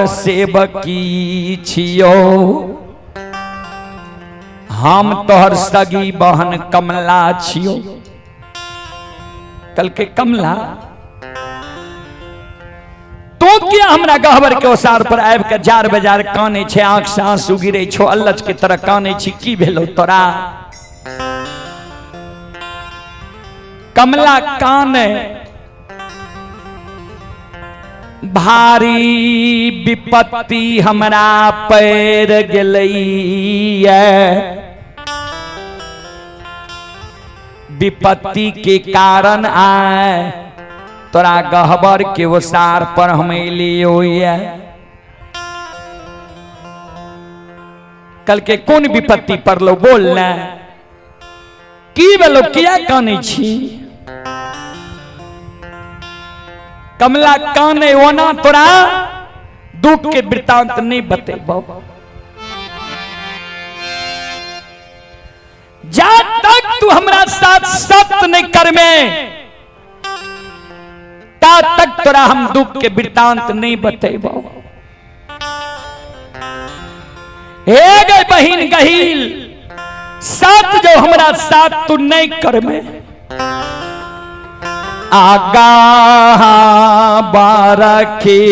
तोहर सेवकी छियो, हम तोहर सगी बहन कमला छियो। कहलकै कमला तू किया हमरा गहबर के ओसार पर आबि के जार बजार कानै छै, आंख से आंसू गिरै छौ, अल्लच के तरह कानै छी, की भेलौ तोरा? कमला काने भारी विपत्ति हमरा पैर गेलैया, विपत्ति के कारण आए तोरा गहबर के ओसार पर हम एलियो। कल के कोन विपत्ति पड़लो बोल ने, की भेलो, किया कानै छी? कमला काने ओना तोरा दुख के वृत्तांत नहीं बतेबो, जा तक तू हमरा साथ सत्य नहीं करमे ता तक तोरा हम दुख के वृत्तांत नहीं बतेबो। हे गए बहिन गहील, साथ जो हमरा साथ तू नहीं करमे, आगा बारखी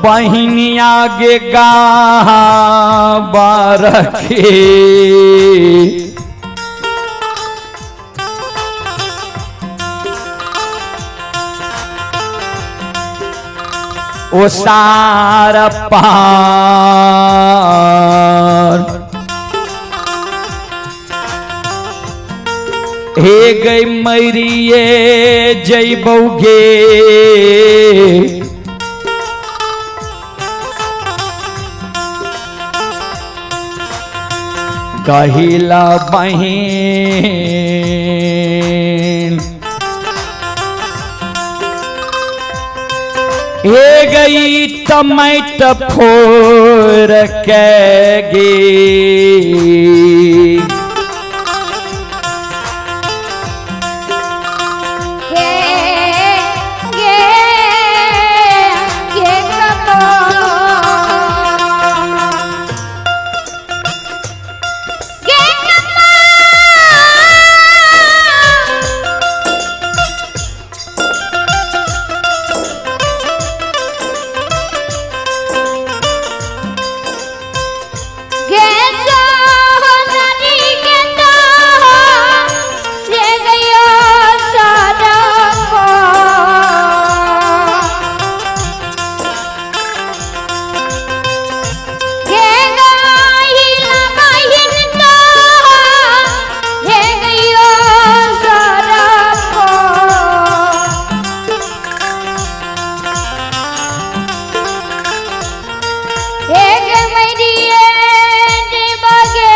बहिनिया गे गा बारखी ओसार पार हे गई मरिए जैबौगे, कहिला बहिन हे गई टमाट फोर के गे। गे गे गे कपो गे कपो गे सोनारी गे तो रे गयो सारा को गे गाहिला बहिन तो रे गयो सारा को हे गे मरिए बगे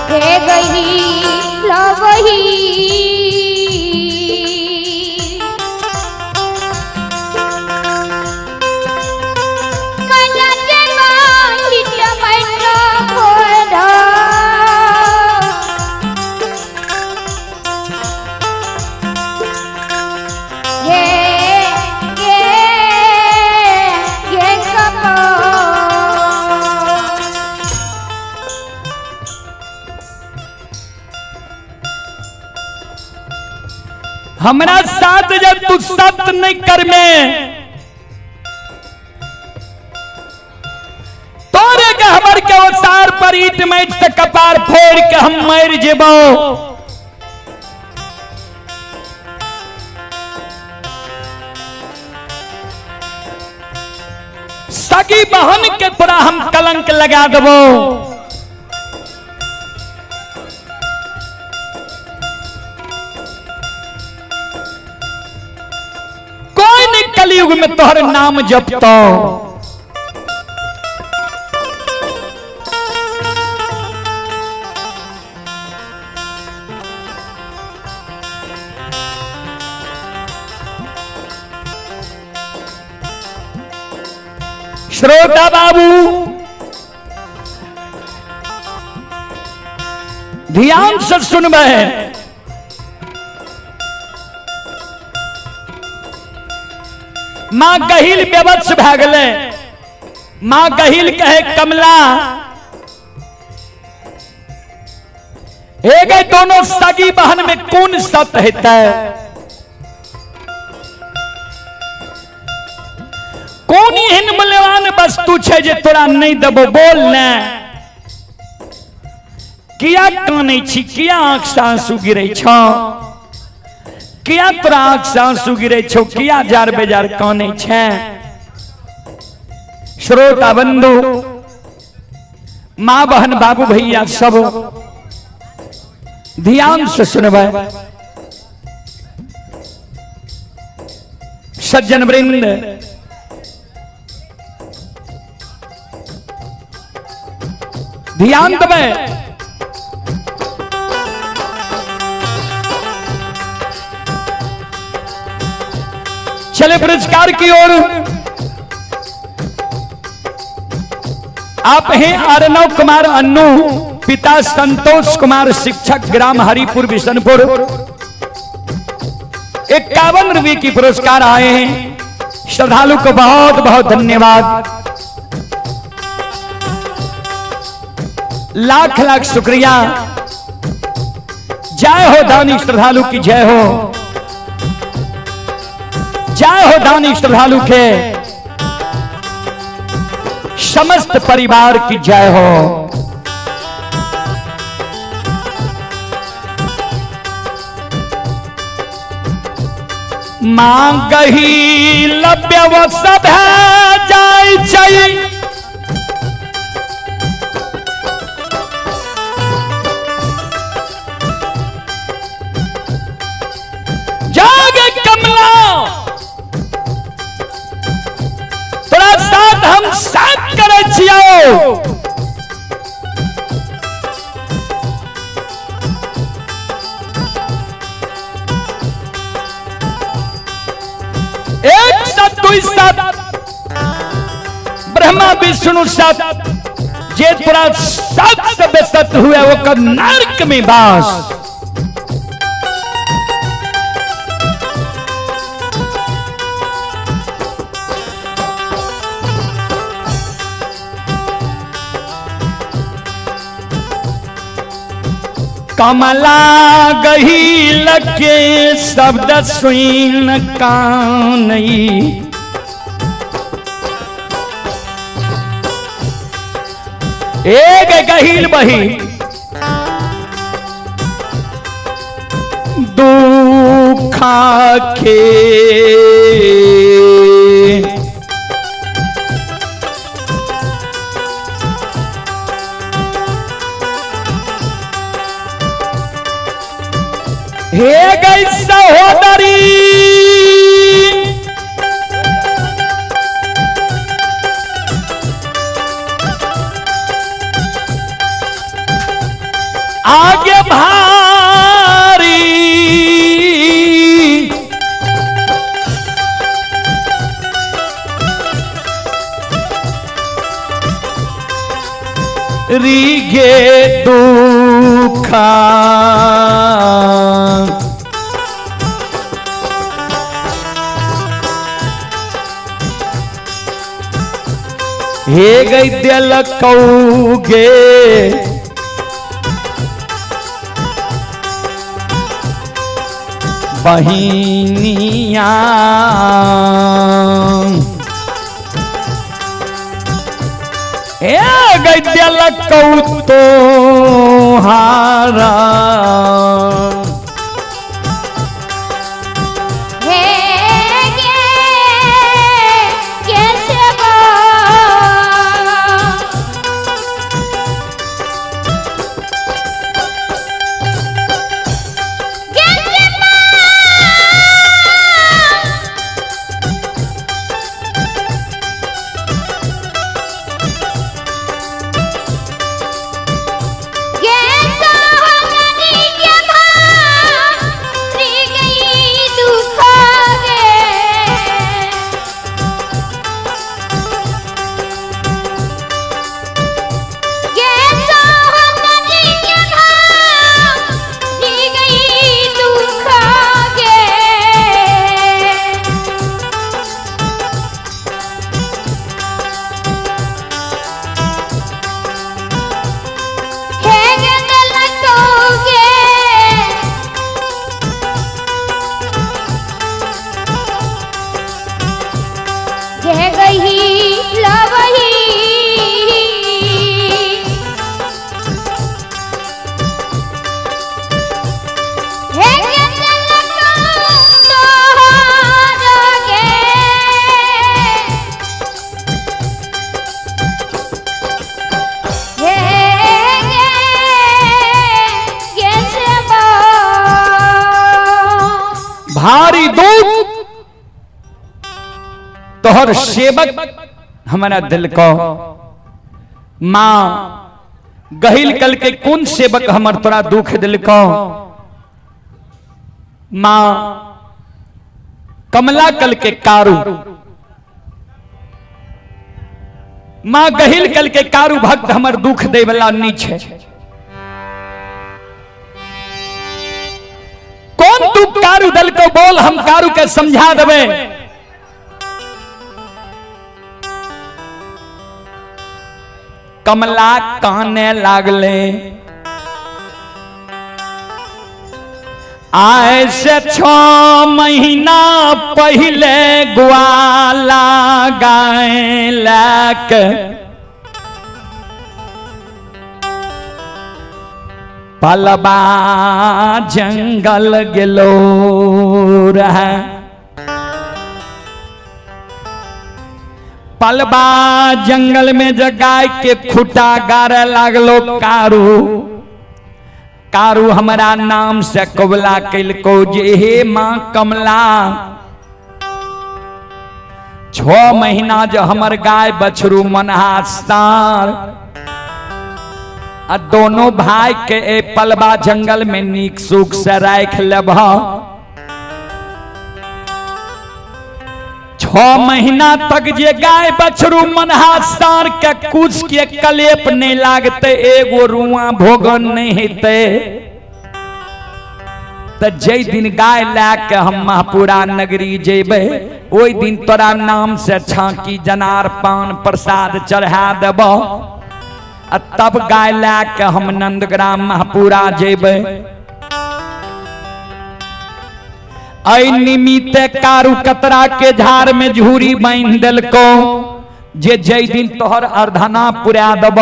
हे गही लवही कलाचे माहित मैट फोडा गे गे गे कपो हमरा साथ जब तू सत्य नहीं करमे तोरे गहबर के ओसार पर ईट मैट से कपार फोड़ के हम मर जेबो। सगी बहन के तोरा हम कलंक लगा देबो। कोई नहीं कलयुग में तोहर नाम जपतो। श्रोता बाबू ध्यान से सुनबै। मां गहिल बेबस भए गेलै। मां गहिल कहे कमला हे गए दोनों सगी बहन में कौन सत हेतै, कोन एहन मूल्यवान वस्तु छै जे तोरा नहीं देबो, बोल ने किया कानै छी, किया आंख से आंसू गिरै छौ, किया तोरा आंख से आंसू गिरै छौ, किया जार बेजार कानै छै। श्रोता बंधु माँ बहन बाबू भैया सब ध्यान से सुनबै। सज्जन वृंद ध्यान देबै। चले पुरस्कार की ओर। आप हैं अर्णव कुमार अन्नू, पिता संतोष कुमार, शिक्षक, ग्राम हरिपुर बिशनपुर। 51 रुपये की पुरस्कार आए हैं। श्रद्धालु को बहुत बहुत धन्यवाद, लाख लाख शुक्रिया। जय हो दानी श्रद्धालु की जय हो, जय हो दानी श्रद्धालु के समस्त परिवार की जय हो। मांगही लभ्य सब जाय छै, जाग कमला तोरा साथ हम साथ करै छियौ। एक सत दुई सत ब्रह्मा विष्णु सत, जे तोरा सत से बेसत हुए ओकर नर्क में वास। कमला गहील के शब्द सुन कानई, एक गहील बही दुखा के हे गई सहोदरी आगे भारी रीगे दुखा हे गई दिल कौगे बहिनिया ए गई दिल कौ तो हारा हे गे कैसे भारी दुख तोहर सेवक हमारा दिल को। माँ गहिल कल के कौन सेवक हमर तोरा दुख दिल को? माँ कमला कल के कारू। माँ गहिल कल के कारू भक्त हमर दुख दे वाला नहीं छे। कौन तू कारू दल को बोल, हम कारू के समझा देवे। कमला काने लागले, आए से 6 महीना पहले ग्वाला गाय लैक पलबा जंगल गेलो रहे। पलबा जंगल में जे गाय के खुटा गारे लागलो कारू। कारू हमरा नाम से कबला कैलको जे हे माँ कमला, 6 महीना जो हमर गाय बछरू मनहा सार आ दोनों भाई के ए पलबा जंगल में नीक सुख से राख लेब। 6 महीना तक जे गाय बछरू मनहा सार के कुछ के कलेप नहीं लागते, एगो रुआ भोगन नहीं हेते, त जै दिन गाय ला के हम महापुरा नगरी जेबे ओहि दिन तोरा नाम से छाकी जनार पान प्रसाद चढ़ा देब आ तब गाय ला के हम नंदग्राम महापुरा जेबे। ऐ निमित्त कारू कतरा के झाड़ में झूरी बांध देलको जे जै दिन तोहर अर्धना पुरा देब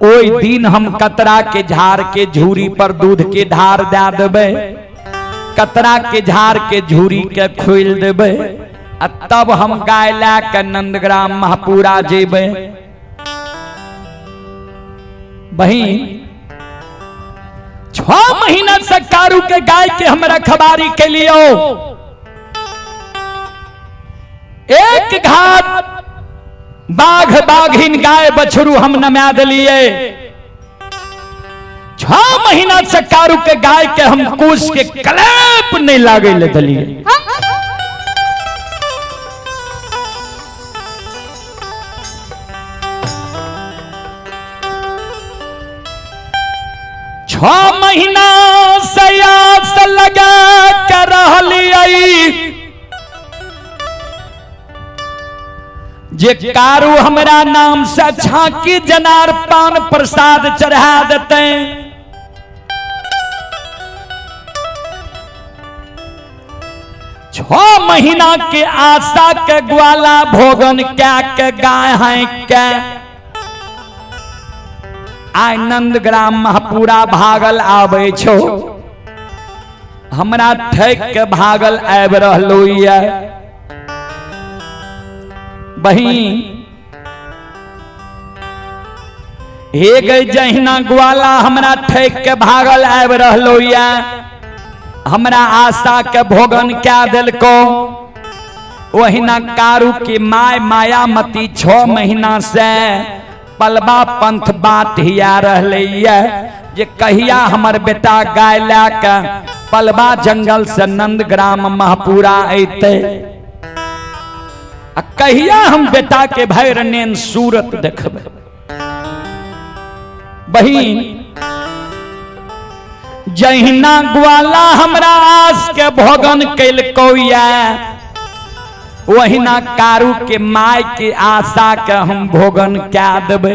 ओहि दिन हम कतरा के झाड़ के झूरी पर दूध के धार दे देबे, कतरा के झाड़ के झूरी के खोल देबे आ तब हम गाय ला के नंदग्राम महापुरा जेबे। बहिन 6 महीना से कारू के गाय के हम रखबारी के लिए एक घात बाघ बाघिन गाय बछरू हम नमा दिलिए। 6 महीना से कारू के गाय के हम कूस के कलेप नहीं लागे ले दिलिए। 6 महीना से आस लगा के रहलियै जे कारू हमरा नाम से छाकी जनार पान प्रसाद चढ़ा देते। 6 महीना के आशा के ग्वाला भोगन क्या के गाय है के आइ नंदग्राम महापुरा भागल आबै छो, हमरा ठक के भागल आबि रहलो ये। बहिन हे गई जहिना ग्वाला हमरा ठक के भागल आबि रहलो ये, हमरा आशा के भोगन क्या देलको। ओहिना कारू की my Mayamati 6 महीना से पलबा पंथ बाट हिया रहले ये जे कहिया हमर बेटा गाय ला के पलबा जंगल से नंदग्राम महापुरा अइते आ कहिया हम बेटा के भैरनेन सूरत देखबै। बहिन जहिना ग्वाला हमरा आस के भोगन कैलको ये वहिना कारू के my के आशा के हम भोगन क्या देबै।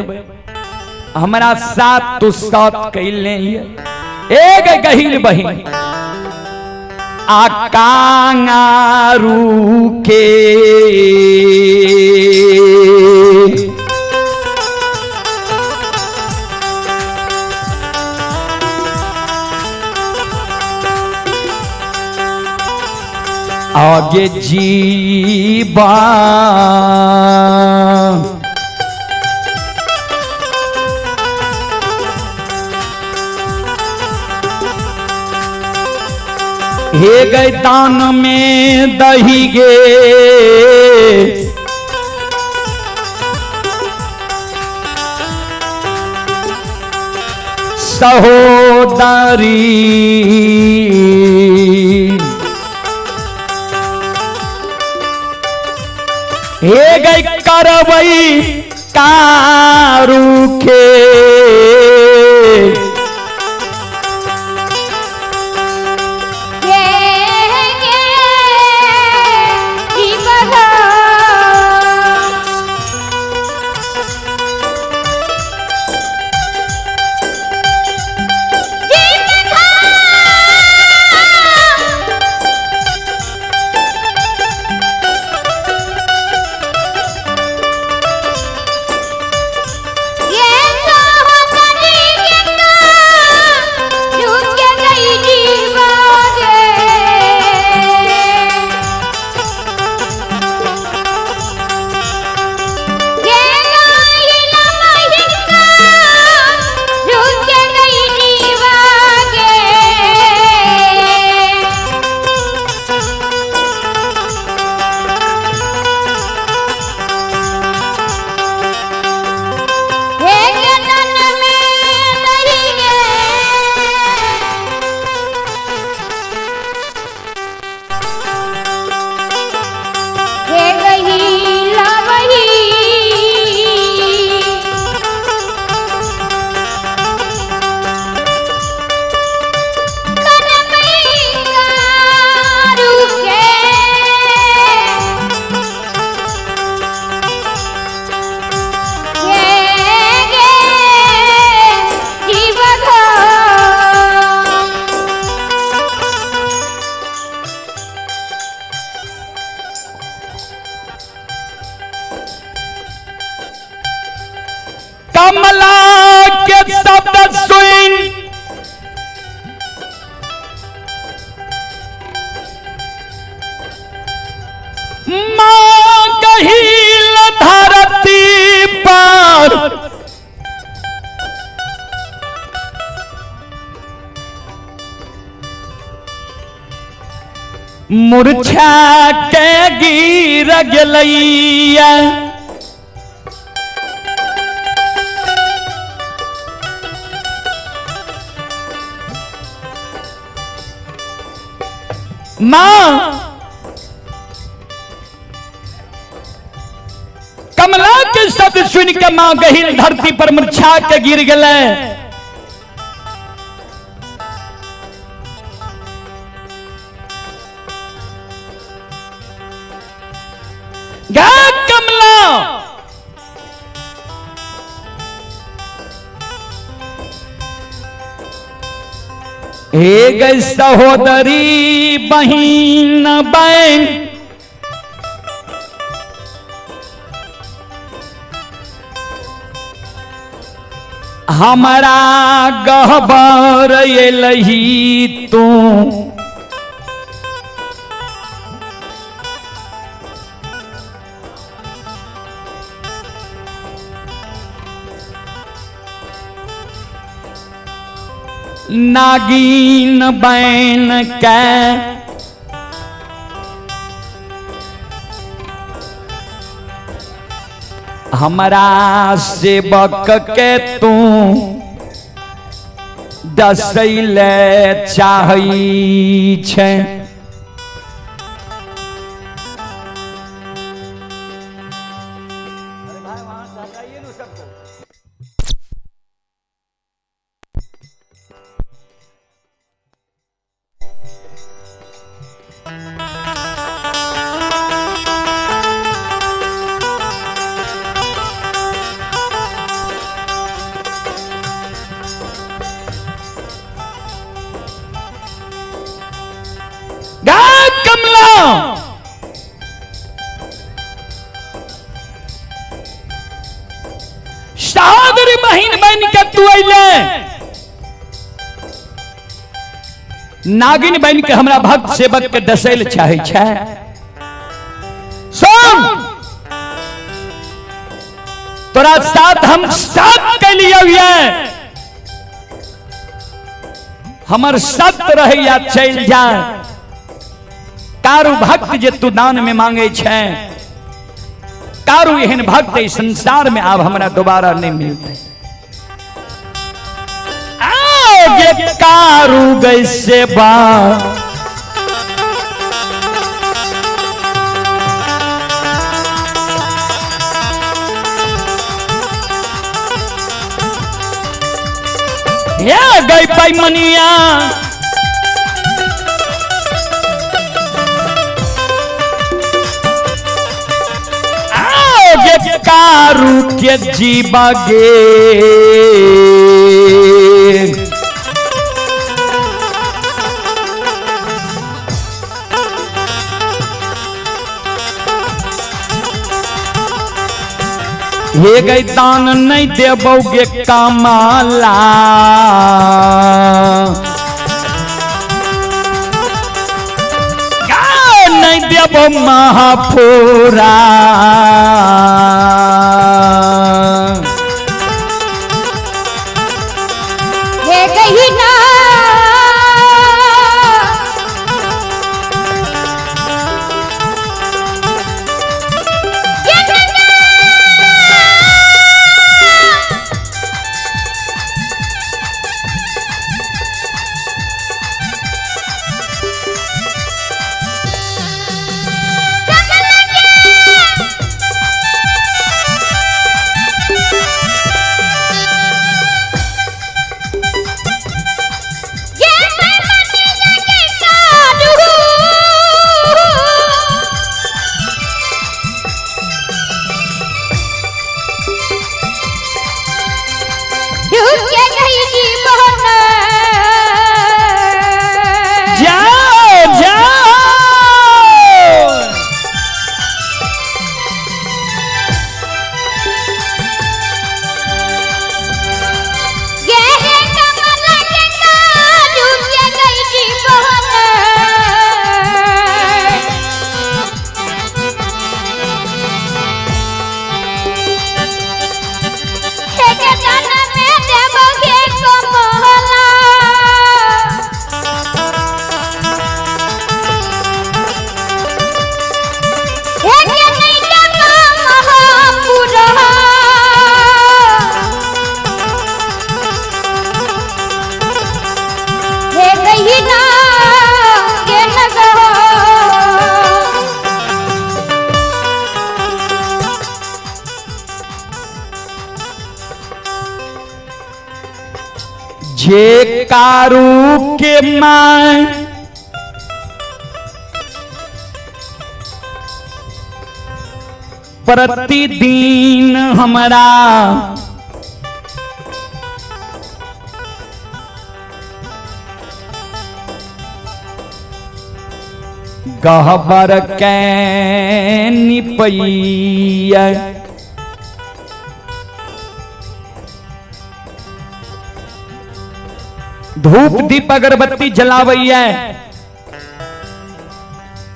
हमरा साथ तू साथ कैले एक गहिल बहिन आ कांगारू के आगे जीवा हे गई दान में दही गे। सहोदरी हे गई करवई कारू के। गे गे जीवन। कमला के शब्द सुन माँ गहील धरती पर मूर्छा के गिर गेलैया। माँ कमला के शब्द सुन के माँ गहिल धरती पर मूर्छा के गिर गेलै। गा कमला, हे गई सहोदरी बहिन बहन, हमारा गहबर एलही तू, नागिन बैन के हमरा सेवक के तू दसैले चाहै छै। गा कमला, सहोदरी बहिन बन के तू अइले, नागिन बन के हमरा भक्त सेवक के डसैल चाहे छै। सुन, तोरा साथ हम साथ कैलियौ ये, हमर सत्य रहे या चल जाए, कारू भक्त जे तू दान में मांगे छै, कारू एहन भक्त एहि संसार में आब हमरा दोबारा नहीं मिलते। आओ गे कारू गई सेवा हे गई पैमनिया, आओ गे कारू के जीवा गे। हे गई दान नहीं देबोगे कमाला, नहीं देबो महापुरा। हे गही ना जाओ जाओ। हे गही ना गे नगो। जे कारू के मां प्रतिदिन हमरा गहबर के निपैया, धूप दीप अगरबत्ती जलावैया,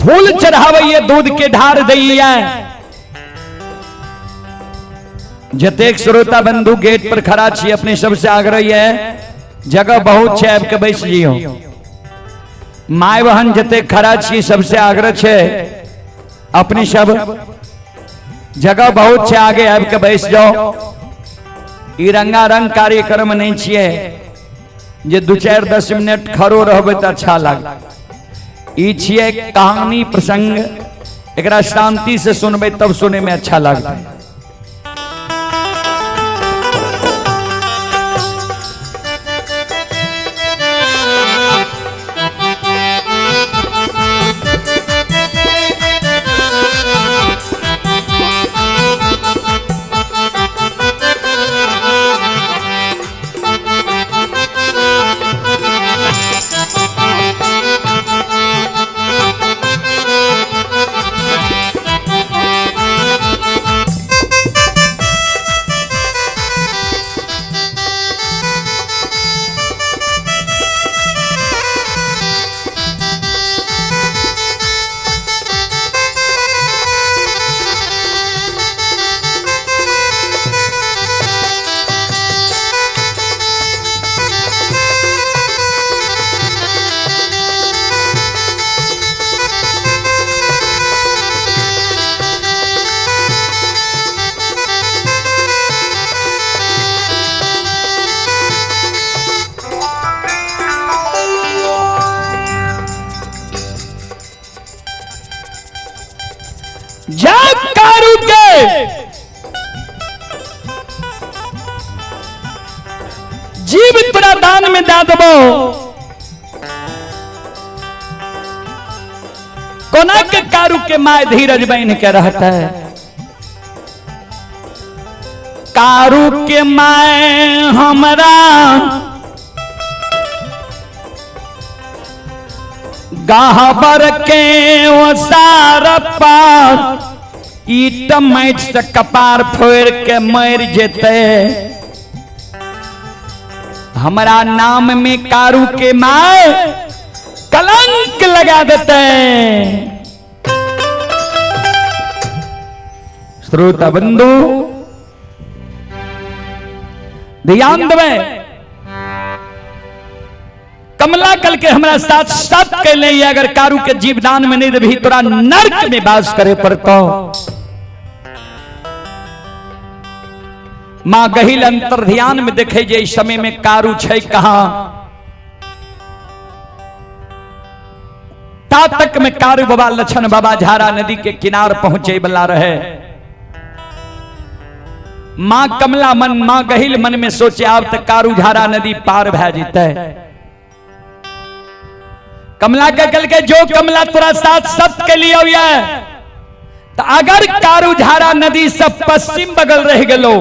फूल चढ़ावैया, दूध के ढार दैया। जतेक श्रोता बंधु गेट पर खड़ा छी, अपने सबसे आग्रह है, जगह बहुत छै, आबि के बैस जियो। My बहन जतेक खड़ा छी, सबसे आग्रह छै, अपने सब जगह बहुत छै, आगे आबि के बैस जाओ। ई रंगारंग कार्यक्रम नहीं छियै जे 2-4-10 मिनट खड़ो रहबै तऽ अच्छा लाग। ई छियै कहानी प्रसंग, एकरा शांति से सुनबै तब सुनै में अच्छा लगतै। में दे देबो। कोना के कारू के my धीरज बन के रहता है। कारू के my हमरा गहबर के ओसार पर ईट माटि से कपार फोड़ के मर जेते। हमरा नाम में कारू के my कलंक लगा देते। श्रोता बंधु ध्यान देवे, कमला कल के हमरा साथ साथ कैले, अगर कारू के जीवदान में नहीं देबही तोरा नर्क में वास करे पड़तो। मां गहिल अंतर ध्यान में देखे जे इस समय में कारू छै कहां। ता तक में कारू बाबा लछन बाबा झारा नदी के किनार पहुंचे वाला रहे। मां कमला मन मां गहिल मन में सोचे आब तक कारू झारा नदी पार भै जेतै। कमला के कल के जो कमला तोरा साथ सत के लिए हुआ, तो अगर कारू झारा नदी सब पश्चिम बगल रह गलो,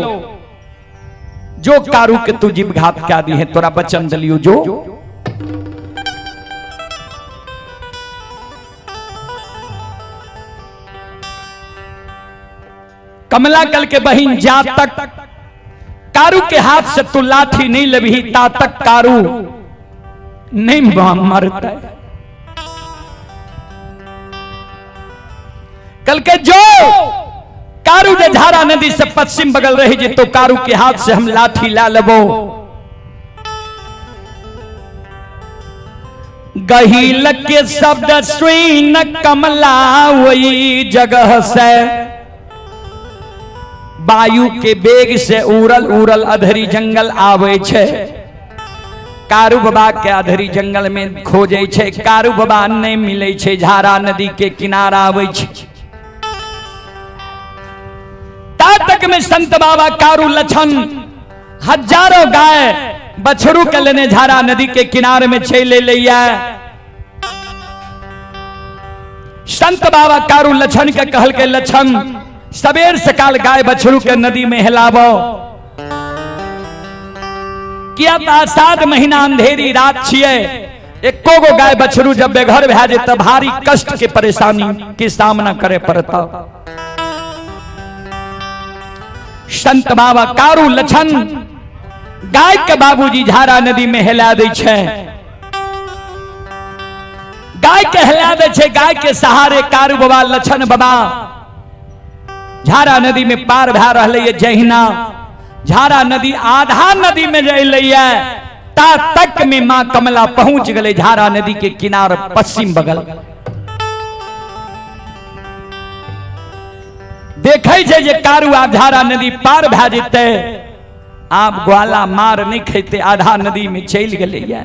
जो कारू के तू जीव घात क्या दी है तोरा बचन दलियो जो। कमला कल के बहिन जा तक कारू के हाथ से तू लाठी नहीं लभी ता तक कारू नहीं मरता। कल के जो कारू जे झारा नदी से पश्चिम बगल रही जे तो कारू के हाथ से हम लाठी ला लेबो। गहील के शब्द सुन कमला वही जगह से वायु के वेग से उड़ल उड़ल अधरी जंगल आवे छे। कारू बाबा के अधरी जंगल में खोजे छे, कारू बाबा नहीं मिले छे, झारा नदी के किनारा आवे छे। ता तक में संत बाबा कारू लछन हजारों गाय बछरू के लेने झारा नदी के किनारे में चले लिया। संत बाबा कारू लछन के कहल के लछन सवेर सकाल गाय बछरू के नदी में हिलाबो, किया 7 महीना अंधेरी रात छिए, एको गो गाय बछरू जब बेघर भए जेतै भारी कष्ट के परेशानी के सामना करे पड़ता। संत बाबा कारू लछन गाय के बाबूजी झारा नदी में हिला दै छै, गाय के हिला दै छै। गाय के सहारे कारू बाबा लछन बाबा झारा नदी में पार भए रहलै। जहिना झारा नदी आधा नदी में जैलैया ता तक में मां कमला पहुंच गए झारा नदी के किनार पश्चिम बगल। देखै छै जे कारू आब झारा नदी पार भए जेतै, आब ग्वाला मार नहीं खेते, आधा नदी में चलि गेलैया।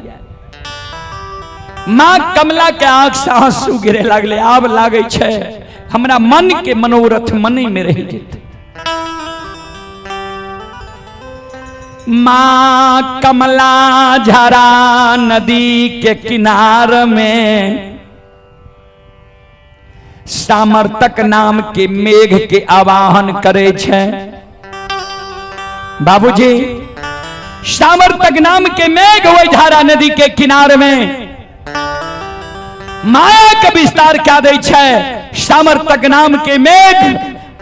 मां कमला के आंख से आंसू गिरे लागले, आब लागै छै हमरा मन के मनोरथ मने में रह जेतै। मां कमला झारा नदी के किनार में सामर्थक नाम के मेघ के आवाहन करे छै। बाबूजी सामर्थक नाम के मेघ वही झारा नदी के किनार में माया के विस्तार क्या दै छै। सामर्थक नाम के मेघ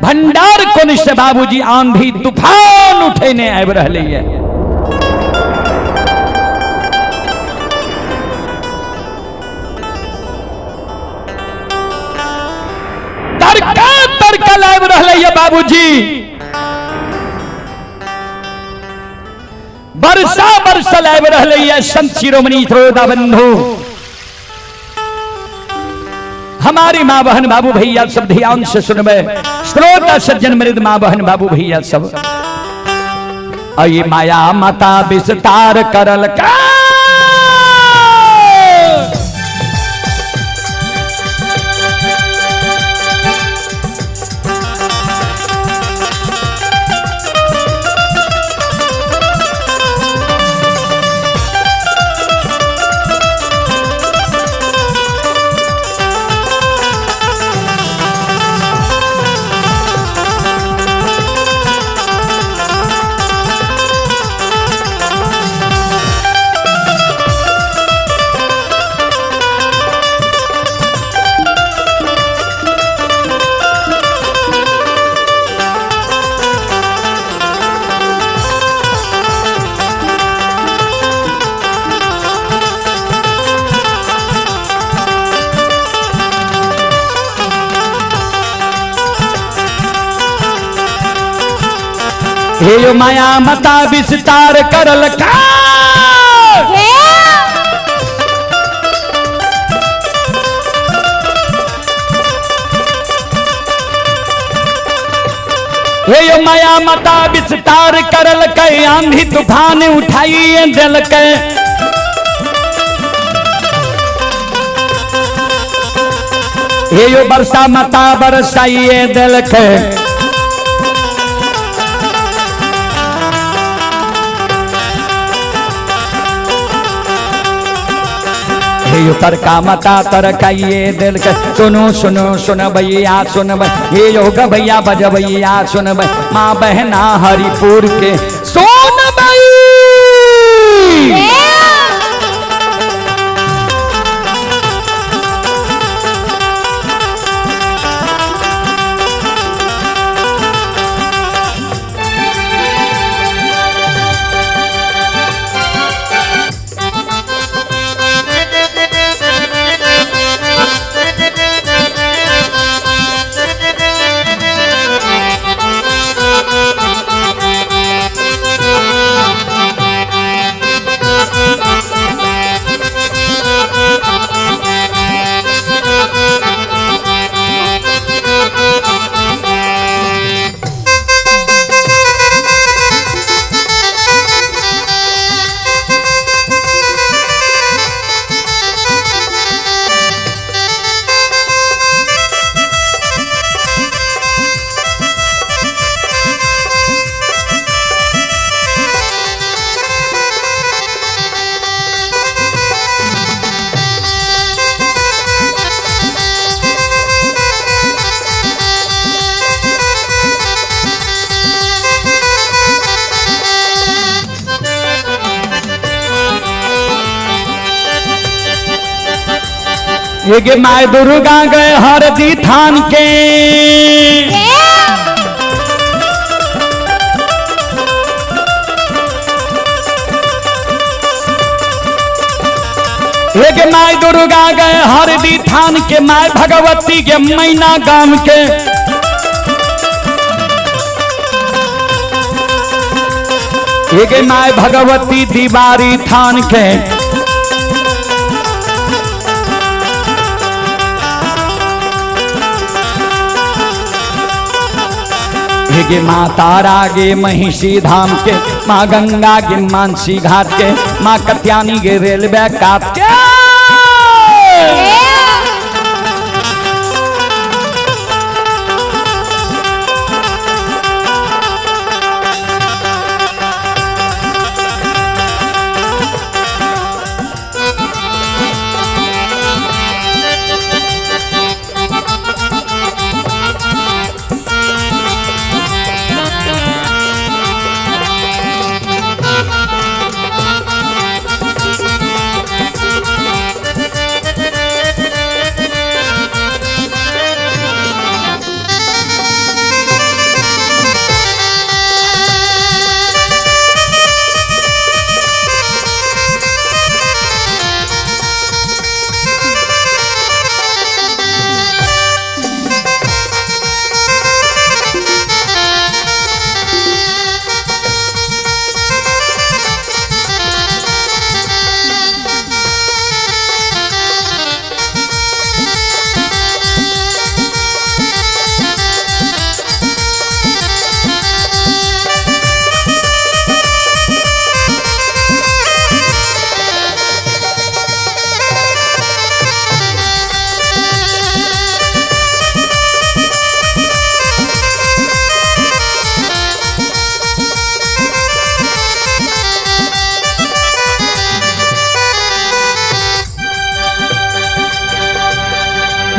भंडार कोन से बाबूजी आंधी तूफान उठेने आबि रहलै है। तड़का तड़का आबि रहलै है बाबूजी, वर्षा बरसल आबि रहलै है। संत शिरोमणि श्रोता बंधु हमारी माँ बहन बाबू भैया सब ध्यान से सुनबे। श्रोता सज्जन मृद माँ बहन बाबू भैया सब अये माया माता विस्तार करल का हे यो माया मता विस्तार करल का। हे हे यो माया मता विस्तार करल के, आंधी तूफान उठाइए दिल के। हे यो वर्षा मता बरसाइए दिल के। हे यो तरका मता तरकाइए दिल के। सुनो सुनो सुन भैया सुन हे यो गभैया बजबैया सुन माँ बहना हरिपुर के सोन भई। ये my Durga गए हरदी थान के। एक my Durga गए हरदी थान के, my Bhagwati के मैना गाम के। एक my Bhagwati दीवारी थान के। गे माँ तारा गे महिषी धाम के, माँ गंगा गे मानसी घाट के, माँ कत्यानी गे रेलवे काट के।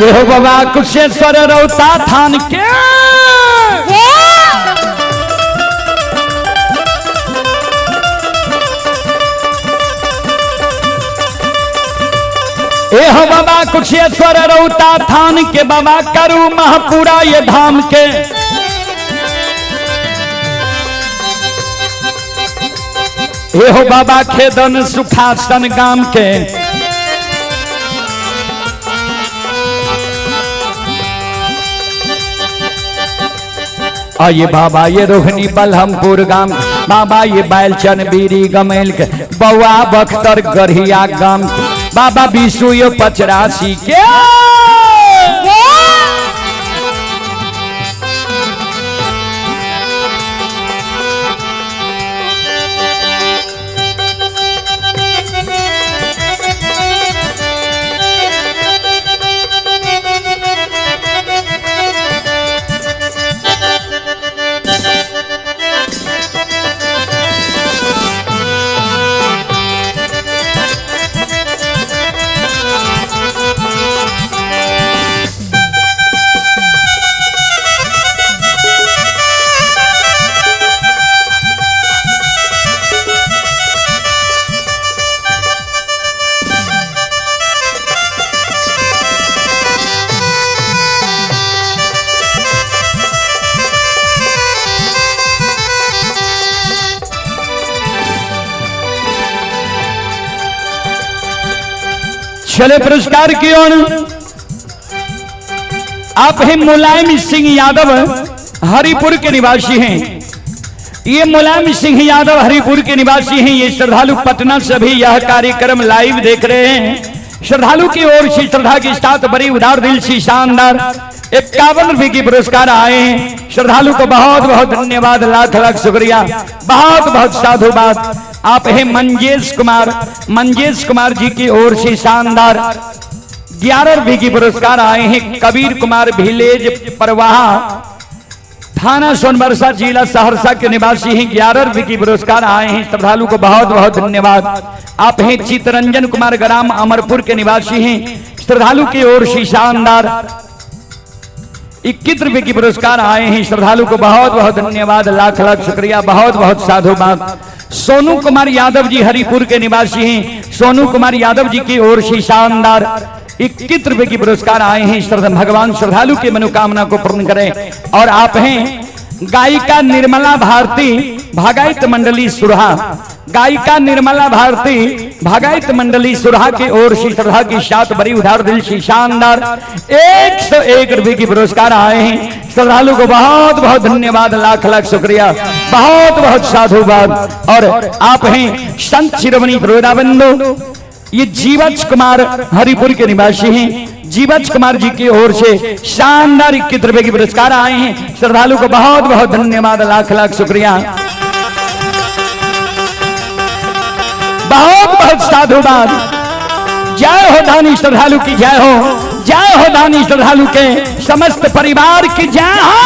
ये हो बाबा कुशेश्वर रौता थान के। ए हो बाबा कुशेश्वर रौता थान के, बाबा करू महापुरा ये धाम के। ए हो बाबा खेदन सुखासन गाम के। आये बाबा ये रोहनी बलहमपुर गाम, बाबा ये बैलचन बीरी गमेल के, बउआ बख्तर गढ़िया गाम के, बाबा बीसू यो पचरासी के। चले पुरस्कार की ओर। आप हैं मुलायम सिंह यादव, हरिपुर के निवासी हैं। ये मुलायम सिंह यादव हरिपुर के निवासी हैं। ये श्रद्धालु पटना से भी यह कार्यक्रम लाइव देख रहे हैं। श्रद्धालु की ओर से श्रद्धा के साथ बड़ी उदार दिल से शानदार 51 रुपए की पुरस्कार आए हैं। श्रद्धालु को बहुत बहुत धन्यवाद, लाख लाख शुक्रिया, बहुत बहुत साधुवाद। आप हैं मंजेश कुमार, मंजेश कुमार जी की ओर से शानदार 11 रुपए की पुरस्कार आए हैं। कबीर कुमार विलेज परवाहा, थाना सोनबरसा, जिला सहरसा के निवासी हैं। 11 रुपए की पुरस्कार आए हैं। श्रद्धालु को बहुत बहुत धन्यवाद। आप हैं चितरंजन कुमार, ग्राम अमरपुर के निवासी हैं। श्रद्धालु की ओर से शानदार 21 रुपए की पुरस्कार आए हैं। श्रद्धालु को बहुत बहुत धन्यवाद, लाख लाख शुक्रिया, बहुत बहुत साधुवाद। सोनू कुमार यादव जी हरिपुर के निवासी हैं। सोनू कुमार यादव जी की ओर से शानदार 21 रुपए की पुरस्कार आए हैं। श्रद्धा भगवान श्रद्धालु की मनोकामना को पूर्ण करें। और आप हैं गायिका निर्मला भारती, भागायत मंडली सुरहा, गायिका निर्मला भारती भागायत मंडली सुरहा की ओर से श्रद्धा की साथ बड़ी उधार दिल से शानदार 101 रुपए की पुरस्कार आए हैं। श्रद्धालु को बहुत बहुत धन्यवाद, लाख लाख शुक्रिया, बहुत बहुत साधुवाद। और आप हैं संत शिरोमणि बंधु, ये जीवच कुमार हरिपुर के निवासी हैं। जीवच कुमार जी की ओर से शानदार 21 रुपए की पुरस्कार आए हैं। श्रद्धालु को बहुत बहुत धन्यवाद, लाख लाख शुक्रिया, बहुत बहुत साधुवाद। जय हो दानी श्रद्धालु की जय हो, जय हो दानी श्रद्धालु के समस्त परिवार की जय हो।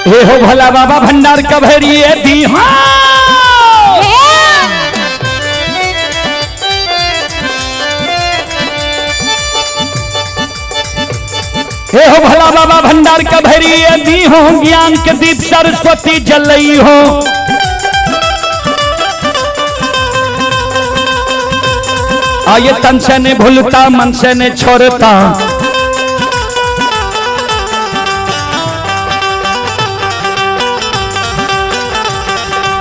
हे हो भोला बाबा भंडार कभरिए दी। हाँ हे हो भोला बाबा भंडार कभरिए दी हो, ज्ञान के दीप सरस्वती जलई हो। आये तन से ने भूलता मन से ने छोड़ता,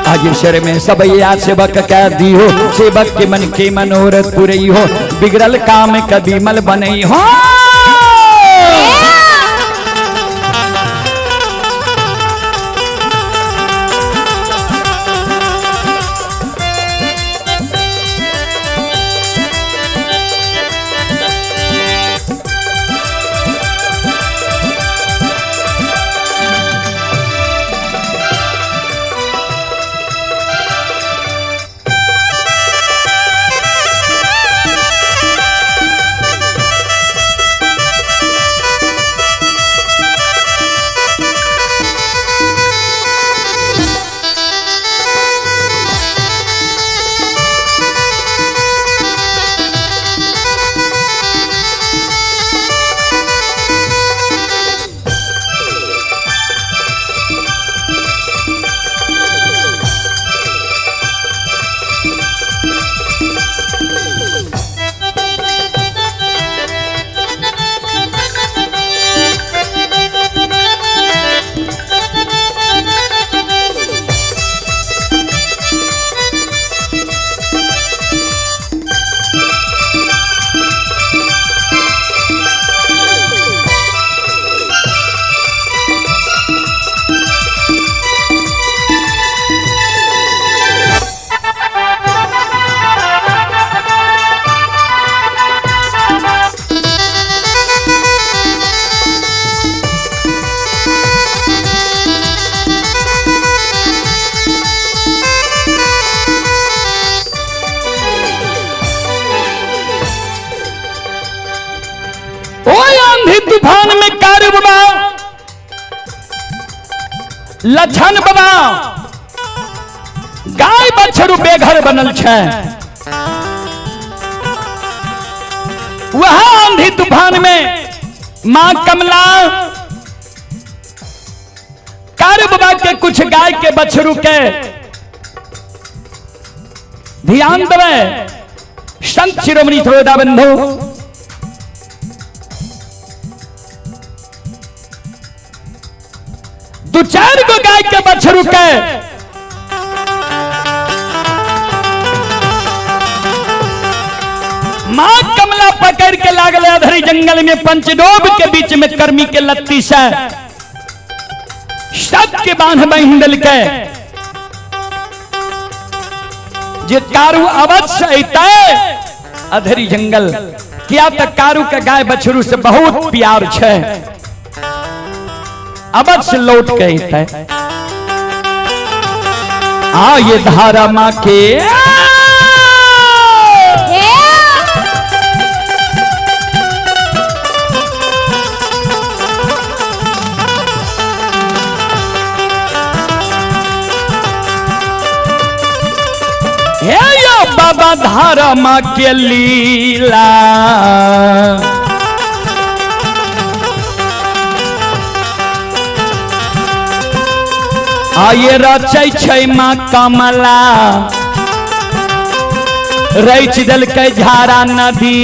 आज शर में सब या सेवक कह दी हो, सेवक के मन के मनोरथ पुरई हो, बिगड़ल काम कभी मल बनई हो। लछन बाबा गाय बछरू बेघर बनल छै। वह आंधी तूफान में मां कमला कार बाबा के कुछ गाय के बछरू के ध्यान देवे। संत शिरोमणि श्रोता बंधु, दू चार गो गाय के बछरू के मां कमला पकड़ के लागल अधरी जंगल में पंचडोब के बीच में कर्मी के लत्ती से सबके बांध बहिन के जे कारू अवश्य अतै अधरी जंगल, किया त कारू के गाय बछरू से बहुत प्यार छै, अवश्य लौट के अतै। आ ये धारा माँ के हे यो बाबा धारा माँ के लीला, आये रचै छै माँ कमला, रच देलकै झारा नदी।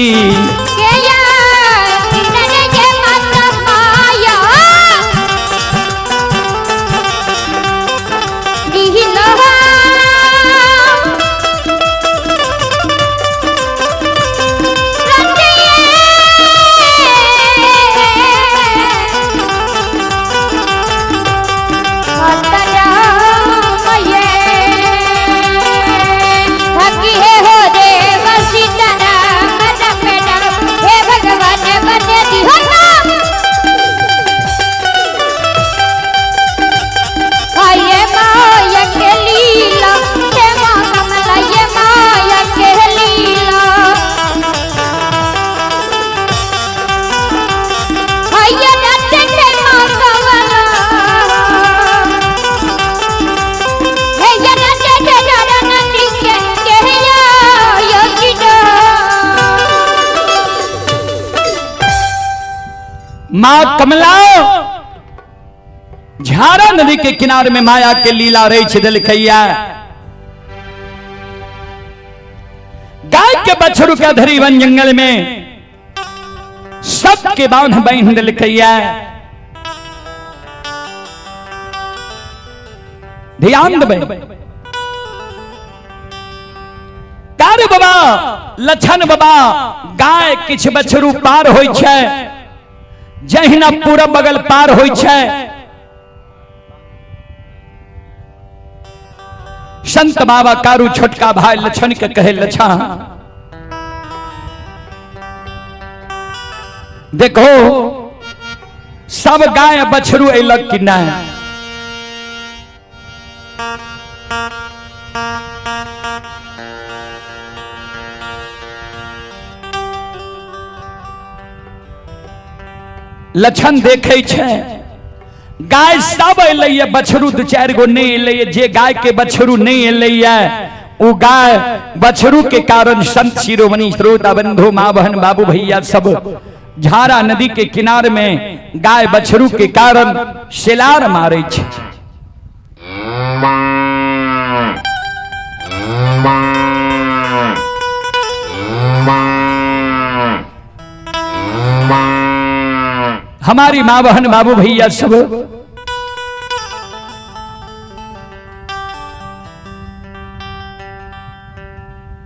माँ कमला झारा नदी के किनारे में माया के लीला रच दिलकैया, गाय के बछड़ू के अधरी वन जंगल में सबके बांध बहन दिलकैया। ध्यान देबै कार बाबा लछन बाबा गाय किछ बछरू पार होइ छै, जहिना पूरा बगल पार होइ छै। संत बाबा कारू छोटका भाई लछन के कहे, लछन देखो सब गाय बछरू अयलक कि नहीं। लछन देखे छै गाय सब अयलैया, बछरू दू चारि गो नहीं अयलैया। जे गाय के बछरू नहीं अयलैया ओ गाय बछरू के कारण संत शिरोमणि श्रोता बंधु माँ बहन बाबू भैया सब झारा नदी के किनार में गाय बछरू के कारण सेलार मारे छै। हमारी माँ बहन बाबू भैया सब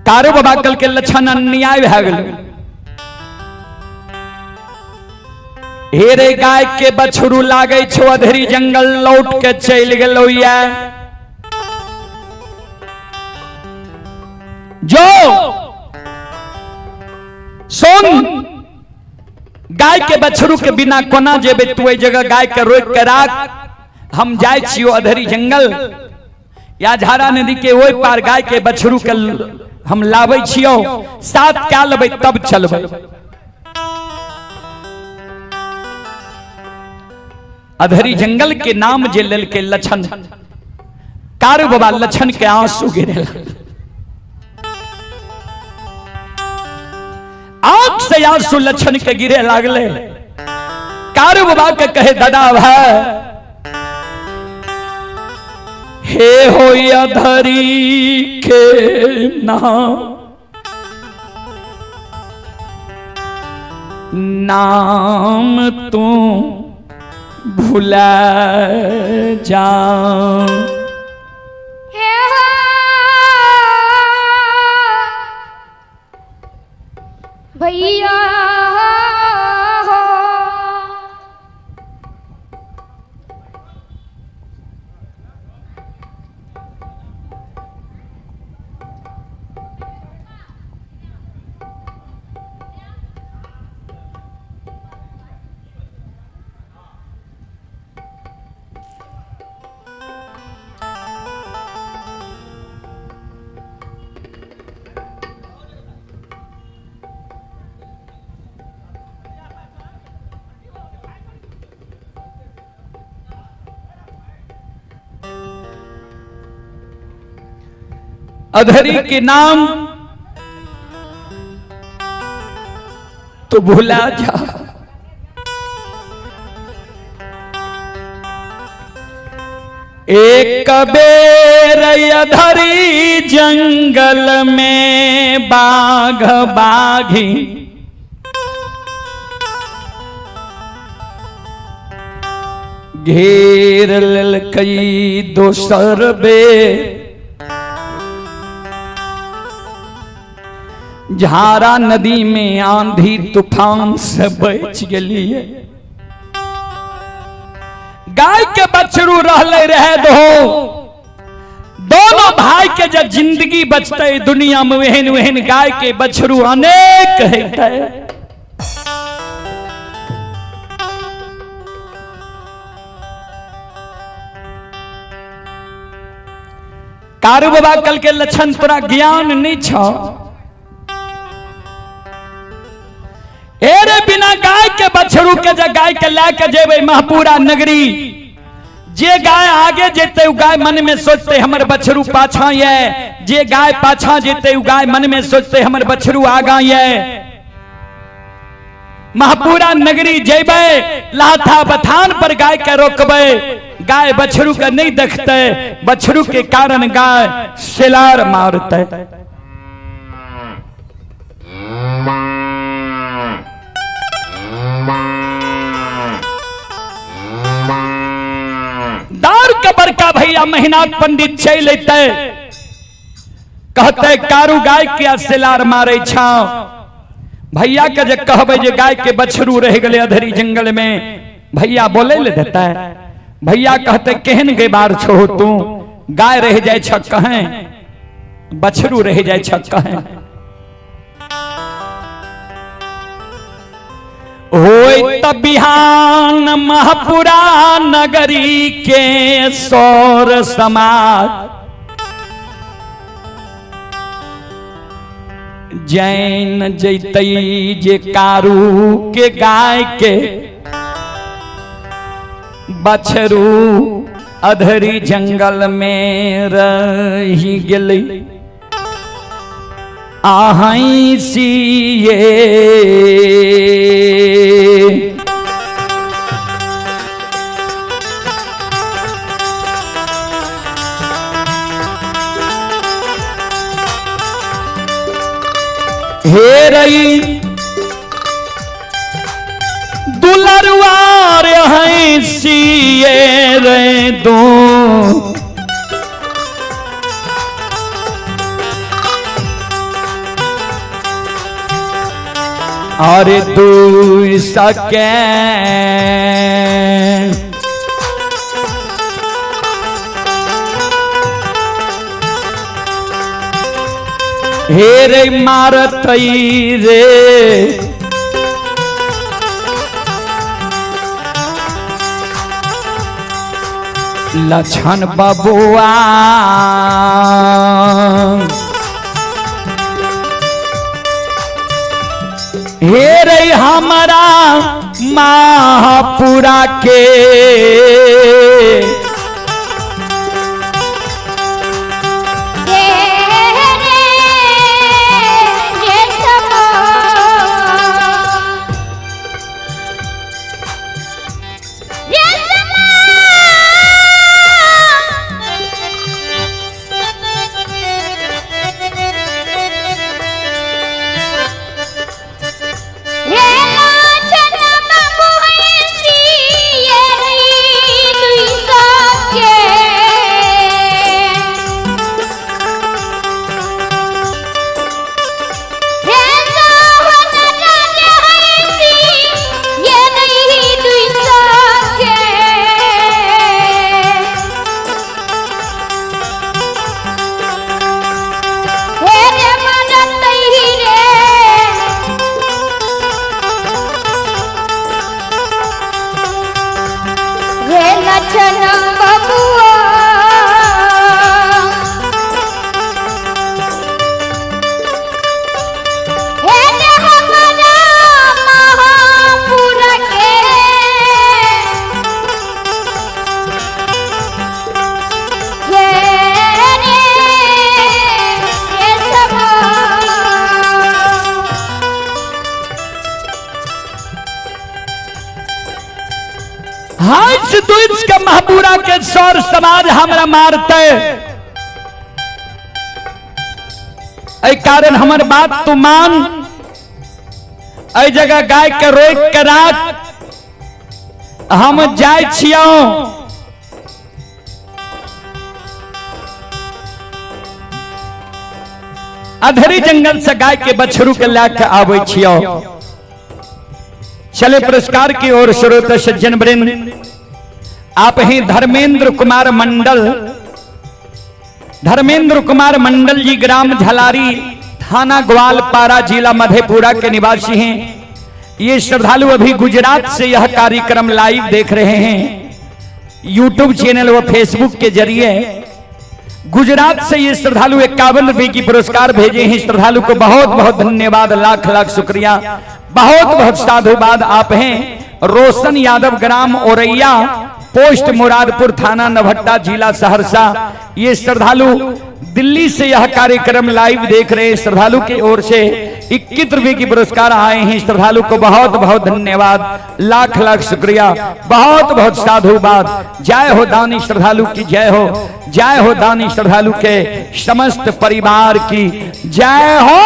कारो बाबा कल के लक्षण अन्याय भए गेल। हे रे गाय के बछरू लागे छो अधरी जंगल लौट के चलि गेलो या जो सुन गाय के बछरू के बिना कोना जेबे तू, एहि जगह गाय के रोक के राख, हम जाय छियो अधरी जंगल या झारा नदी के ओहि पार गाय के बछरू के हम लाबै छियो, साथ क्या लेबै तब चलबै। अधरी जंगल के नाम जे लेलकै लछन, कारू बाबा लछन के आंसू गिरे, आंख से आंसू लछन के गिरे लागले। कारू बाबा के कहे दादा भाई हे हो अधरी के नाम, नाम तू भुला जा। भैया अधरी के नाम तो भुला जा। एक बेर अधरी जंगल में बाघ बाघी, घेर ललकई दोसर बे झारा नदी में आंधी तूफान से बच गलिए। गाय के बछड़ू रहले रहे दो, दोनों भाई के जब जिंदगी बचते दुनिया में वहन वहन गाय के बछड़ू अनेक हेतै। कारू बाबा कल के लक्षण तोरा ज्ञान नहीं छ, एरे बिना गाय के बछड़ू के जे गाय के ला के जेबै महपूरा नगरी, जे गाय आगे जेते उ गाय मन में सोचते हमर बछड़ू पाछा ये, जे गाय पाछा जेते उ गाय मन में सोचते हमर बछड़ू आगा ये। महपूरा नगरी जेबै लाथा बथान पर गाय के रोकबै, गाय बछड़ू के नहीं देखते, बछड़ू के कारण गाय सिलार मारते। दार के बड़का भैया महिनाथ पंडित चल अते, कहते कारू गाय के सिलार मारे छाव। भैया के जे कहबे जे गाय के बछड़ू रह गए अधरी जंगल में, भैया बोले ले देता है। भैया कहते केहन गे बार छो तू, गाय रह जाए छ कहें, बछड़ू रह जाए छ कहें। होय त बिहान महपुरा नगरी के सौर समाज, जैन जैतई जे कारू के गाय के बछरू अधरी जंगल में रही गेलै। आहई सिए हे रई दुलरवार हैं सिए रे दो, और दू सके हे रे मारतई रे लछन बबुआ। हे रे हमारा महापुरा के। हंस दुइस के महबूरा के सौर समाज हमरा मारते, एहि कारण हमर बात तू मान। एहि जगह गाय के रोक के राख, हम जाय छियौ। अधरी जंगल से गाय के बछरू के ला के आबै छियौ। चले पुरस्कार की ओर श्रोता सज्जन वृंद, आप ही धर्मेंद्र कुमार मंडल, धर्मेंद्र कुमार मंडल जी ग्राम झलारी, थाना ग्वालपारा, जिला मधेपुरा के निवासी हैं। ये श्रद्धालु अभी गुजरात से यह कार्यक्रम लाइव देख रहे हैं, यूट्यूब चैनल व फेसबुक के जरिए। गुजरात से ये श्रद्धालु 51 रुपए की पुरस्कार भेजे हैं। श्रद्धालु को बहुत बहुत धन्यवाद, लाख लाख शुक्रिया, बहुत बहुत साधुवाद। आप हैं रोशन यादव, ग्राम ओरैया, पोस्ट मुरादपुर, थाना नभट्टा, जिला सहरसा। ये श्रद्धालु दिल्ली से यह कार्यक्रम लाइव देख रहे हैं। श्रद्धालु की ओर से 21 रुपए की पुरस्कार आए हैं। श्रद्धालु को बहुत बहुत धन्यवाद, लाख लाख शुक्रिया, बहुत बहुत साधुवाद। जय हो दानी श्रद्धालु की जय हो, जय हो दानी श्रद्धालु के समस्त परिवार की जय हो।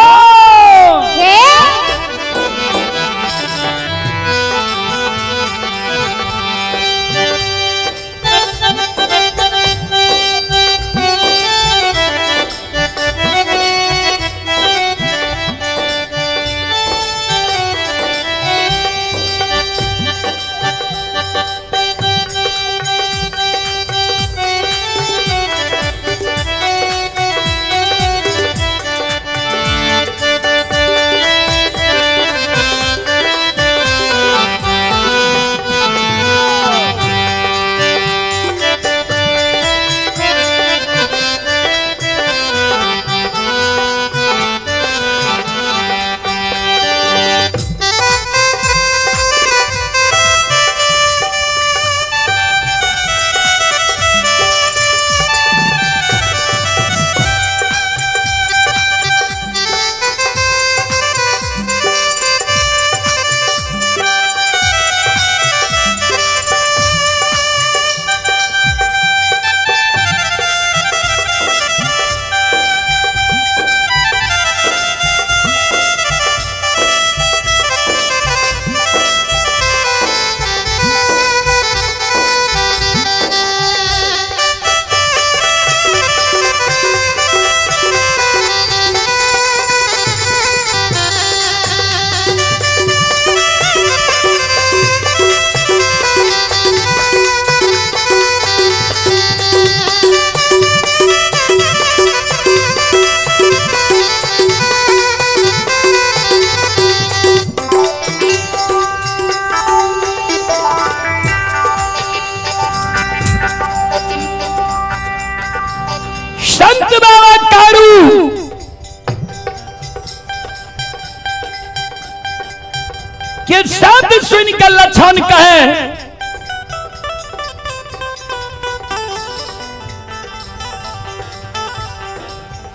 सुन के लक्षण कहे,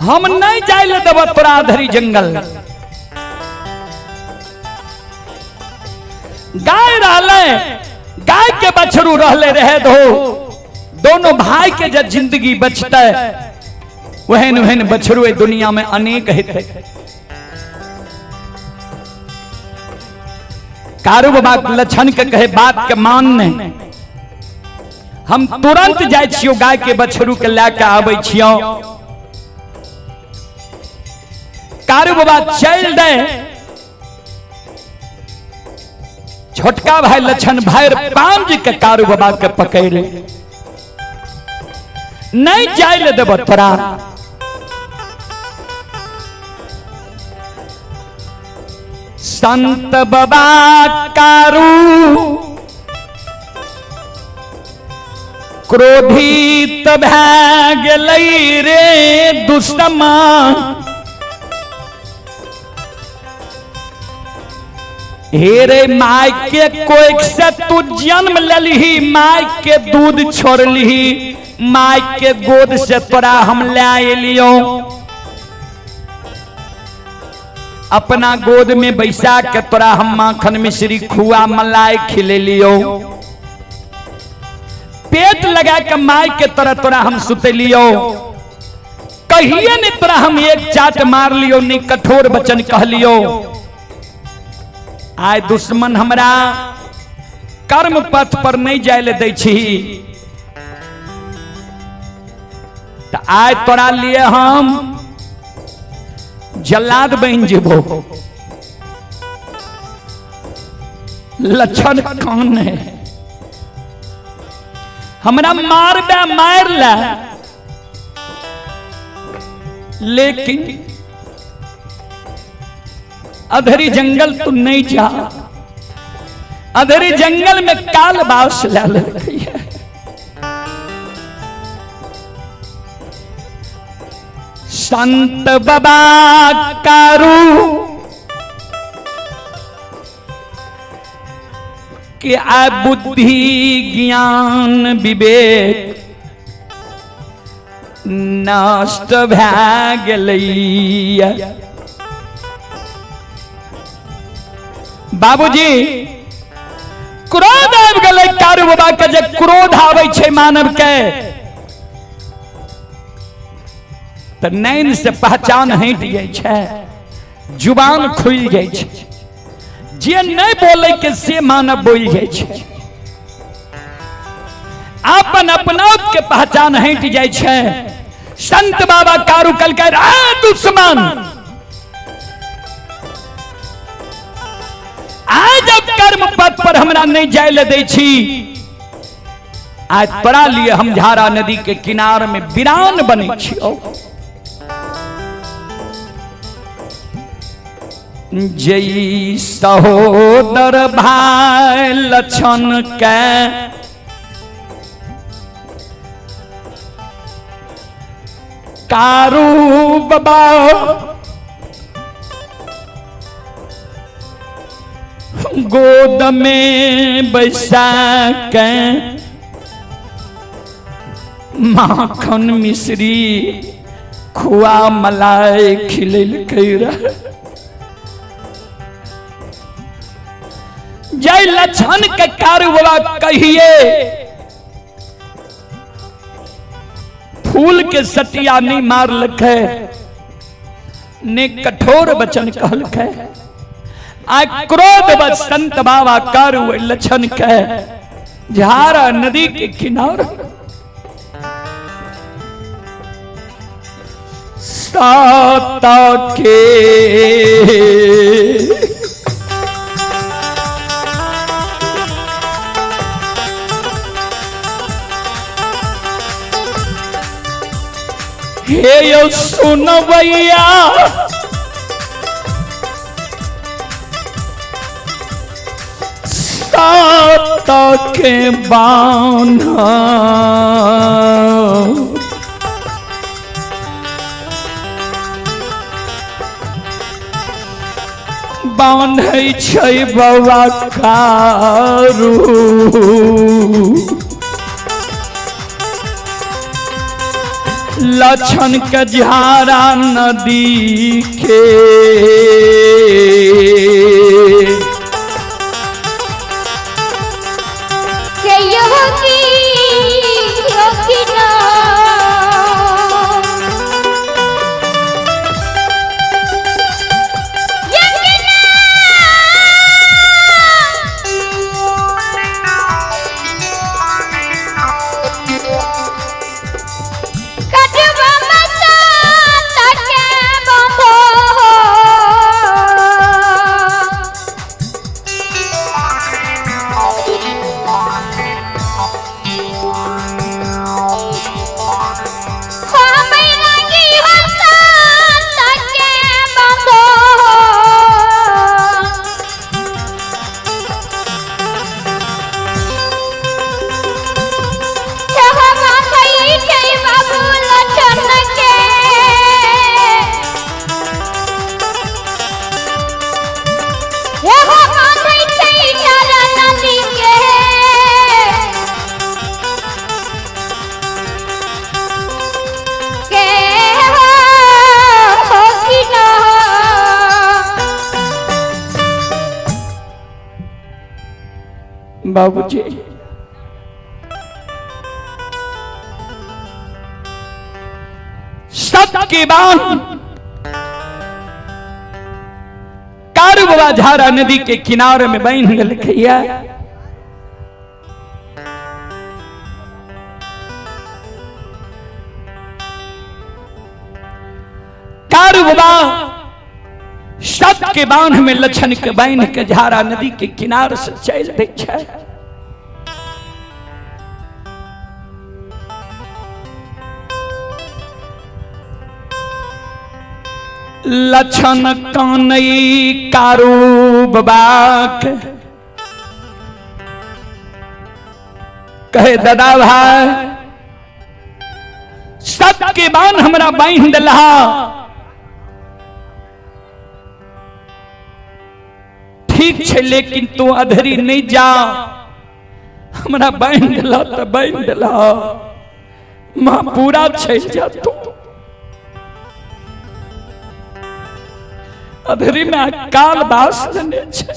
हम नहीं जाए ले देब तोरा धरी जंगल। गाय रहले, गाय के बछरू रहले रहे दो, दोनों भाई के जब जिंदगी बचते वहन वहन बछरू दुनिया में अनेक हेतै। कारू बाबा लक्षण के कहे बात के मान नहीं, हम तुरंत जाय छियो गाय के बछरू के लए के आबै छियो। कारू बाबा चल दे, छोटका भाई लक्षण भाई पाम जी के कारू बाबा के पकड़ नहीं जाय ले देब तोरा। संत बाबा कारू क्रोधित भए गेलै रे दुश्मन, हे रे my के कोख से तू जन्म लेलही, my के दूध छोड़लही, my के गोद से तोरा हम ले एलियो, अपना गोद में बैसा के तोरा हम माखन मिश्री खुआ मलाई खिलेलियो, पेट लगा के my के तरह तोरा हम सुतेलियो, कहिए नहीं तोरा हम एक चाट मार लियो, नहीं कठोर वचन कहलियो। आय दुश्मन हमरा कर्म पथ पर नहीं जाय ले दै छी, त आय तोरा लिए हम जल्लाद बन जेबो। लक्षण कौन है हमरा मारबे मार ले, लेकिन अधरी जंगल तू नहीं जा, अधरी जंगल में काल बास ले लेलकै। संत बाबा कारू के आ बुद्धि ज्ञान विवेक नष्ट भए गेलैया। बाबूजी क्रोध आबि गेलै कारू बाबा के, जे क्रोध आबै छै मानव के तऽ नैन से पहचान हटि जाइ छै, जुबान खुलि जाइ छै, जे नहि बोले के से मानव बोल जाइ छै, अपन अपना के पहचान हटि जाइ छै। संत बाबा कारू कहलकै आ दुश्मन, आज जब कर्म पथ पर हमरा नहीं जाय ले दै छी, आज तोरा लिए हम झारा नदी के किनार में वीरान बने छियो। जई सहोदर भाई लक्षण के कारू बाबा गोद में बैसा के माखन मिश्री खुआ मलाई खिलेलकै रहे। जय लक्षण के कारू बाबा कहिए फूल के सटिया नहीं मारलकै, ने कठोर वचन कहलकै। आ क्रोध बस संत बाबा कारू लक्षण के झारा नदी के किनारे सात के हे यो सुनवैया सात के बान्हा बान्है छै बाबा कारू। लक्षण के झारा नदी के। के योगी योगी ना कटवा मसाता के बंधो। हो बैरागी मसाता के बंधो। बाबू लछन के एहो बांधै छै चारा नदी के। के हो कि ना। बाबूजी सबके बांध कारू बाबा झारा नदी के किनारे में बांध देलकैया। कारू बाबा सबके बांध में लछन के बांध के झारा नदी के किनार से चल दै छै। लछन कानई कारू बाबाक कहे दादा भाई सबके बांध हमरा बांध दिलहा, ठीक छै लेकिन तू अधरी नहीं जा, हमरा बांध दिला तो बांध दिला, मां पूरा चल जा तू। अधरी में काल बास लेने छै।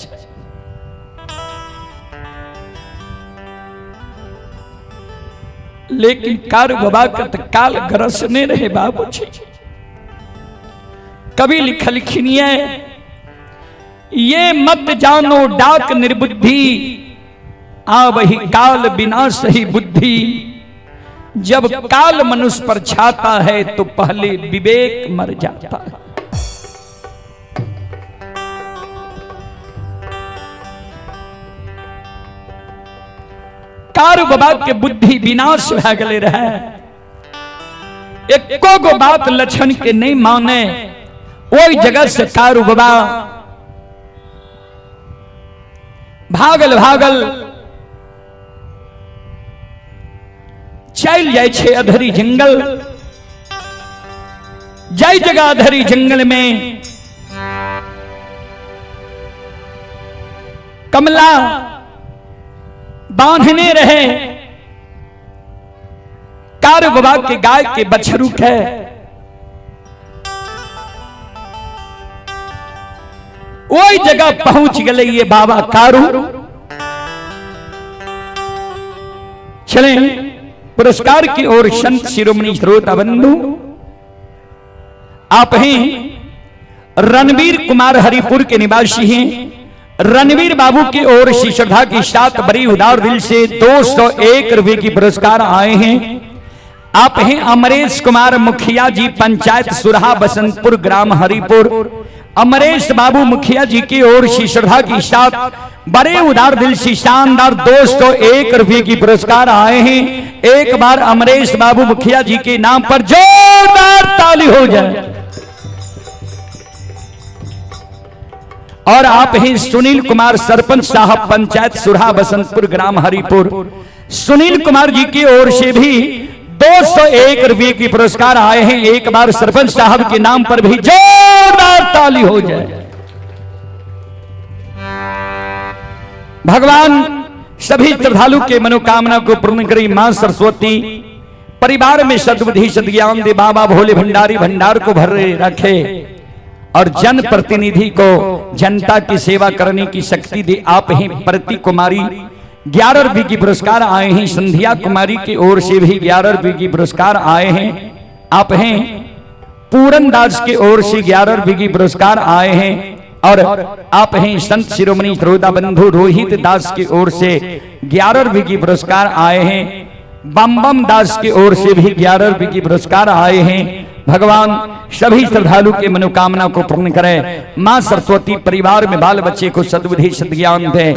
लेकिन कारू बाबा के तो काल ग्रसने रहे बाबूजी। कवि लिखलखिन ये मत जानो डाक निर्बुद्धि, आ वही काल बिना सही बुद्धि। जब काल मनुष्य पर छाता है तो पहले विवेक मर जाता है। कारू बाबा के बुद्धि विनाश भए गेलै रहे, एको गो बात लक्षण के नहीं माने। ओहि जगह से कारू बाबा भागल भागल चल जाइ छै अधरी जंगल। जाय जगह अधरी जंगल में कमला बांधने रहे कारू बाबा के गाय के बछरू के। वही जगह पहुंच गए ये बाबा कारू। चले पुरस्कार की ओर संत शिरोमणि श्रोता बंधु, आप हैं रणवीर कुमार हरिपुर के निवासी हैं। रणवीर बाबू की ओर से श्रद्धा की साथ बड़ी उदार दिल से 201 रुपए की पुरस्कार आए हैं। आप हैं अमरेश कुमार मुखिया जी, पंचायत सुरहा बसंतपुर, ग्राम हरिपुर। अमरेश बाबू मुखिया जी की ओर से श्रद्धा की साथ बड़े उदार दिल से शानदार 201 रुपए की पुरस्कार आए हैं। एक बार अमरेश बाबू मुखिया जी के नाम पर जोरदार ताली हो जाए। और आप ही सुनील कुमार सरपंच साहब, पंचायत सुरहा बसंतपुर, ग्राम हरिपुर। सुनील कुमार जी की ओर से भी 201 रुपए की पुरस्कार आए हैं। एक बार सरपंच साहब के नाम पर भी जोरदार ताली हो जाए। भगवान सभी श्रद्धालु के मनोकामना को पूर्ण करी। मां सरस्वती परिवार में सद्बुद्धि सद्ज्ञान दे। बाबा भोले भंडारी भंडार को भरे रखे और जन प्रतिनिधि को जनता की सेवा करने की शक्ति दे। आप ही प्रति कुमारी 11 रुपये की पुरस्कार आए हैं। संध्या कुमारी की ओर से भी 11 रुपये की पुरस्कार आए हैं। आप हैं पूरनदास की ओर से 11 रुपये की पुरस्कार आए हैं। और आप हैं संत शिरोमणि श्रोता बंधु रोहित दास की ओर से 11 रुपये की पुरस्कार आए हैं। बम बम दास की ओर से भी 11 रुपये की पुरस्कार आए हैं। भगवान सभी श्रद्धालु के मनोकामना को पूर्ण करे। मां सरस्वती परिवार में बाल बच्चे को सद्बुद्धि सद्ज्ञान दे।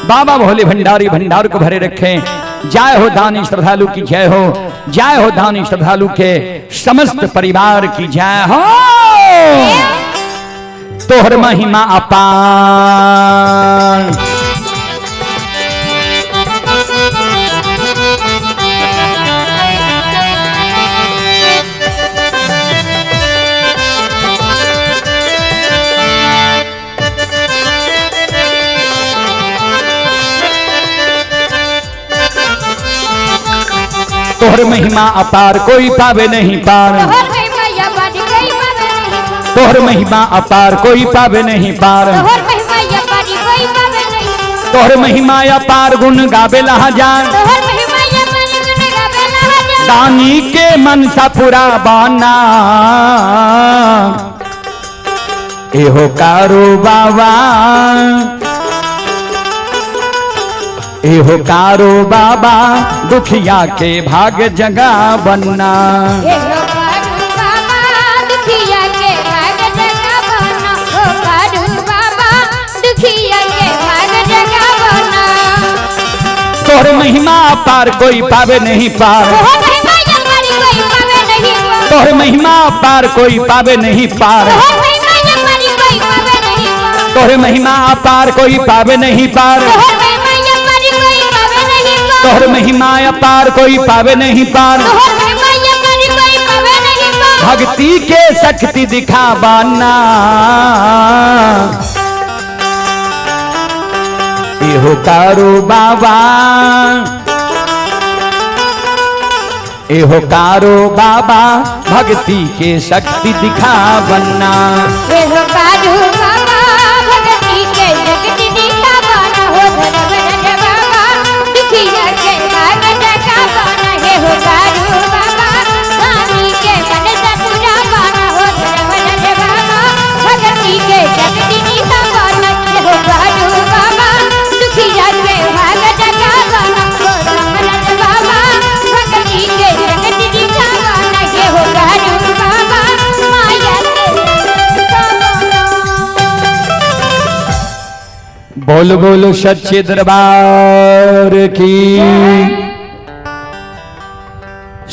बाबा भोले भंडारी भंडार को भरे रखें। जय हो दानी श्रद्धालु की जय हो। जय हो दानी श्रद्धालु के समस्त परिवार की जय हो। तोहर महिमा अपार। तोहर महिमा अपार कोई पावे नहीं पार। तोहर महिमा अपार कोई पावे नहीं पार। तोहर महिमा अपार कोई पावे नहीं पार। तोहर महिमा अपार कोई पावे नहीं पार। तोहर महिमा अपार गुण गावे हजार। तोहर महिमा अपार गुण गावे हजार। दानी के मनसा पूरा बाना एहो कारो बाबा, एहो कारो बाबा दुखिया के भाग जगा बनना। एहो कारू बाबा दुखिया के भाग जगा बना। ओ कारू बाबा दुखिया के भाग जगा बना। तोहर महिमा पार कोई पावे नहीं पार। तोहर महिमा अपार कोई पावे नहीं पार। तोहर महिमा पार कोई पावे नहीं पार। तोहर महिमा अपार कोई पावे नहीं पार। तोहर महिमा अपार कोई पावे नहीं पार। तोहर महिमा अपार कोई पावे नहीं पार। तोहर महिमा अपार कोई पावे नहीं पार। तोहर महिमा अपार कोई पावे नहीं पार। भक्ति के शक्ति दिखा बाना एहो कारो बाबा, एहो कारो बाबा भक्ति के शक्ति दिखा बन्ना। एहो कारू बाबा भक्ति के शक्ति दिखा बना। हो धर्म रज बाबा दुखिया के भाग जगा बना। एहो कारू बाबा स्वामी के मन से पूरा बना। हो धर्म रज बाबा भक्ति के शक्ति दिखा बना। एहो कारू बाबा दुखिया के भाग जगा बना। हो धर्म रज बाबा भक्ति के शक्ति दिखा बना। एहो कारू बाबा माया के बोल बोलो सच्चे दरबार की।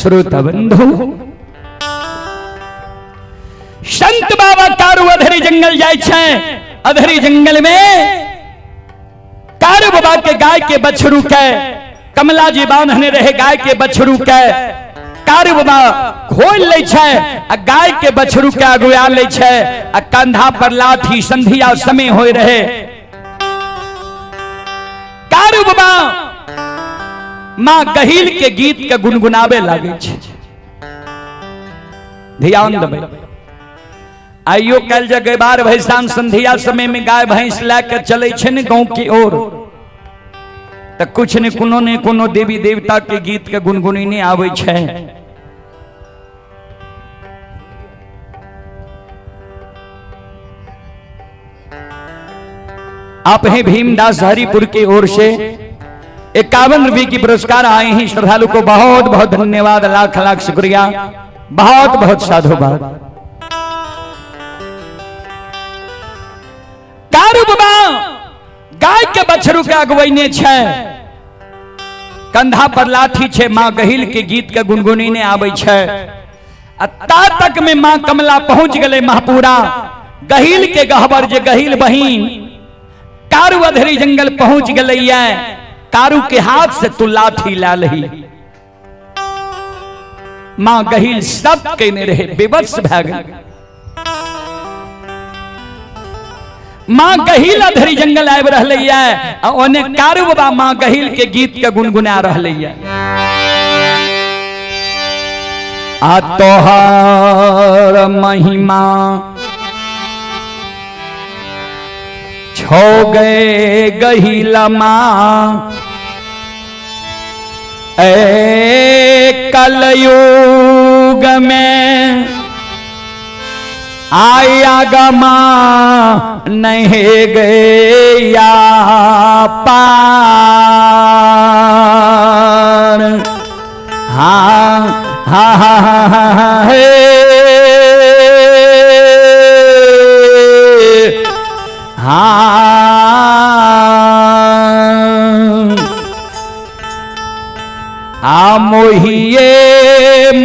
श्रोता बंधु, संत बाबा कारू अधरी जंगल जाय छै। अधरी जंगल में कारू बाबा के गाय के बछड़ू के कमला जी बांधने रहे। गाय के बछड़ू के कारू बाबा खोल लै छै आ गाय के बछड़ू के अगुआ लै छै आ कंधा पर लाठी। संधिया समय होय रहे। कारू बाबा मां गहिल के गीत के गुनगुनावे लागे छै। ध्यान देबै, आइयो कल जे गैबार भैंसान संधिया समय में गाय भैंस लए के चले छै ने गाँव की ओर, तऽ कुछ ने कोनो ने कोनो देवी देवता के गीत के गुनगुनेने आबै छै। आप हैं भीमदास हरिपुर की ओर से 51 रुपए की पुरस्कार आए हैं। श्रद्धालु को बहुत बहुत धन्यवाद, लाख लाख शुक्रिया, बहुत बहुत साधुवाद। कारू बाबा गाय के बछड़ू के अगुवैने छै, कंधा पर लाठी छै, माँ गहिल के गीत के गुनगुनेने आबै छै। आ ता तक में माँ कमला पहुंच गेलै महपुरा। गहिल के गहबर जे गहिल बहिन कारू अधरी जंगल पहुंच गेलै, कारू के हाथ से तू लाठी ला लही। माँ गहिल सब केने रहे, बेबस भए गेल। माँ गहिल धरि जंगल आबि रहलै आ ओने कारू बाबा माँ गहिल के गीत के गुनगुना रहलै। आ तोहर महिमा छो गए गहिल माँ ए कलयुग में आया गमा नहीं गया पार। हाँ हाँ हाँ हाँ हाँ हे हाँ आ मोहिए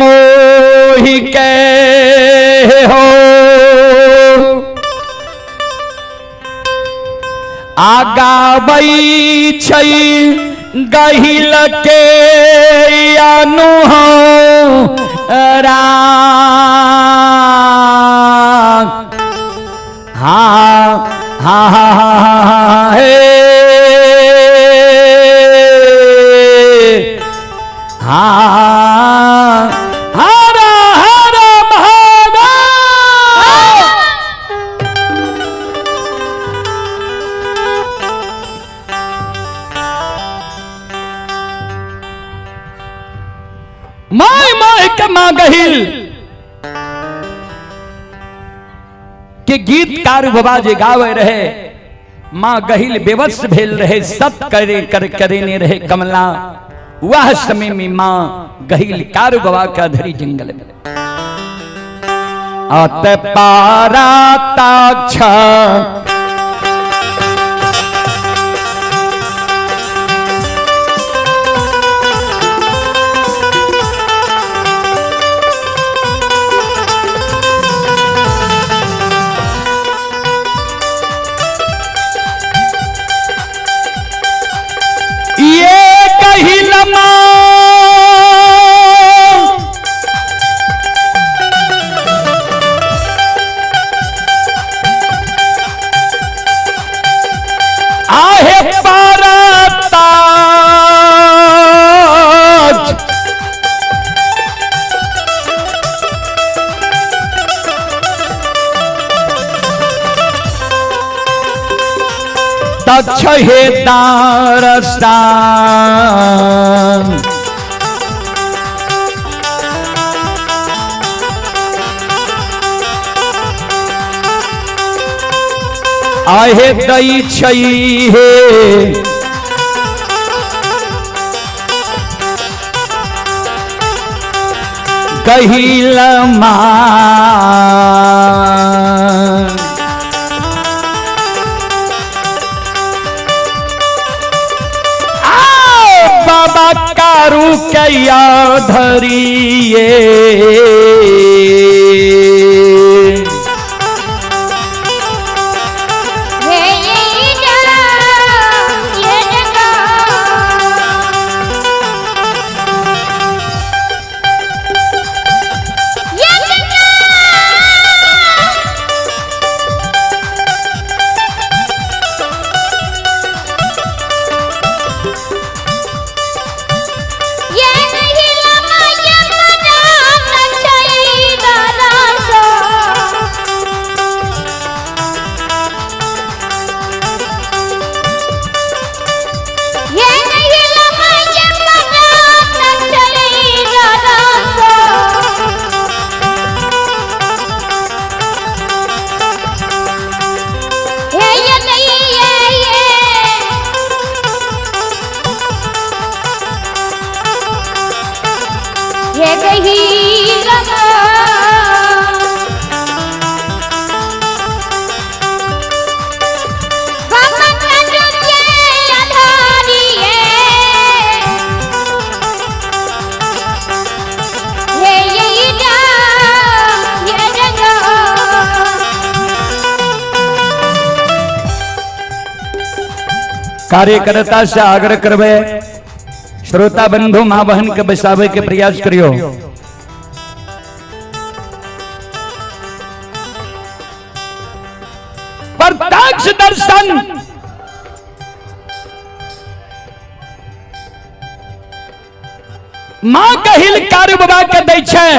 मोहि के हो आगाबै छै गहिल के अनुहो रा हाँ हाँ हाँ हाँ हाँ हे हाँ हर हर महादेव। My my के माँ गहिल के गीतकार बाबा जे गावे रहे माँ गहिल बेवश भेल रहे सत करे कर करेने रहे कमला वह समय में माँ गहिल कार बाबा का धरी जंगल में अत पारा ताक्ष ये कहिल माँ आहे पारताज तक्ष हे दारसान आहे दै छै हे कहिल माँ आओ बाबा कारू कैया धरिए हे ये जा ये जगा ये जगा ये नहीं लमा ये मना नचई दादा ये नहीं लमा ये मना नचई दादा हे ये नहीं ये ये ये गही लगा कार्यकर्ता से आग्रह करबे श्रोता बंधु माँ बहन के बसावे के प्रयास करियो। प्रताप कटाक्ष दर्शन माँ गहिल कारू बाबा के दै छै।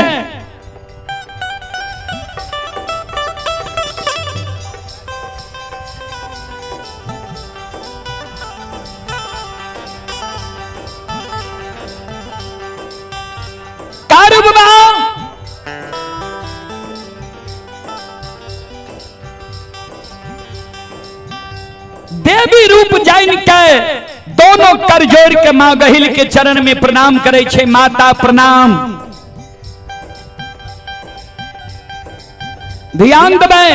कारू बाबा देवी रूप जान के दोनों कर जोड़ के माँ गहिल के चरण में प्रणाम करे छे। माता प्रणाम। ध्यान देबै,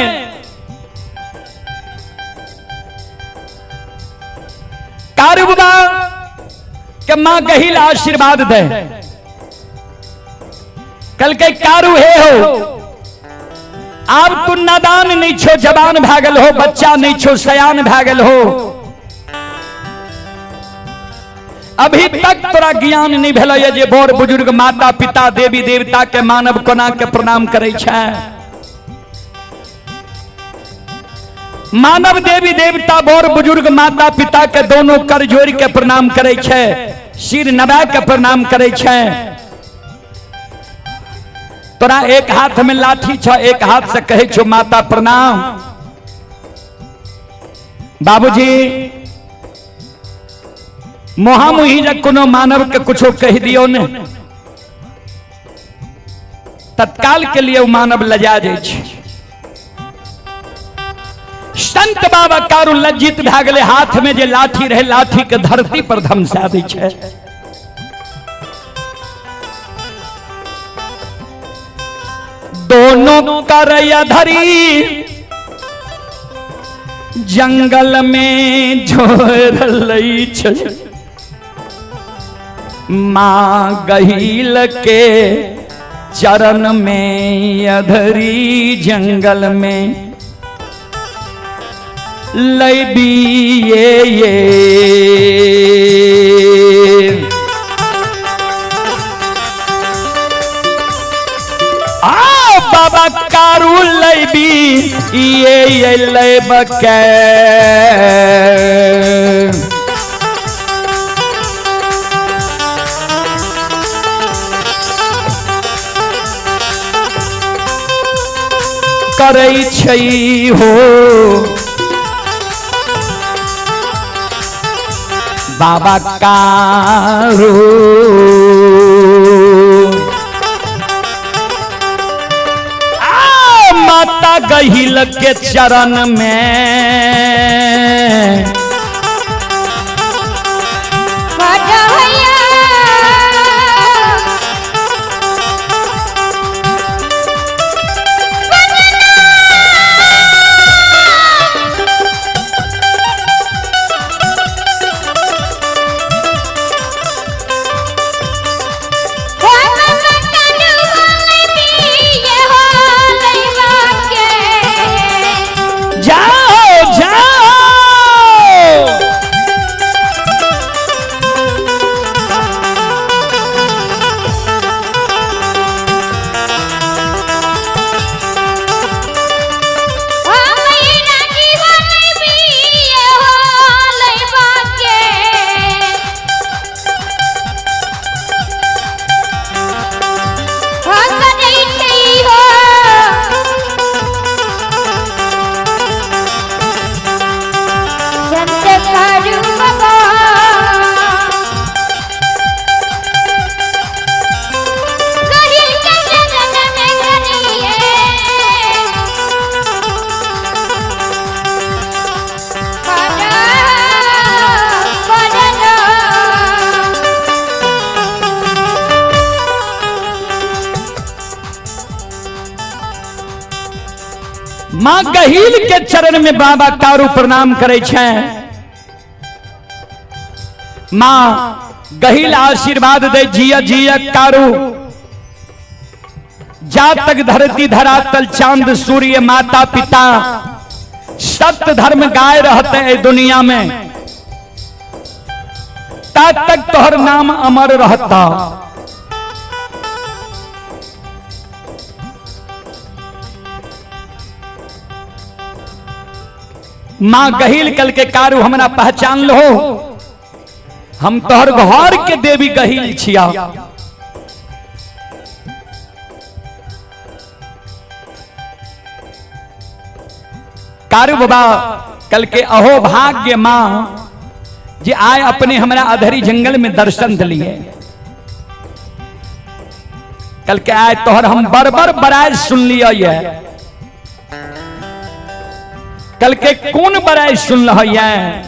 कारू बाबा के माँ गहिल आशीर्वाद दे। कल के कारू हे हो, आब तू नादान नहीं छो, जवान भए गेल हो, बच्चा नहीं छो, सयान भए गेल हो। अभी तक तोरा ज्ञान नहीं भेल जे बड़ बुजुर्ग माता पिता देवी देवता के मानव कोना के प्रणाम करे छै। मानव देवी देवता बड़ बुजुर्ग माता पिता के दोनों कर जोड़ के प्रणाम करे छै, सिर नवा के प्रणाम करे छै। तोरा एक हाथ में लाठी छ, एक हाथ से कहे छो माता प्रणाम। बाबूजी मोहामुही जब कोनो मानव के कुछो कह दियो ने, तत्काल के लिए वो मानव लजा जाइ छै। संत बाबा कारू लज्जित भए गेलै, हाथ में जे लाठी रहे लाठी के धरती पर धमसा दै छै। दोनों कर धरी जंगल में झोर लै छै। माँ गहिल के चरण में अधरी जंगल में लैबिए ये। आ बाबा कारू लैबी ये लैबके। करै छै हो बाबा कारू। आ माता गहिल के चरण में जाओ जाओ। माँ गहील के चरण में बाबा कारू प्रणाम करे छे। माँ गहील आशीर्वाद दे जिया जिया कारू। जा तक धरती धरातल चांद सूर्य माता पिता सत्य धर्म गाय रहते हैं दुनिया में, ता तक तोहर नाम अमर रहता। माँ गहिल कल के कारू हमरा पहचान लो, हम तोहर घर के देवी गहिल छिया। कारू बाबा कल के अहो भाग्य माँ जे आए अपने हमरा अधरी जंगल में दर्शन दिलिए। कल के आए तोहर हम बरबर बराज सुन लिया ये। कल के कौन बराज सुन रहा है?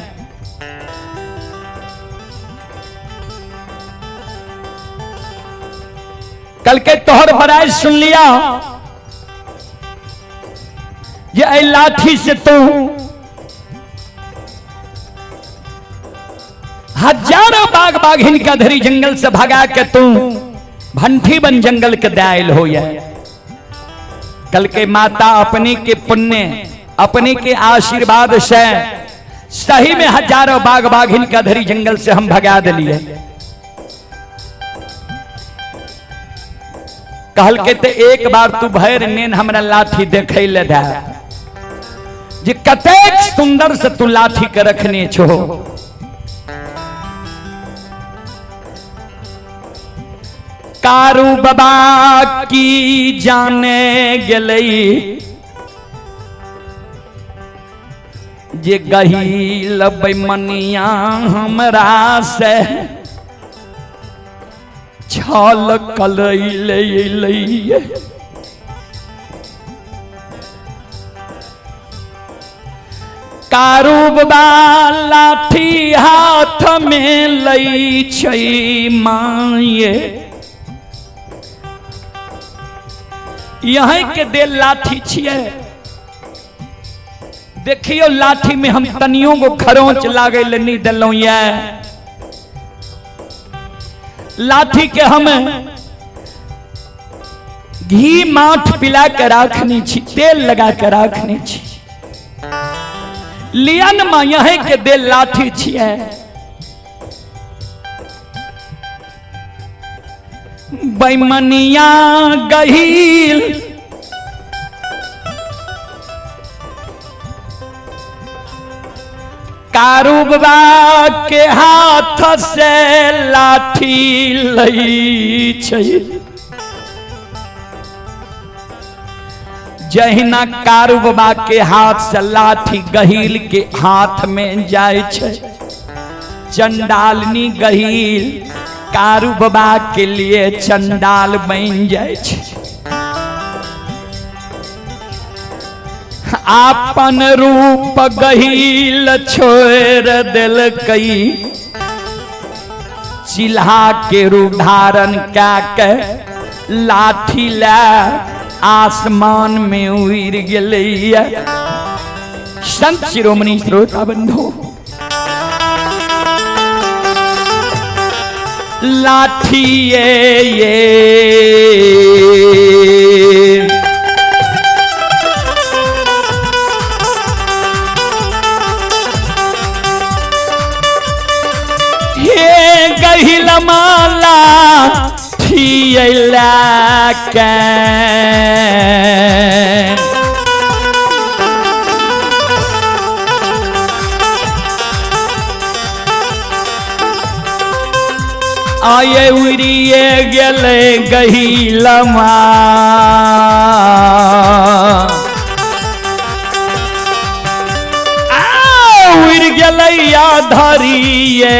कल के तोहर बराज सुन लिया ये ऐ लाठी से तू हजारों बाघ बाघिन का धरी जंगल से भगा के तू भंठी बन जंगल के दायल हो। कल के माता अपने के पुण्य अपने के आशीर्वाद से सही में हजारों बाघ बाघिन का धरी जंगल से हम भगा दिलिए। कहल के ते एक बार तू भैर नेन हमरा लाठी देखे ले दे जे कतेक सुंदर से तू लाठी के रखने छो। कारू बाबा की जाने गेलई जे गहील बेमनिया हमरा से छल कलैले। कारू बाबा लाठी हाथ में लई छै माये, यहीं के दे लाठी छिए। देखियो लाठी में हम तनियो को खरोंच लागे ले नहीं दिलौं। ये लाठी के हम घी माठ पिला के राखनी छी, तेल लगा के राखनी छी। लियन मां यहीं के दे लाठी छिए। बैमनिया गहील कारू बाबा के हाथ से लाठी लई छै। जहिना कारू बाबा के हाथ से लाठी गहील के हाथ में जाय छै, चंडालनी गहील कारू बाबा के लिए चंडाल बन जाय छै। आपन रूप गहील छोड़ दिलकई, चिल्हा के रूप धारण कै के लाठी लै आसमान में उड़ गेलैया। संत शिरोमणि श्रोता बंधु, लाठी ये हे गहिल माला थियला के आये उड़िए गेले गहिलमा। उड़ गेलै धरिए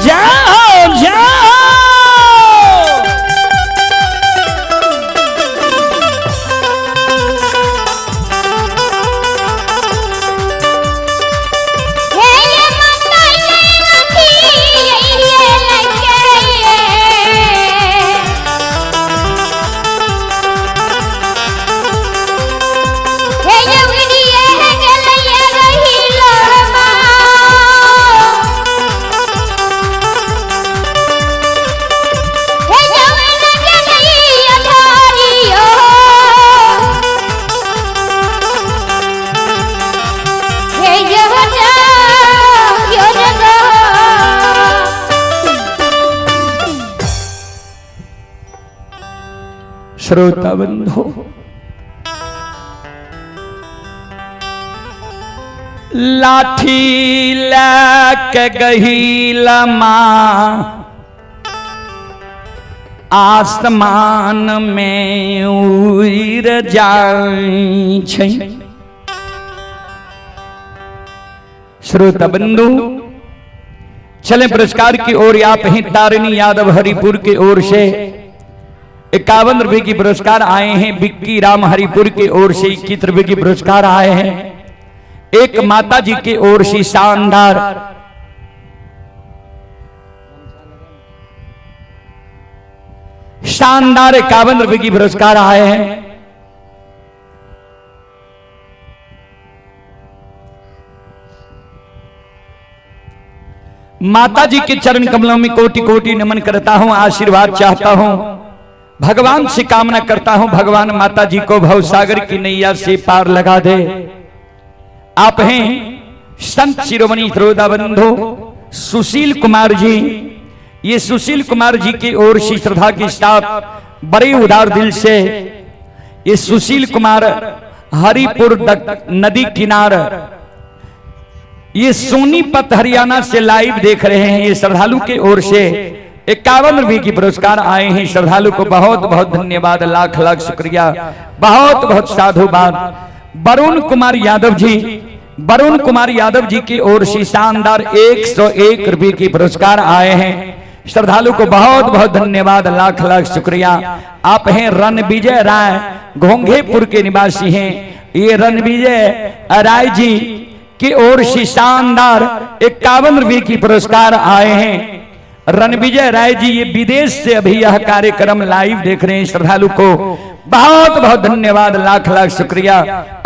जाओ जाओ। श्रोता बंधु, लाठी लैके गहील माँ आसमान में उड़ जाई छै। श्रोता बंधु, चले पुरस्कार की ओर। आप ही तारिणी यादव हरिपुर की ओर से 51 रुपए की पुरस्कार आए हैं। बिक्की राम हरिपुर की ओर से 21 रुपए की पुरस्कार आए हैं। एक माता जी की ओर से शानदार शानदार 51 रुपए की पुरस्कार आए हैं। माता जी के चरण कमलों में कोटि कोटि नमन करता हूं, आशीर्वाद चाहता हूं, भगवान से कामना करता हूं, भगवान माता जी को भवसागर की नैया से पार लगा दे। आप हैं संत शिरोमणि श्रोता बंधु सुशील कुमार जी। ये सुशील कुमार जी की ओर से श्रद्धा के साथ बड़े उदार दिल से ये सुशील कुमार हरिपुर नदी किनार ये सोनीपत हरियाणा से लाइव देख रहे हैं। ये श्रद्धालु के ओर से 51 रुपए की पुरस्कार आए हैं। श्रद्धालु को बहुत बहुत धन्यवाद, लाख लाख शुक्रिया, बहुत बहुत साधुवाद। वरुण कुमार यादव जी, वरुण कुमार यादव जी की ओर से शानदार 101 रुपए की पुरस्कार आए हैं। श्रद्धालु को बहुत बहुत धन्यवाद, लाख लाख शुक्रिया। आप हैं रणविजय राय, घोंघेपुर के निवासी हैं। ये रणविजय राय जी की ओर से शानदार 51 रुपए की पुरस्कार आए हैं। रणविजय राय जी ये विदेश से अभी यह कार्यक्रम लाइव देख रहे हैं। श्रद्धालु को बहुत बहुत धन्यवाद, लाख लाख शुक्रिया।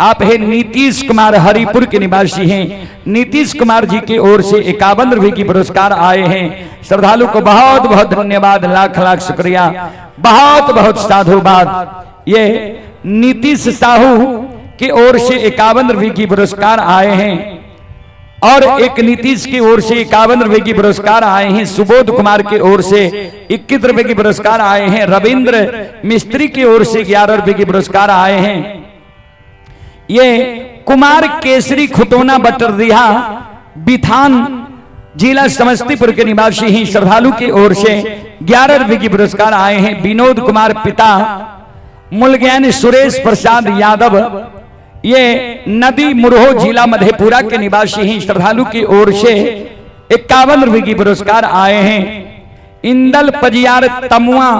आप हैं नीतीश कुमार, हरिपुर के निवासी हैं। नीतीश कुमार जी की ओर से 51 रुपए की पुरस्कार आए हैं। श्रद्धालु को बहुत बहुत धन्यवाद, लाख लाख शुक्रिया, बहुत बहुत साधुवाद। ये नीतीश साहू की ओर से 51 रुपए की पुरस्कार आए हैं। और एक नीतीश की ओर से 51 रुपए की पुरस्कार आए हैं। सुबोध कुमार की ओर से 21 रुपए की पुरस्कार आए हैं। रविंद्र मिस्त्री की ओर से 11 रुपए की पुरस्कार आए हैं। ये कुमार केसरी खुटोना बटरदिहा बिथान जिला समस्तीपुर के निवासी ही श्रद्धालु की ओर से 11 रुपए की पुरस्कार आए हैं। विनोद कुमार पिता मुलगैन सुरेश प्रसाद यादव ये नदी मुरहो जिला मधेपुरा के निवासी हैं। श्रद्धालु की ओर से 51 रुपए की पुरस्कार आए हैं। इंदल पजियार तमुआ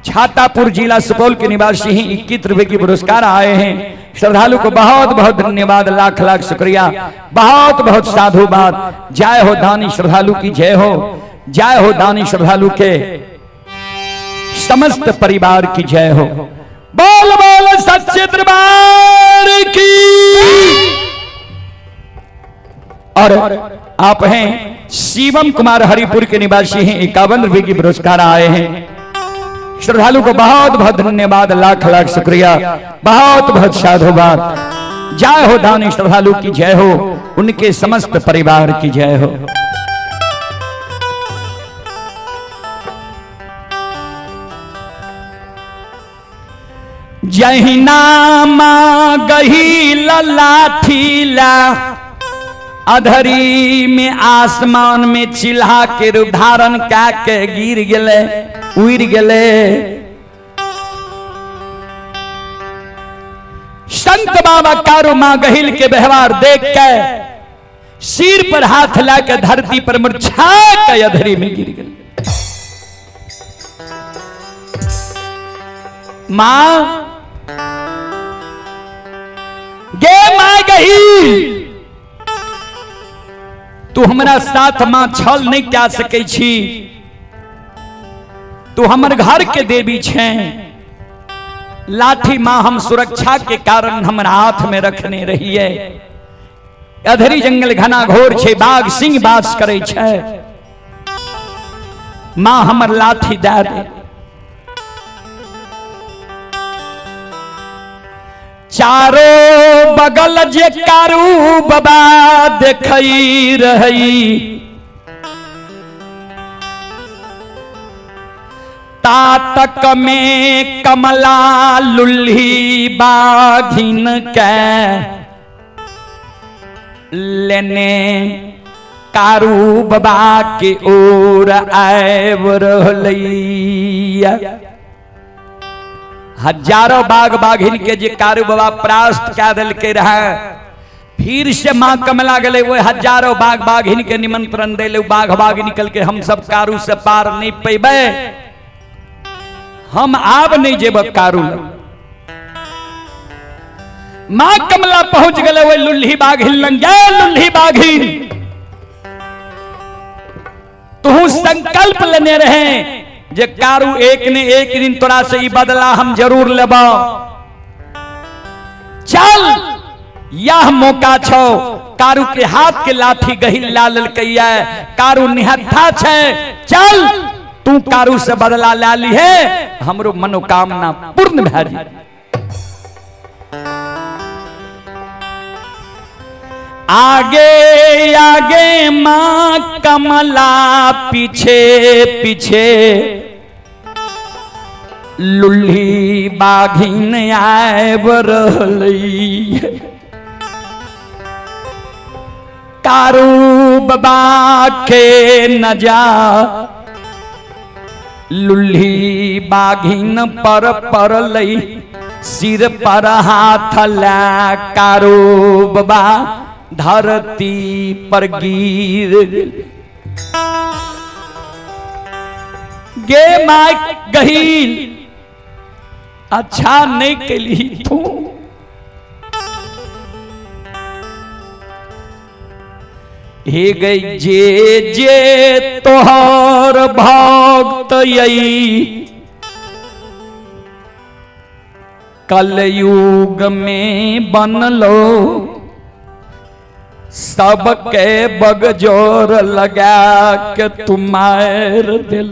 छातापुर जिला सुपौल के निवासी हैं। 21 रुपए की पुरस्कार आए हैं। श्रद्धालु को बहुत बहुत धन्यवाद, लाख लाख शुक्रिया, बहुत बहुत साधुवाद। जय हो दानी श्रद्धालु की जय हो, जय हो दानी श्रद्धालु के समस्त परिवार की जय हो। बोल बोल सच्चे दरबार की। और आप हैं शिवम कुमार हरिपुर के निवासी हैं। 51 रुपए की पुरस्कार आए हैं। श्रद्धालु को बहुत बहुत धन्यवाद, लाख लाख शुक्रिया, बहुत बहुत साधुवाद। जय हो दानी श्रद्धालु की जय हो, उनके समस्त परिवार की जय हो। जहिना माँ गही लाठीला अधरी में आसमान में चिल्हा के रूप धारण कै के गिर गेले, उड़ गेले। संत बाबा कारू माँ गहिल के व्यवहार देख के सिर पर हाथ ला के धरती पर मुरझा के अधरी में गिर गए। मां गे मां गही, तू हमरा साथ मां छल नहीं कह सकै छी, तू हमर घर के देवी छे। लाठी मां हम सुरक्षा के कारण हमरा हाथ में रखने रहिए। अधरी जंगल घना घोर छे, बाघ सिंह बास करे छे, मां हमर लाठी दे दे। चारो बगल जे कारू बाबा देखई रही, तातक में कमला लुल्ही बाघिन के लेने कारू बाबा के ओर आबि रहलैया। हजारों बाघ बाघिन के जे कारू बाबा परास्त कए देलकै रहे, फिर से माँ कमला गेलै ओहि हजारों बाघ बाघिन के निमंत्रण दै ले। बाघ बाघ निकल के हम सब कारू से पार नहीं पैबै, हम आब नहीं जेब कारू लग। माँ कमला पहुंच गए वही लुल्ही बाघिन लग। गए लुल्ही बाघिन, तू संकल्प लेने रहे जे कारू एक ने एक दिन तोरा से ई बदला हम जरूर लेब। चल यह मौका छो। कारू के हाथ के लाठी गहिल ला लेलकैया, कारू निहत्था छै, चल तू कारू से बदला ला ली है, हमरो मनोकामना पूर्ण भए जी। आगे आगे माँ कमला पीछे पीछे लुल्ही बाघिन आबि रहलै। कारू बाबा के नजा लुल्ही बाघिन पर पड़लै, सिर पर हाथ ला कारू बाबा धरती पर गिर गे। My गहील अच्छा नहीं कली तू, हे गई जे जे तोहर भक्त यई कलयुग में बनलो, सबके बगजोर लगा के तुम्हार दिल।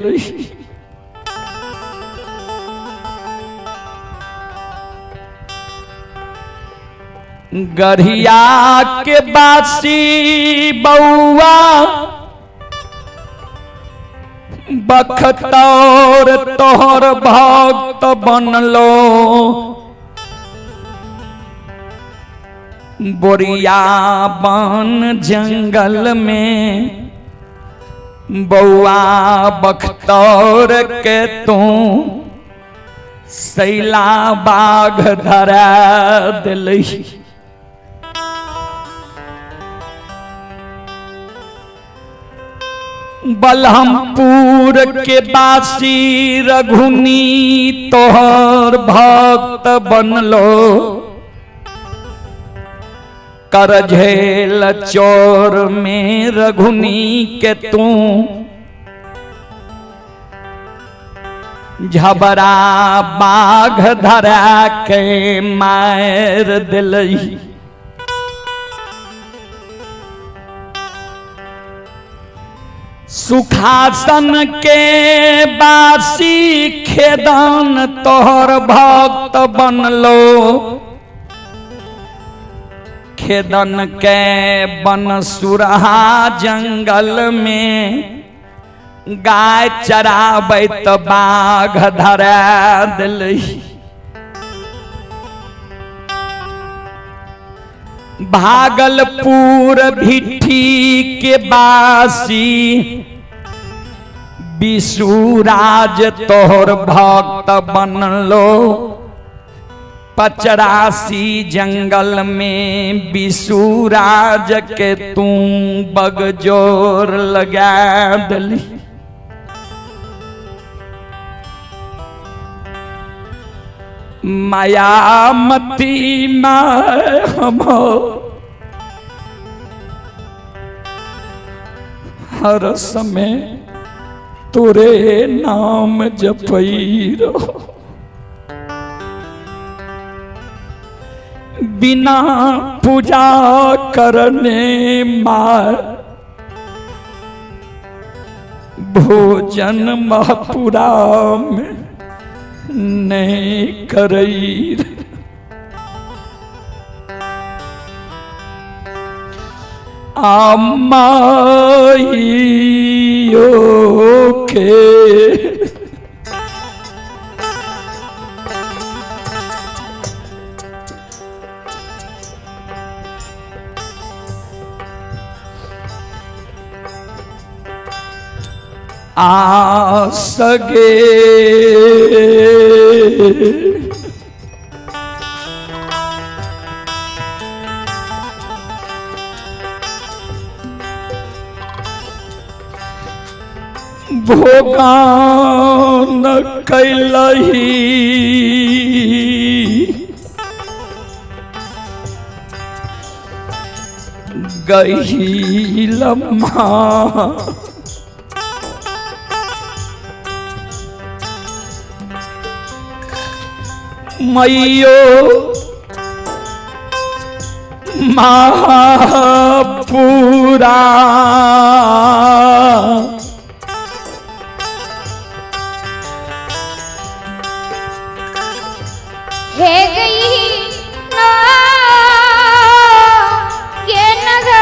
गढ़िया के बासी बउआ बखतौर तोहर भक्त बनलो, बोरिया बन जंगल में बउआ बखतौर के तू सैला बाघ धरा दिलही। बलहमपुर के बासी रघुनी तोहर भक्त बनलो, करझेल चोर में रघुनी के तू झबरा बाघ धरा के मार दिलही। सुखासन के बासी खेदन तोहर भक्त बनलो, खेदन के बनसुरहा जंगल में गाय चराबैत बाघ धरा दिलही। भागलपुर भिट्ठी के बासी विशुराज तोहर भक्त बनलो, पचरासी जंगल में विशुराज के तू बगजोर लगा दिली। मायामती my हम हर समय तोरे नाम जपई रहो, बिना पूजा करने मार भोजन महपुरा में नहीं करई। आमाइयो के आ सगे भोगान कैलही गही लम्हा मैयो महापुरा हे गई ना के नगा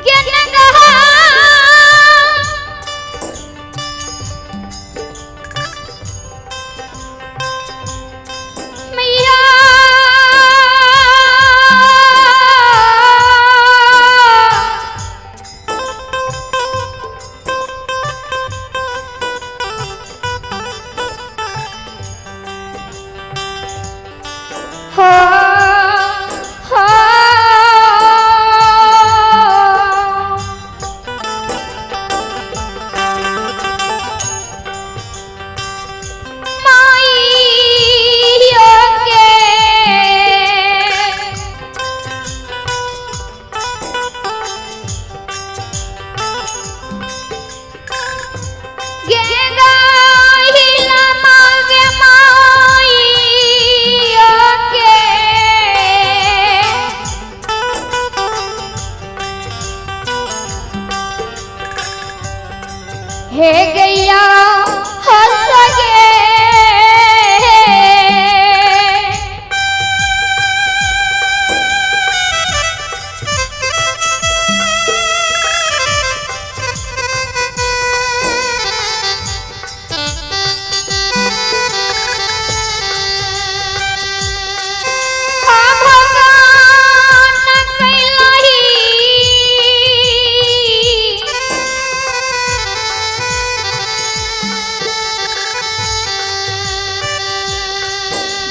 के नगा मैया हो हो माई के हे गैया हंस गे भगवान कैलही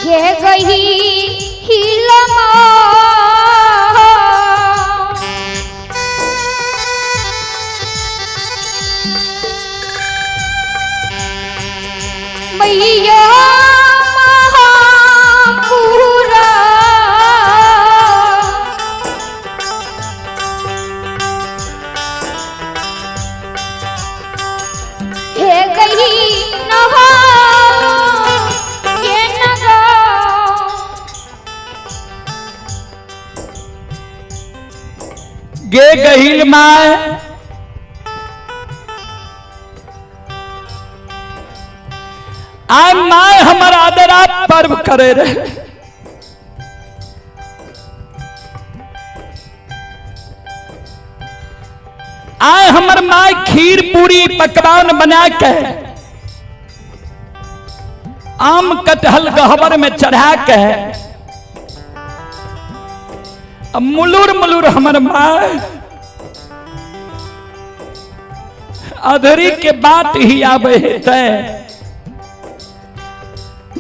घे गही हिलमा मैया महापुरा हे गई नहा के नगा गे गहिल my I my हमर आदरा पर्व करे रहे आय हमर my खीर पूरी पकवान बना के आम कटहल गहबर में चढ़ा के अब मुलुर मुलुर हमर my अधरी के बात ही आवे हेतै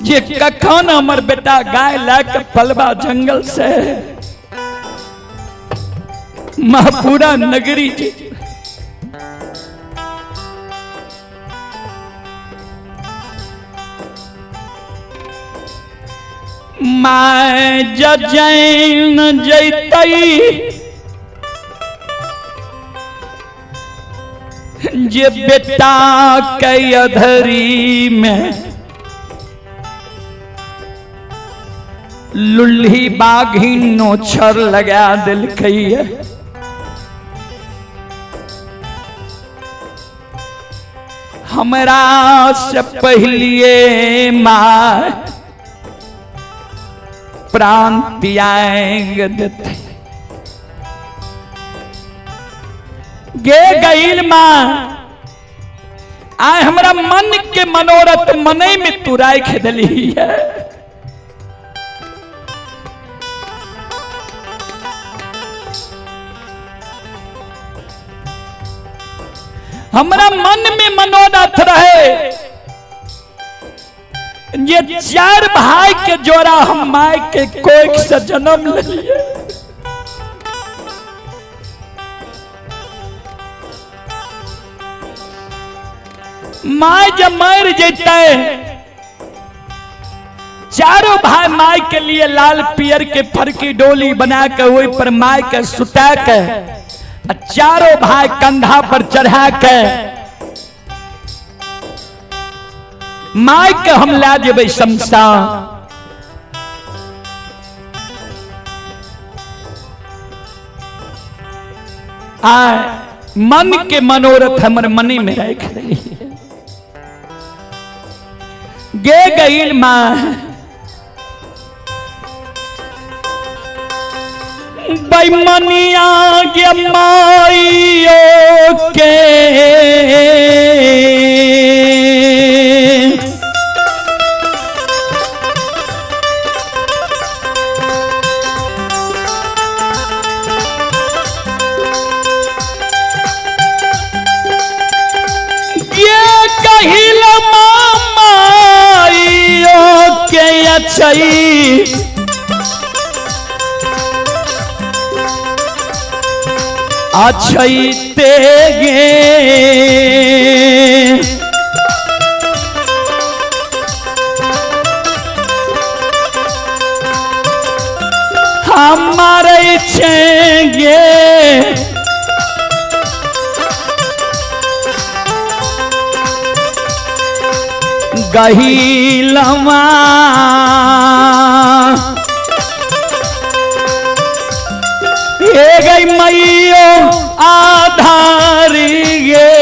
जे कखन हमर बेटा गाय लए के पलवा जंगल से महपुरा नगरी जे my जजैन जैतई जे बेटा के अधरी में लुल्ही बाघी नोछर लगा दिलकै हमरा से पहलिए माँ प्राण त्याग देते गे गईल माँ आय हमरा मन के मनोरथ मने में तू राख दिली है। हमरा मन में मनोरथ रहे ये चार भाई के जोड़ा हम माय के कोख से जन्म लिए। My जब मर जैते चारों भाई my के लिए लाल पियर के फरकी डोली बना के वही पर my के सुता के चारों भाई कंधा पर चढ़ा के my के हम ला जेबै शमशान। आ मन के मनोरथ हमर मनी में राख देलियै। गे गईल माँ बैमनिया गे माइयो के ये कहिल मामाइयो के अछई अछई ते गे हमारे छेंगे गहीलवा ये गई मैयो आधारी गे।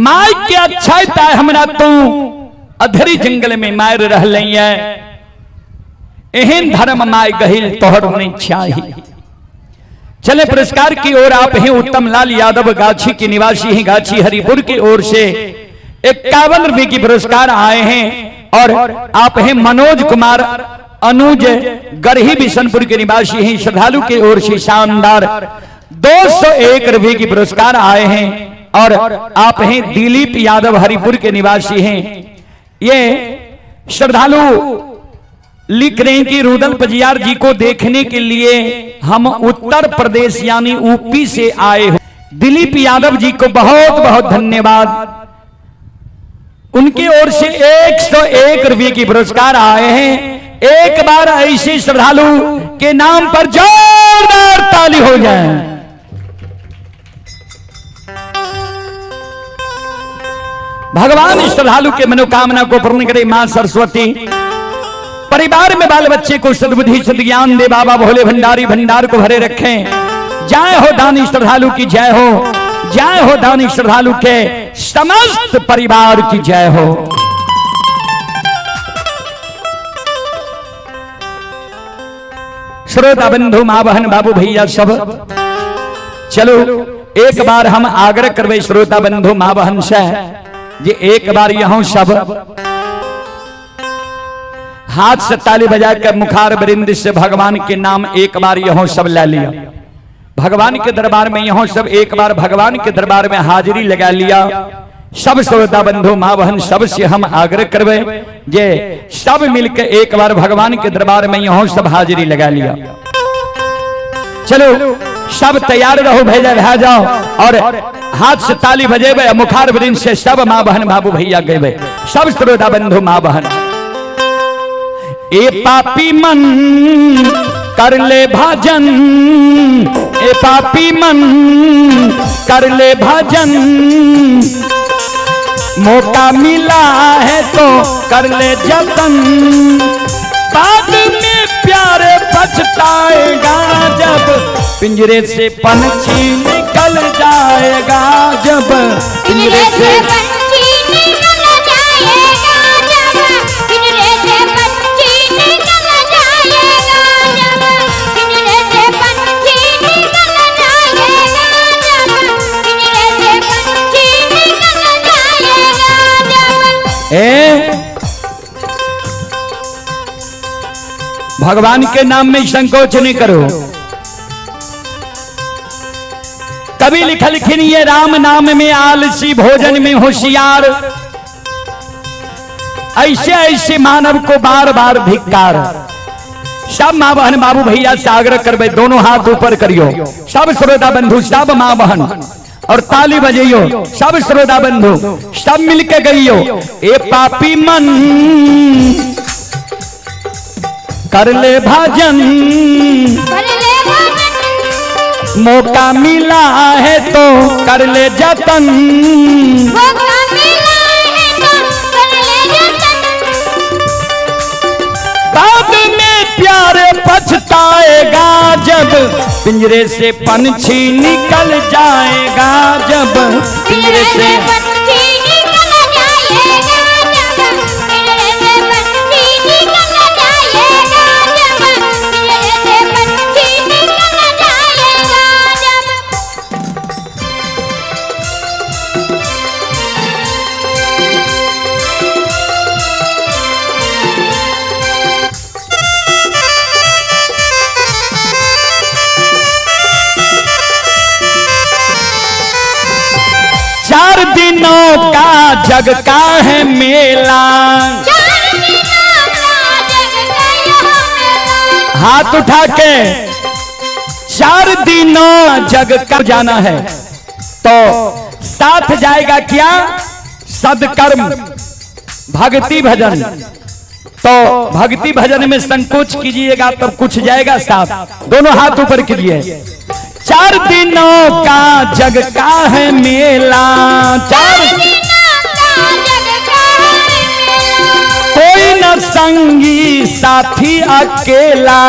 My के अच्छा हमरा तू अधरी जंगल में मार रहले है, एहन धर्म my गहिल तोहर नहीं चाही। चले पुरस्कार की ओर आप हैं उत्तम लाल यादव गाछी के निवासी हैं, गाछी हरिपुर की ओर से 51 रुपए की पुरस्कार आए हैं। और आप हैं मनोज कुमार अनुज गरही बिशनपुर के निवासी हैं, श्रद्धालु की ओर से शानदार 201 रुपए की पुरस्कार आए हैं। और आप हैं दिलीप यादव हरिपुर के निवासी हैं। ये श्रद्धालु लिख रहे हैं कि रुदल पजियार जी को देखने के लिए हम उत्तर प्रदेश यानी यूपी से आए हो। दिलीप यादव जी को बहुत बहुत धन्यवाद, उनकी ओर से 101 रुपये की पुरस्कार आए हैं। एक बार ऐसे श्रद्धालु के नाम पर जय जोरदार ताली हो जाए। भगवान श्रद्धालु के मनोकामना को पूर्ण करे मां सरस्वती। परिवार में बाल बच्चे को सद्बुद्धि सद्ज्ञान दे बाबा भोले भंडारी, भंडार को भरे रखें। जय हो दानी श्रद्धालु की जय हो, जय हो दानी श्रद्धालु के समस्त परिवार की जय हो। श्रोता बंधु माँ बहन बाबू भैया सब, चलो एक बार हम आग्रह करबे श्रोता बंधु माँ बहन से जे एक बार यहाँ सब हाथ से ताली बजाकर मुखार वृंद से भगवान के नाम एक बार यहाँ सब ले लिया। भगवान के दरबार में यहाँ सब एक बार भगवान के दरबार में हाजिरी लगा लिया। सब श्रोता बंधु माँ बहन सब से हम आग्रह करबे जे सब मिलकर एक बार भगवान के दरबार में यहाँ सब हाजिरी लगा लिया। चलो सब तैयार रहो, भेजा भा जाओ और हाथ से ताली बजेबे, मुखार वृंद से सब माँ बहन बाबू भैया गेबे, सब श्रोता बंधु माँ बहन। ए पापी मन कर ले भजन, ए पापी मन कर ले भजन, मौका मिला है तो कर ले जतन, बाद में प्यारे पछताएगा जब पिंजरे से पंछी निकल जाएगा, जब पिंजरे से पंछी निकल जाएगा, जब पिंजरे से पंछी निकल जाएगा, जब पिंजरे से पंछी निकल जाएगा, जब पिंजरे से पंछी निकल जाएगा, जब। ए भगवान के नाम में संकोच नहीं करो। कवि लिखलखिन ये राम नाम में आलसी भोजन में होशियार, ऐसे ऐसे मानव को बार बार धिक्कार। सब माँ बहन बाबू भैया से आग्रह करबे, दोनों हाथ ऊपर करियो, सब श्रोता बंधु सब माँ बहन, और ताली बजाइयो सब श्रोता बंधु, सब मिलके गइयो। ए पापी मन कर ले भजन, कर ले भजन, मौका मिला है तो कर ले जतन, मौका मिला है तो कर ले जतन, बाद में प्यारे पछताएगा जब पिंजरे से पंछी निकल जाएगा, जब पिंजरे से पंछी निकल जाएगा, जब पिंजरे से पंछी निकल जाएगा, जब पिंजरे से पंछी निकल जाएगा, जब। चार दिनों का जग का है मेला, चार दिनों का जग का यह मेला, हाथ उठा के 4 दिनों जग का जाना है तो साथ जाएगा क्या? सदकर्म भक्ति भजन। तो भक्ति भजन में संकोच कीजिएगा तब कुछ जाएगा साथ। दोनों हाथ ऊपर कीजिए। 4 दिनों का जग का है मेला, 4 दिनों का जग का है मेला, कोई न संगी साथी अकेला,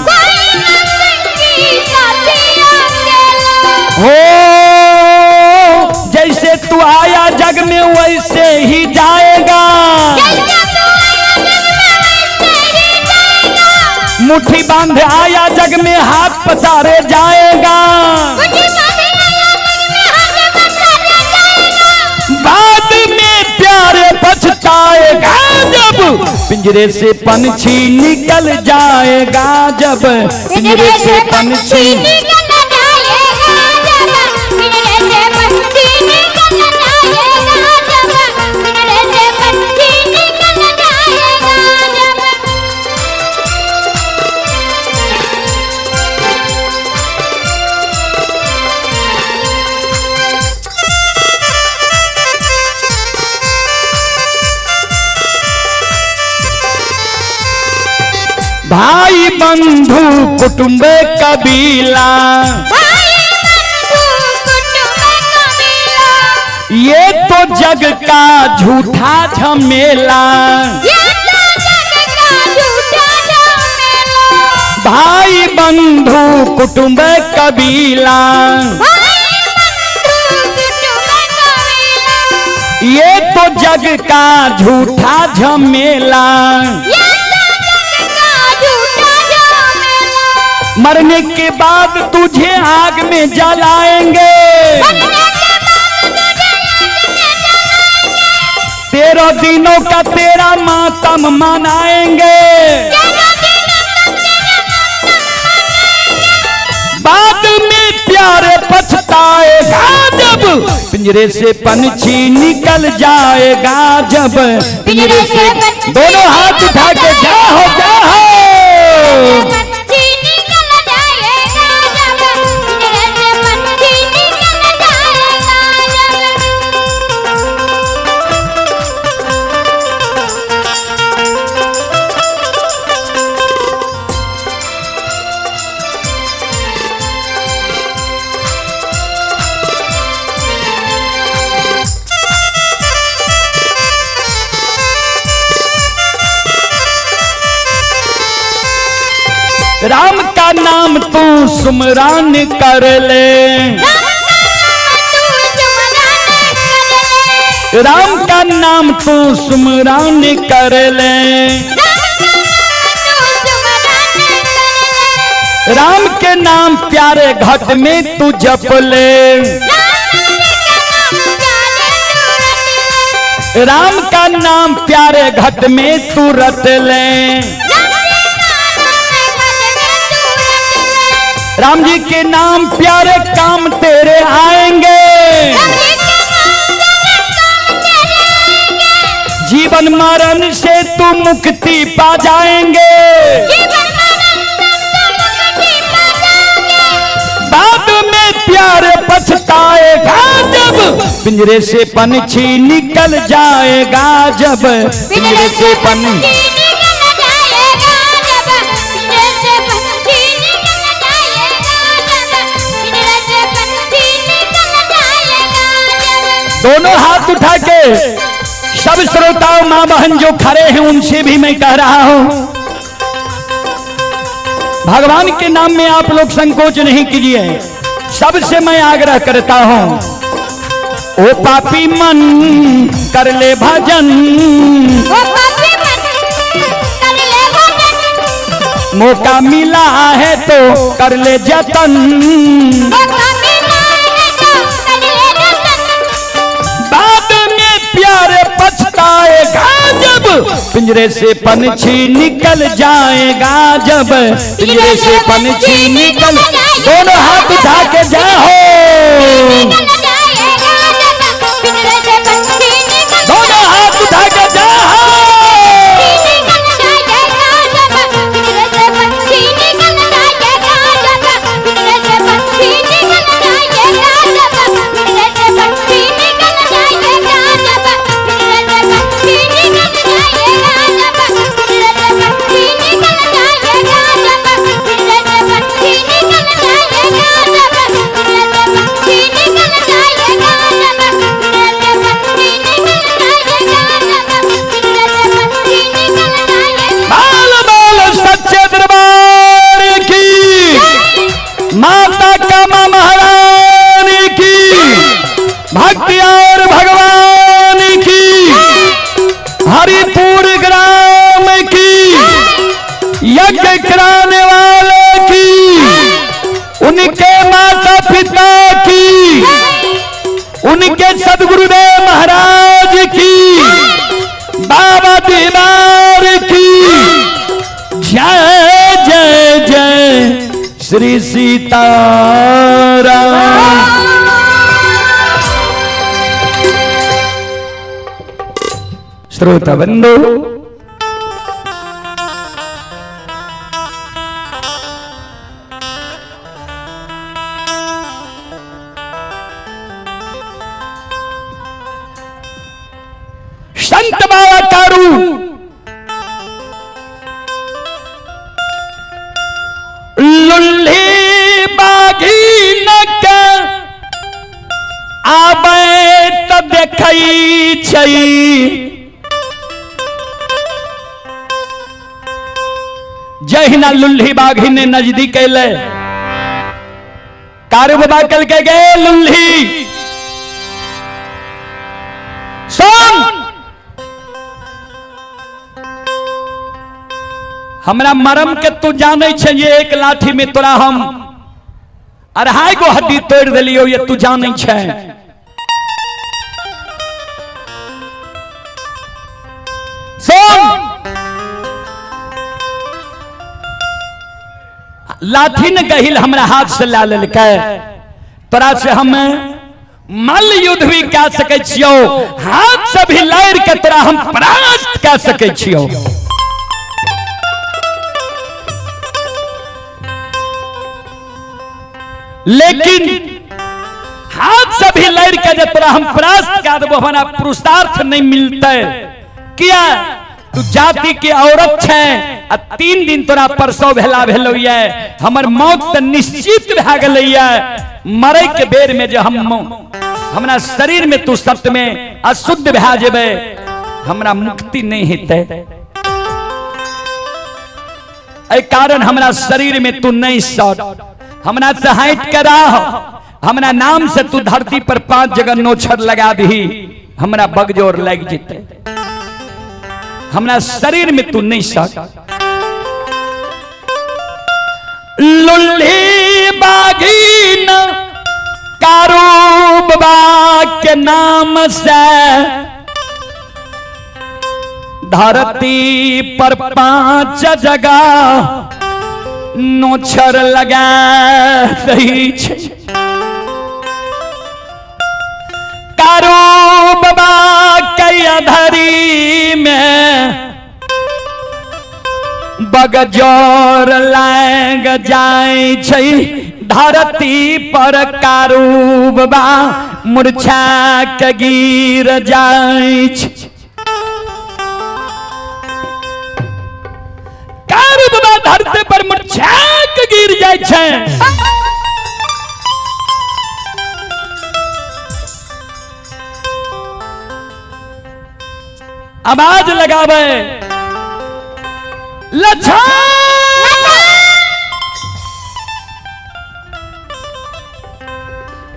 कोई न संगी साथी अकेला, हो जैसे तू आया जग में वैसे ही जाएगा, जैसे तू आया जग में वैसे ही जाएगा, मुट्ठी बांध आया जग में हाथ पसारे जाएगा, मुट्ठी बांधे आया जग में हाथ पसारे जाएगा, बाद में प्यारे पछताएगा जब पिंजरे से पंछी निकल जाएगा, जब पिंजरे से पंछी निकल जाएगा, जब पिंजरे से पंछी निकल जाएगा, जब पिंजरे से पंछी निकल जाएगा, जब। भाई बंधु कुटुंब कबीला, भाई बंधु कुटुंब कबीला, ये तो जग का झूठा झमेला। ये तो जग का झूठा झमेला। भाई बंधु कुटुंब कबीला, भाई बंधु कुटुंब कबीला, ये तो जग का झूठा झमेला। ये तो जग का झूठा झमेला। मरने के बाद तुझे आग में जलाएंगे, मरने के बाद तुझे आग में जलाएंगे, 13 दिनों का तेरा मातम मनाएंगे। 13 दिनों का तेरा मातम मनाएंगे। बाद में प्यारे पछताएगा जब पिंजरे से पंछी निकल जाएगा, जब पिंजरे से। दोनों हाथ उठा के जाओ जाओ। पंछी निकल जाएगा जब पिंजरे से पंछी निकल जाएगा जब। राम का नाम तू सुमरान कर ले, राम का नाम तू सुमरान कर ले, राम का नाम तू सुमरान कर ले, राम का नाम तू सुमरान कर ले, राम के नाम प्यारे घट में तू जप ले, राम के नाम प्यारे तू रट ले, राम का नाम प्यारे घट में तू रट ले, राम के नाम घट में तू रट ले, राम जी के नाम प्यारे काम तेरे आएंगे, राम जी के नाम तेरे काम तेरे आएंगे, जीवन मरण से तू मुक्ति पा जाएंगे। जीवन मरण से तू मुक्ति पा जाएंगे। बाद में प्यारे पछताएगा जब पिंजरे से पंछी निकल जाएगा, जब पिंजरे से पंछी निकल जाएगा जब पिंजरे से पंछी निकल जाएगा जब पिंजरे से पंछी निकल जाएगा जब। दोनों हाथ उठा के सब श्रोताओं माँ बहन जो खड़े हैं उनसे भी मैं कह रहा हूं, भगवान के नाम में आप लोग संकोच नहीं कीजिए। सबसे मैं आग्रह करता हूं, ओ पापी मन कर ले भजन, ओ पापी मन कर ले भजन, मौका मिला है तो कर ले जतन, मौका मिला है तो कर ले जतन, बाद में प्यारे पछताएगा जब पिंजरे से पंछी निकल जाएगा, जब पिंजरे से पंछी निकल। दोनों हाथ उठा के जाओ, निकल जाएगा जब पिंजरे से पंछी निकल, दोनों हाथ उठा के जाओ। निकल जाएगा जब पिंजरे से पंछी निकल जाएगा जब पिंजरे से पंछी निकल जाएगा जब पिंजरे से पंछी निकल जाएगा जब पिंजरे से पंछी निकल जाएगा जब पिंजरे से पंछी निकल जाएगा जब पिंजरे से पंछी निकल जाएगा जब पिंजरे से पंछी निकल जाएगा जब पिंजरे से पंछी निकल जाएगा जब पिंजरे से पंछी निकल जाएगा। बाल बाल सच्चे दरबार की, माता कामा महारानी की, भक्ति और भगवान की, हरिपुर ग्राम की, यज्ञ कराने वाले की, उनके माता पिता की, उनके सदगुरुदेव महाराज की, बाबा दीवार की जय जय जय श्री सीताराम। श्रोता बंधु, संत बाबा कारू देखै छै। जहिना लुल्ही बाघिन ने नजदीक अयलै, कारू बाबा कहलकै, गे लुल्ही सुन, हमरा मरम के तू जानै छै जे एक लाठी में तोरा हम अढ़ाई गो हड्डी तोड़ देलियौ, ये तू जानै छै। सुन, लाठी ने गहिल हमरा हाथ से ला लेलकै, तोरा से हम मल्ल युद्ध भी कह सकै छियौ, हाथ से भी लड़ के तोरा हम परास्त कह सकै छियौ। लेकिन हाथ से भी लड़ के जे तोरा हम परास्त कह देबो, हमरा पुरुषार्थ नहीं मिलते। किया? तू जाति के औरत छै आ 3 दिन तोरा परसो भेला भेलो ये, हमर मौत तऽ निश्चित भए गेलै ये। मरे के बेर में जे हम हमरा शरीर में तू सत्य में अशुद्ध भए जेबै, हमरा मुक्ति नहीं हेतै। एहि कारण हमरा शरीर में तू नहीं सट, हमरा से हट के रह, हमरा नाम से तू धरती पर 5 जगह नोछर लगा दही, हमरा बगजोर लग जेतै, हमरा शरीर में तू नहीं सट। लुल्ही बाघिन कारू बाबा के नाम से धरती पर 5 जगह नोछर लगा दै छै। कारू बाबा के अधरी में बगजोर लाग जाय छै, धरती पर कारू बाबा मूर्छा के गिर जाय छै। कारू बाबा धरती पर मूर्छा के गिर जाय छै। आवाज लगावे लच्छा,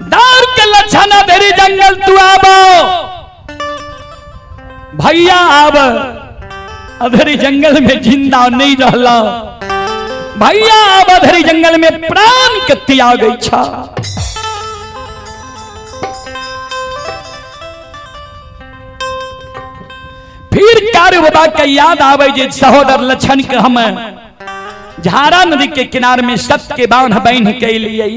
दौड़ के लच्छा देरी जंगल तू आबो भैया, आब अधेरी जंगल में जिंदा नहीं रहला भैया, आब अधेरी जंगल में प्राण के त्याग छा। फिर कारू बाबा के याद आवे जे सहोदर लक्षण के हम झारा नदी के किनार में सत के बांध बांध के लिए।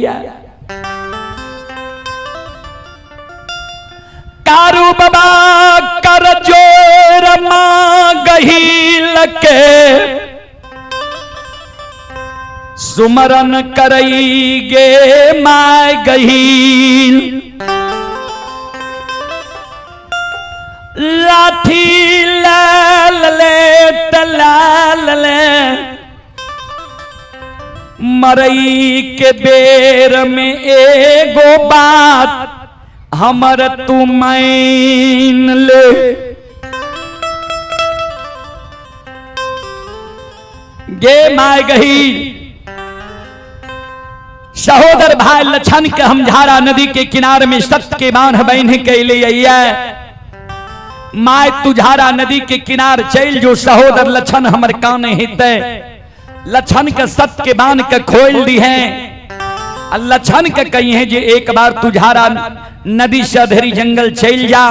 कारू बाबा कर जोर मांगहिल के सुमरन करई गे my गहील, लाठी लाल ले तलाल ले मरई के बेर में एगो बात हमर तू मान ले। गे my गही सहोदर भाई लछन के हम झारा नदी के किनार में सत्य के बांध बहन के लिए my तू झारा नदी के किनार चल जो सहोदर लछन हमर कान हेते, लछन के सत्य के बांध के खोल दी है। लछन के कही है जे एक बार तू झारा नदी से अधेरी जंगल चल जा,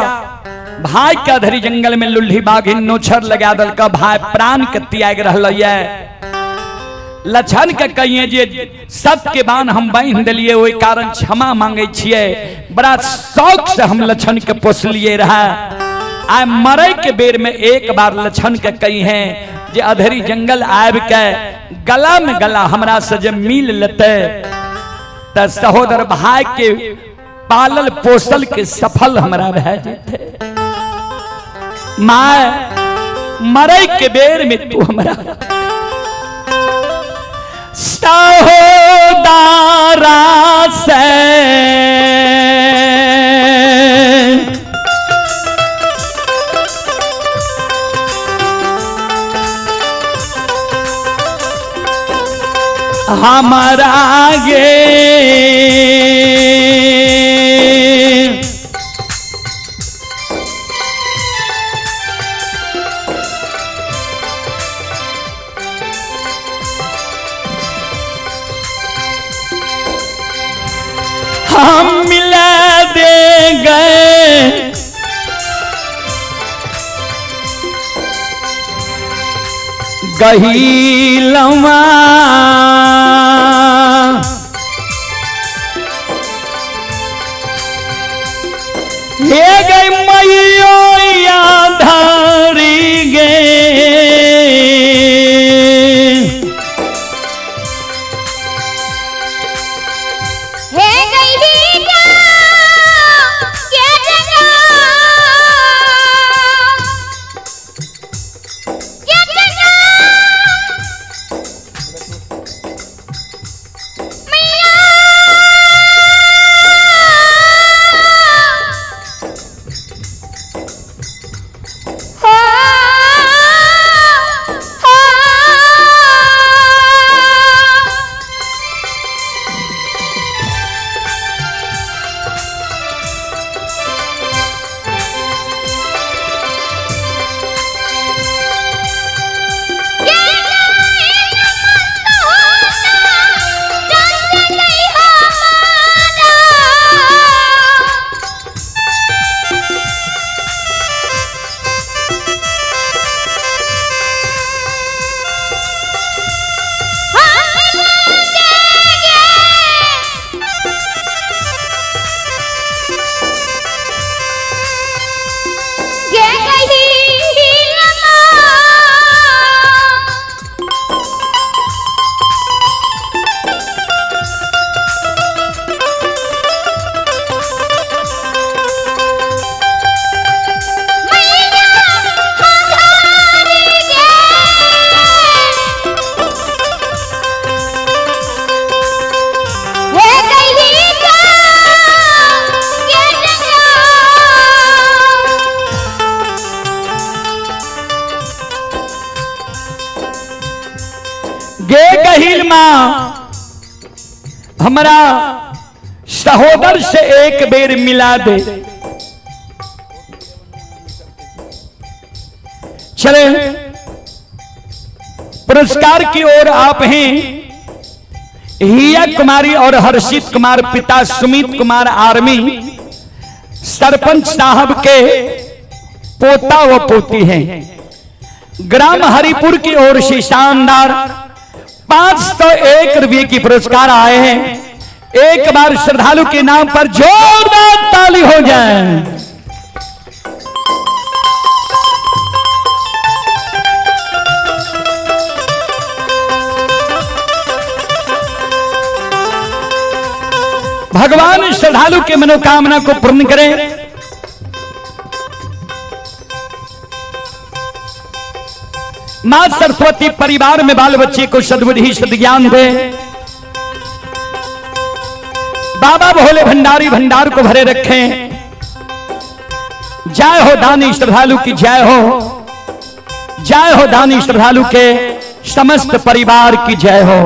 भाई के अधेरी जंगल में लुल्ही बाघिन नोछर लगा दल का भाई प्राण के त्याग रहल ये। लछन के कहिए जे सत्य के बान हम बांध दिलिए ओहि कारण क्षमा मांगे छिए, बड़ा शौक से हम लछन के पोसलिए रहा। आइ मरे के बेर में एक बार लछन के कही है जे अधेरी जंगल आबि के गला में गला हमरा से जे मिल लेते त सहोदर भाई के पालल पोसल के सफल हमरा भए जेते। My मरे के बेर में तू हमरा सहोदरा से हमारा गे। हम मिला दे गए गहीलवा हे गई मैयो या धारी गे। हे गई हीरा के जगा के जगा मैया हो हो। गे गहील माँ हमारा सहोदर से एक बेर मिला दे। चले पुरस्कार की ओर आप हैं हिया कुमारी और हर्षित कुमार, पिता सुमित कुमार आर्मी, सरपंच साहब के पोता व पोती हैं। ग्राम हरिपुर की ओर से शानदार 501 रुपये की पुरस्कार आए हैं। एक बार श्रद्धालु के नाम पर जोरदार ताली हो जाए। भगवान श्रद्धालु के मनोकामना को पूर्ण करें। मां सरस्वती परिवार में बाल बच्चे को सद्बुद्धि सद्ज्ञान दे। बाबा भोले भंडारी भंडार को भरे रखें। जय हो दानी श्रद्धालु की जय हो। जय हो दानी श्रद्धालु के समस्त परिवार की जय हो।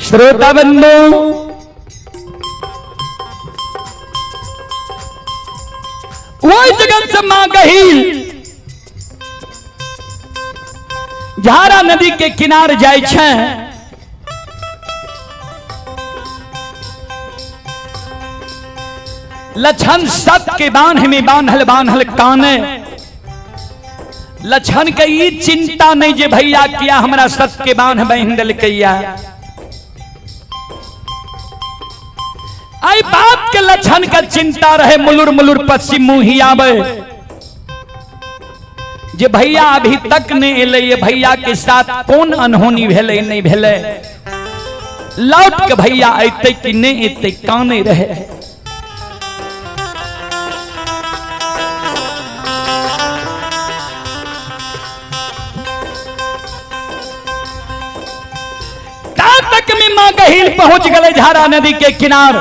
श्रोता बंधु, ओहि जगह से मां गहील झारा नदी के किनार जाय छै। लछन सत के बांध में बांधल बांधल काने। लछन के ई चिंता नहीं जे भैया किया हमरा सत के बांध बहन दिलकैया। आई बात के लछन के चिंता रहे, मुलुर मुलुर पश्चिम मुही आवे जे भैया अभी तक नहीं एले, ये भैया के साथ कौन अनहोनी भेले नहीं भेले, लौट के भैया अयते कि नहीं अयते, काने रहे। तक में मां गहील पहुंच गए झारा नदी के किनार।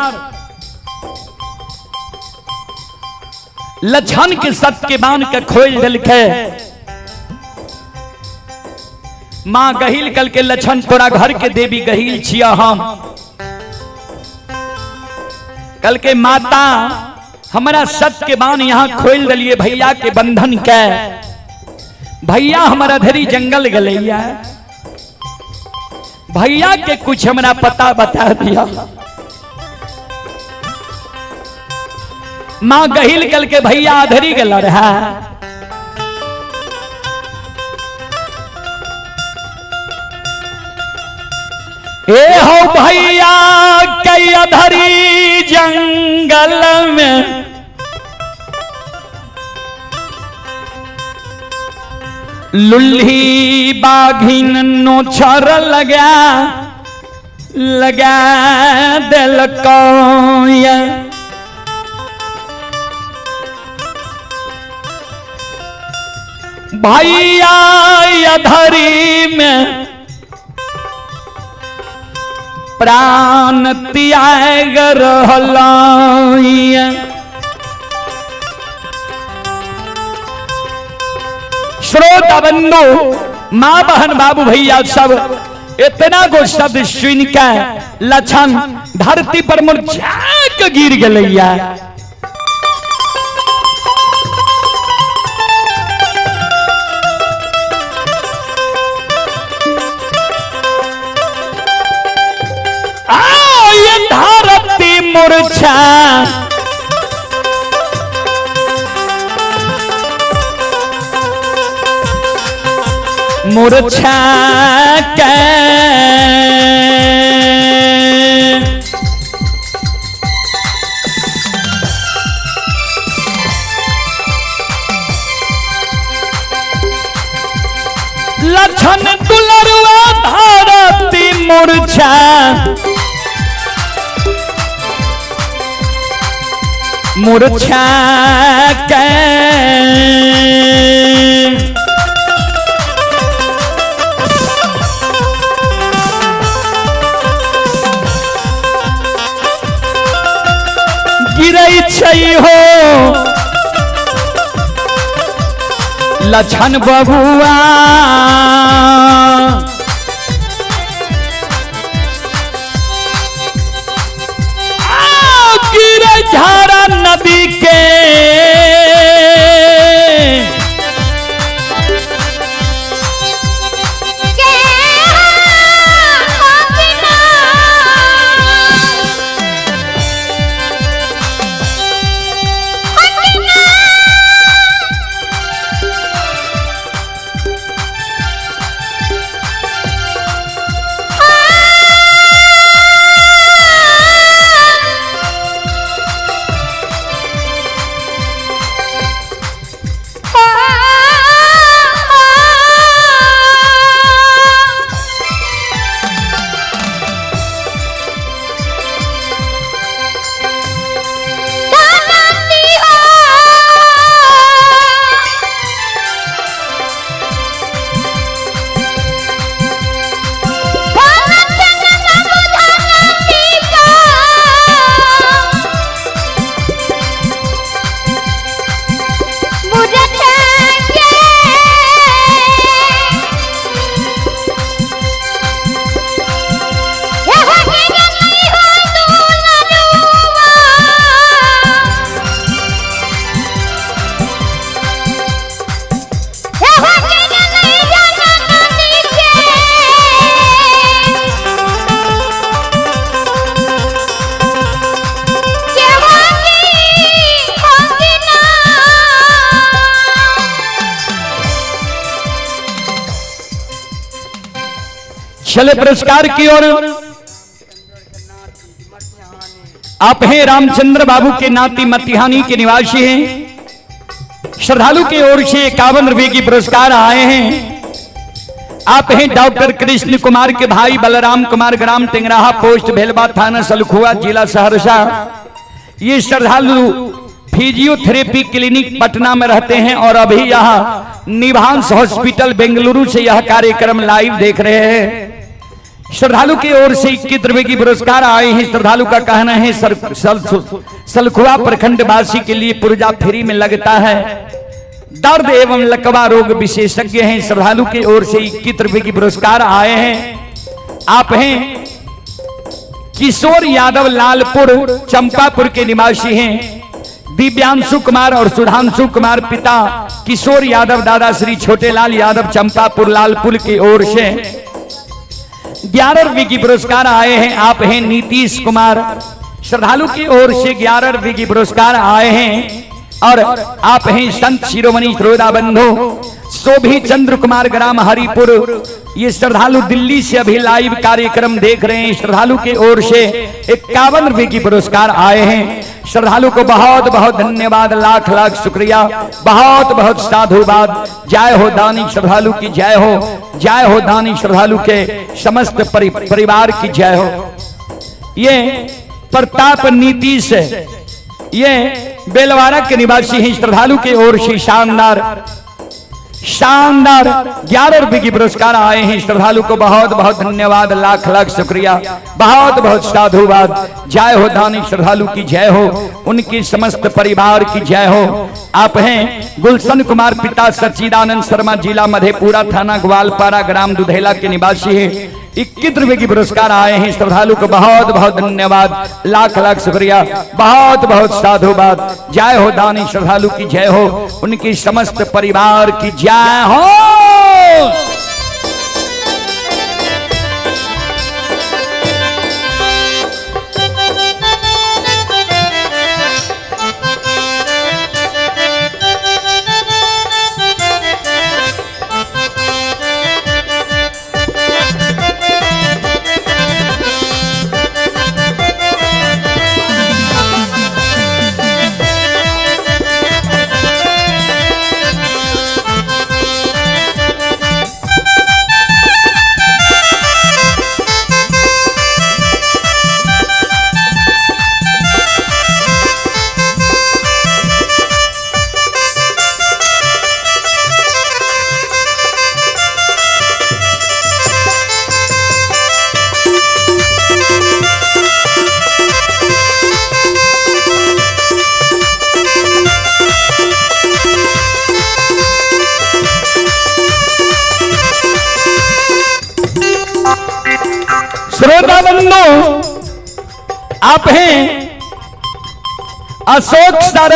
लछन के सत के बांध के खोल दिलके। मां गहील कल के लछन तोरा घर के देवी गहील छिया हम। कल के माता हमारा सत के बांध यहाँ खोल दिलिए भैया के बंधन के। भैया हमारा धरी जंगल गलैया, भैया के कुछ हमरा पता बता दिया। मां गहिल कल के भैया अधरी गल रहा। ए हो भैया कई अधरी जंगल में लुल्ही बाघिन नोछर लगा लगा दिलको। भैया अधरी में प्राण त्याग रहला। श्रोता बंधु माँ बहन बाबू भैया सब इतना गो शब्द सुन के लछन धरती पर मुरझा के गिर गलैया। आ ये धरती मुरझा मूर्छा के लछन दुलरुआ धरती मूर्छा मूर्छा के। गिरै छै हो लछन बबुआ गिरै झारा नदी के चले पुरस्कार की ओर। आप हैं रामचंद्र बाबू के नाती मतिहानी के निवासी हैं। श्रद्धालु की ओर से 51 रुपए की पुरस्कार आए हैं। आप हैं डॉक्टर कृष्ण कुमार के भाई बलराम कुमार, ग्राम टेंगराहा, पोस्ट भेलवा, थाना सलखुआ, जिला सहरसा। ये श्रद्धालु फिजियोथेरेपी क्लिनिक पटना में रहते हैं और अभी यहाँ निभांस हॉस्पिटल बेंगलुरु से यह कार्यक्रम लाइव देख रहे हैं। श्रद्धालु की ओर से 21 रुपए की पुरस्कार आए हैं। श्रद्धालु का कहना है सलखुआ प्रखंड वासी के लिए पुर्जा फ्री में लगता है। दर्द एवं लकवा रोग विशेषज्ञ हैं। श्रद्धालु की ओर से 21 रुपए की पुरस्कार आए हैं। आप हैं किशोर यादव लालपुर चंपापुर के निवासी हैं। दिव्यांशु कुमार और सुधांशु कुमार पिता किशोर यादव, दादा श्री छोटेलाल यादव चंपापुर लालपुर की ओर से 11 रुपए की पुरस्कार आए हैं। आप हैं नीतीश कुमार, श्रद्धालु की ओर से 11 रुपए की पुरस्कार आए हैं। और आप हैं संत शिरोमणि श्रोता बंधु शोभी चंद्र कुमार, ग्राम हरिपुर। ये श्रद्धालु दिल्ली से अभी लाइव कार्यक्रम देख रहे हैं। श्रद्धालु की ओर से 51 रुपए की पुरस्कार आए हैं। श्रद्धालु को बहुत बहुत धन्यवाद, लाख लाख शुक्रिया, बहुत बहुत साधुवाद। जय हो दानी श्रद्धालु की जय हो, जय हो दानी श्रद्धालु के समस्त परिवार की जय हो। ये प्रताप नीतीश, ये बेलवारा के निवासी हैं। श्रद्धालु की ओर से शानदार शानदार 11 रुपए की पुरस्कार आए हैं। श्रद्धालु को बहुत बहुत धन्यवाद, लाख लाख शुक्रिया, बहुत बहुत साधुवाद। जय हो दानी श्रद्धालु की जय हो, उनकी समस्त परिवार की जय हो। आप हैं गुलशन कुमार पिता सच्चिदानंद शर्मा, जिला मधेपुरा, थाना ग्वालपारा, ग्राम दुधेला के निवासी हैं। 21 रुपए की पुरस्कार आए हैं। श्रद्धालु को बहुत बहुत धन्यवाद, लाख लाख शुक्रिया, बहुत बहुत साधुवाद। जय हो दानी श्रद्धालु की जय हो, उनकी समस्त परिवार की जय हो। श्रोता बंधु, आप हैं अशोक सर,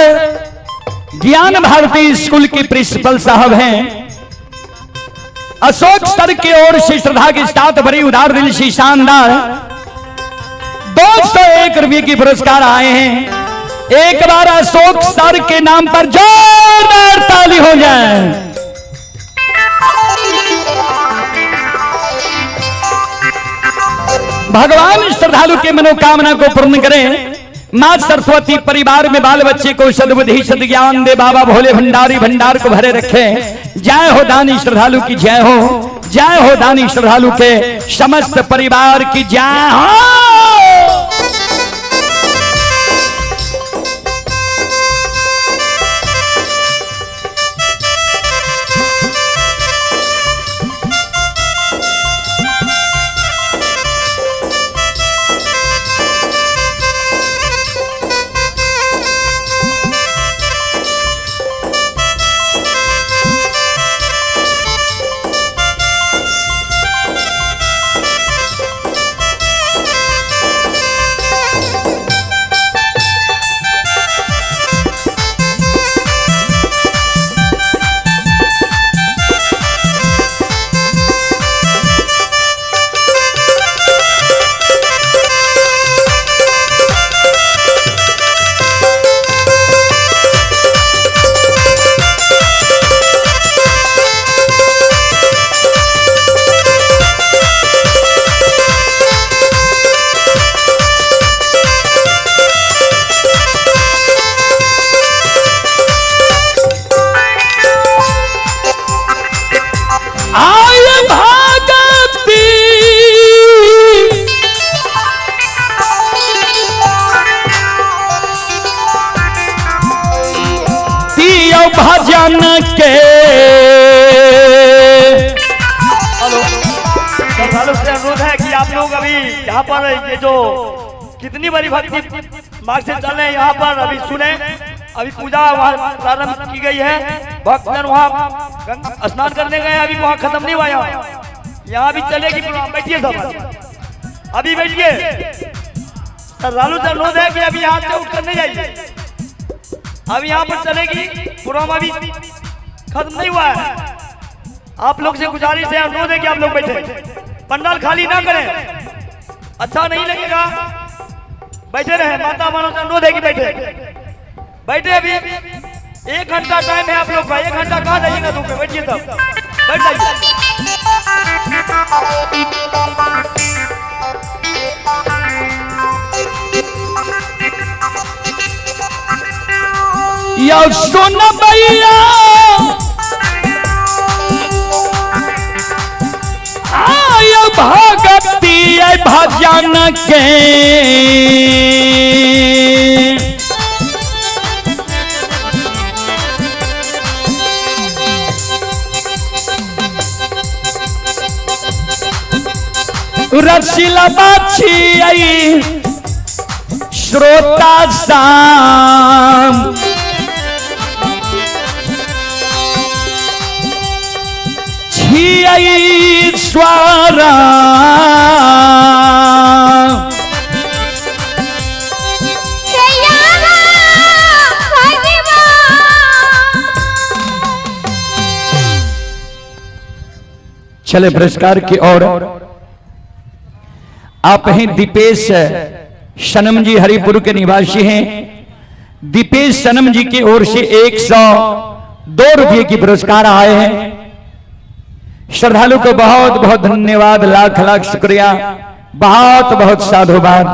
ज्ञान भारती स्कूल के प्रिंसिपल साहब हैं। अशोक सर की ओर से श्रद्धा के साथ बड़ी उदार दिल से शानदार 201 रुपए की पुरस्कार आए हैं। एक बार अशोक सर के नाम पर जोरदार ताली हो जाए। भगवान श्रद्धालु के मनोकामना को पूर्ण करें। मां सरस्वती परिवार में बाल बच्चे को सद्बुद्धि सद्ज्ञान दे। बाबा भोले भंडारी भंडार को भरे रखे। जय हो दानी श्रद्धालु की जय हो, जय हो दानी श्रद्धालु के समस्त परिवार की जय हो। भजन के। हेलो, श्रद्धालु से अनुरोध है कि आप लोग अभी यहाँ पर ये जो कितनी बड़ी भक्ति मार्ग से चल रहे हैं यहाँ पर अभी सुने। अभी पूजा वहाँ प्रारंभ की गई है, भक्तगण वहाँ स्नान करने गए, अभी वहाँ खत्म नहीं हुआ। यहाँ यहाँ भी चलेगी प्रोग्राम। बैठिए सब, अभी बैठिए। श्रद्धालु से अनुरोध है कि अभी यहाँ से उठकर नहीं जाइए, अभी यहाँ पर चलेगी प्रोग्राम, अभी खत्म नहीं हुआ है। आप लोग से गुजारिश है, अनुरोध है कि आप लोग बैठे, पंडाल खाली ना करें, अच्छा नहीं लगेगा। बैठे रहे, माता बहनों से अनुरोध है कि बैठे बैठे। अभी 1 घंटा टाइम है आप लोग का, 1 घंटा कहाँ जाइएगा धूप में? बैठिए सब, बैठ जाइए। यौ सुन भैया आय भगती भजन के, रसिला बाछी आई श्रोता साम, छियै स्वारा। चले पुरस्कार की ओर। आप हैं दीपेश सनम जी, हरिपुर के निवासी हैं। दीपेश सनम जी की ओर से 102 रुपये की पुरस्कार आए हैं। श्रद्धालु को बहुत बहुत धन्यवाद, लाख लाख शुक्रिया, बहुत बहुत साधुवाद।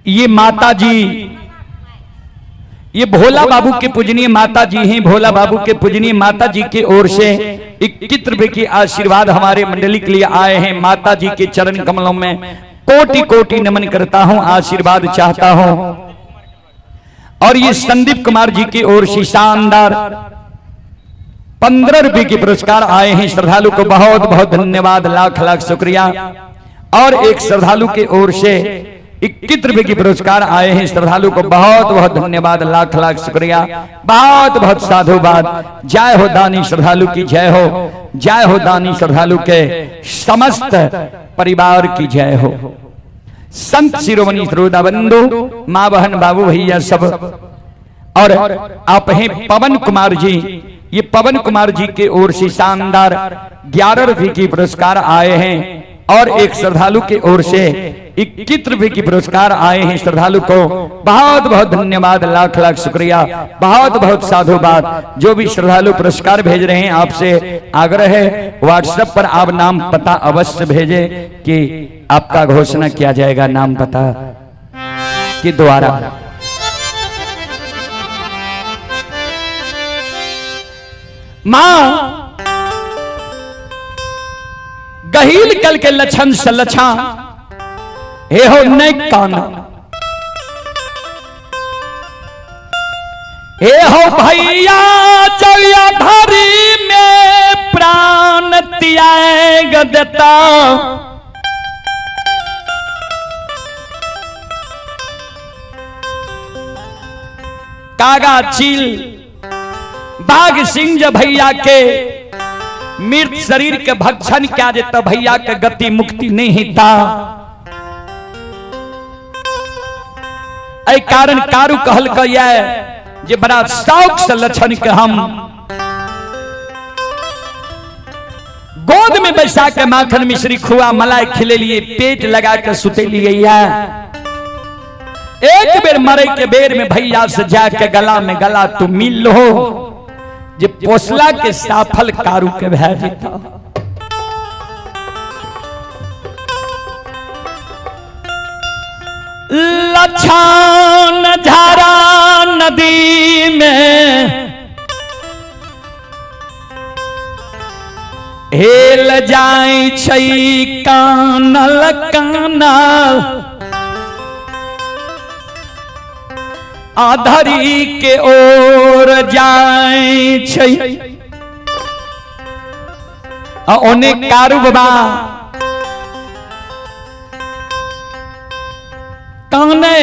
ये माता जी, ये भोला बाबू के पूजनीय माता जी हैं। भोला बाबू के पूजनीय माता जी की ओर से 21 रुपए की आशीर्वाद हमारे मंडली के लिए आए हैं। माता जी के चरण कमलों में कोटि कोटि नमन करता हूं, आशीर्वाद चाहता हूं। और ये संदीप कुमार जी की ओर से शानदार 15 रुपए के पुरस्कार आए हैं। श्रद्धालु को बहुत बहुत धन्यवाद, लाख लाख शुक्रिया। और एक श्रद्धालु की ओर से 21 रुपए की पुरस्कार आए हैं। श्रद्धालु को बहुत बहुत धन्यवाद, लाख लाख शुक्रिया, बहुत बहुत साधुवाद। जय हो दानी श्रद्धालु की जय हो, जय हो दानी श्रद्धालु के समस्त परिवार की जय हो। संत शिरोमणि श्रोता बंधु, माँ बहन बाबू भैया सब, और आप हैं पवन कुमार जी। ये पवन कुमार जी के ओर से शानदार 11 रुपए की पुरस्कार आए हैं। और एक श्रद्धालु की ओर से 21 रुपए की पुरस्कार आए हैं। श्रद्धालु को बहुत बहुत धन्यवाद, लाख लाख शुक्रिया, बहुत बहुत साधुवाद। जो भी श्रद्धालु पुरस्कार भेज रहे हैं, आपसे आग्रह है व्हाट्सएप पर आप नाम पता अवश्य भेजें कि आपका घोषणा किया जाएगा नाम पता के द्वारा। मां गहील कल के लक्षण से लछा हे हो नहीं काना, हे हो भैया जया धरी में प्राण त्याग देता, कागा चील बाघ सिंह जब भैया के मृत शरीर के भक्षण क्या देता, भैया के गति मुक्ति नहीं हिता। ऐ कारण कारू कहल के जे बड़ा शौक से लक्षण के हम गोद में बैसा के माखन मिश्री खुआ मलाई खिले लिए, पेट लगा के सुते लिए। एक बेर मरे के बेर में भैया से जाके गला में गला तू मिल लो, जे पोसला के साफल कारू के भै जेता। लछान झारा नदी में हेल जाय छै कानल कानल, आधरी के ओर जाय छै। आ ओने कारू बाबा काने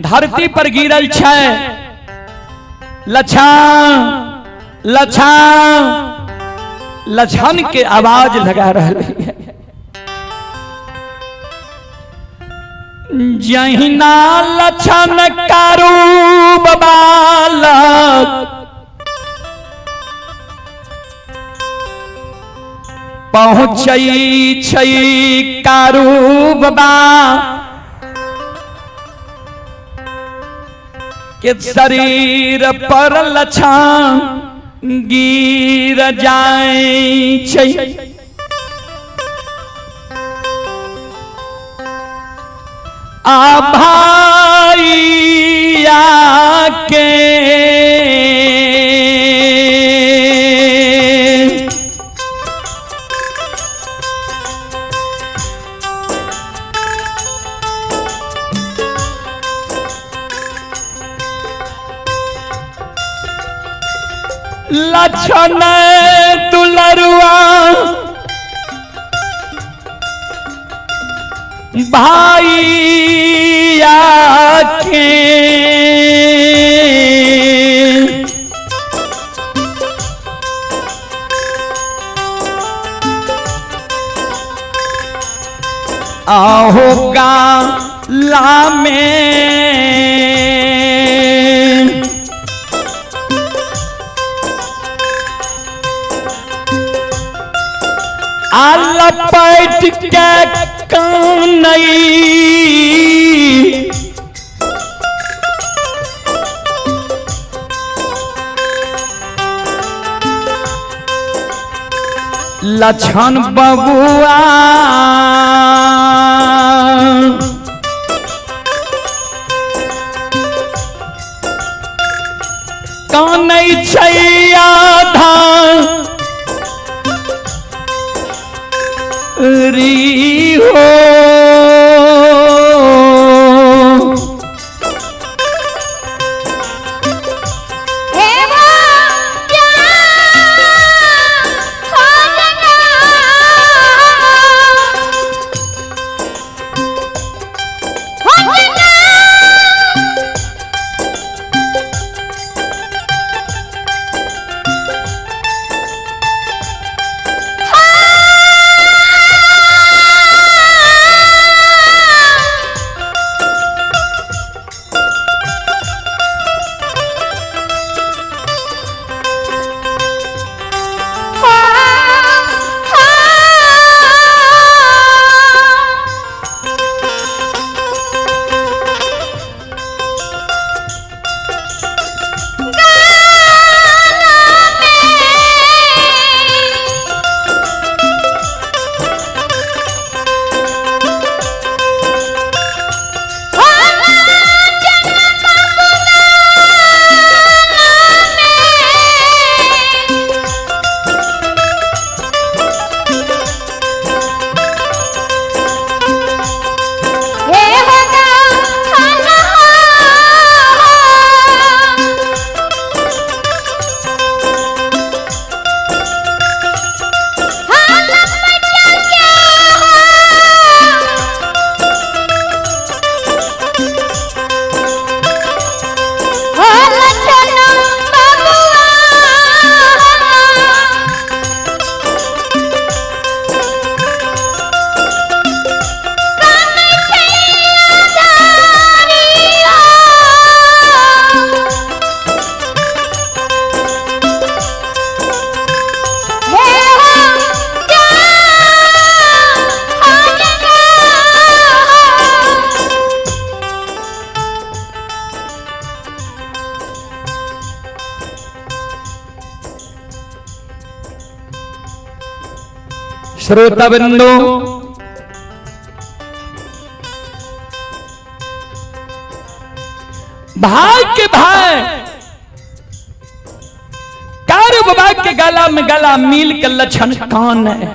धरती पर गिरल छै। लछन लछन लछन के आवाज लगा रहल है। जहिना लछन कारू बाबा लग पहुँचै छै कारू बाबा के शरीर पर लछन गिर जाय छै। आ भाइया के लक्षण दुलरुआ भाइया के आहो गाला में आ लपट के कानई लक्षण बबुआ कानै छै आधा री हो। हे वो प्यार हो जना हो जना। हे होगा खाना हालत बचा क्या हो लक्षण बबुआ। श्रोता बिंदु भाई के भाई कार बाबा के गला में गला मिल के लक्षण कान है।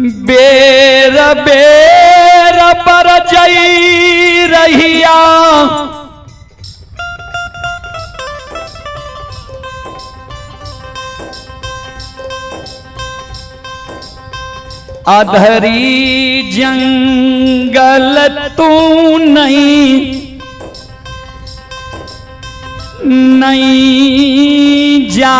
बेर बेर बरजई रहिया, अधरी जंगल तू नहीं नहीं जा।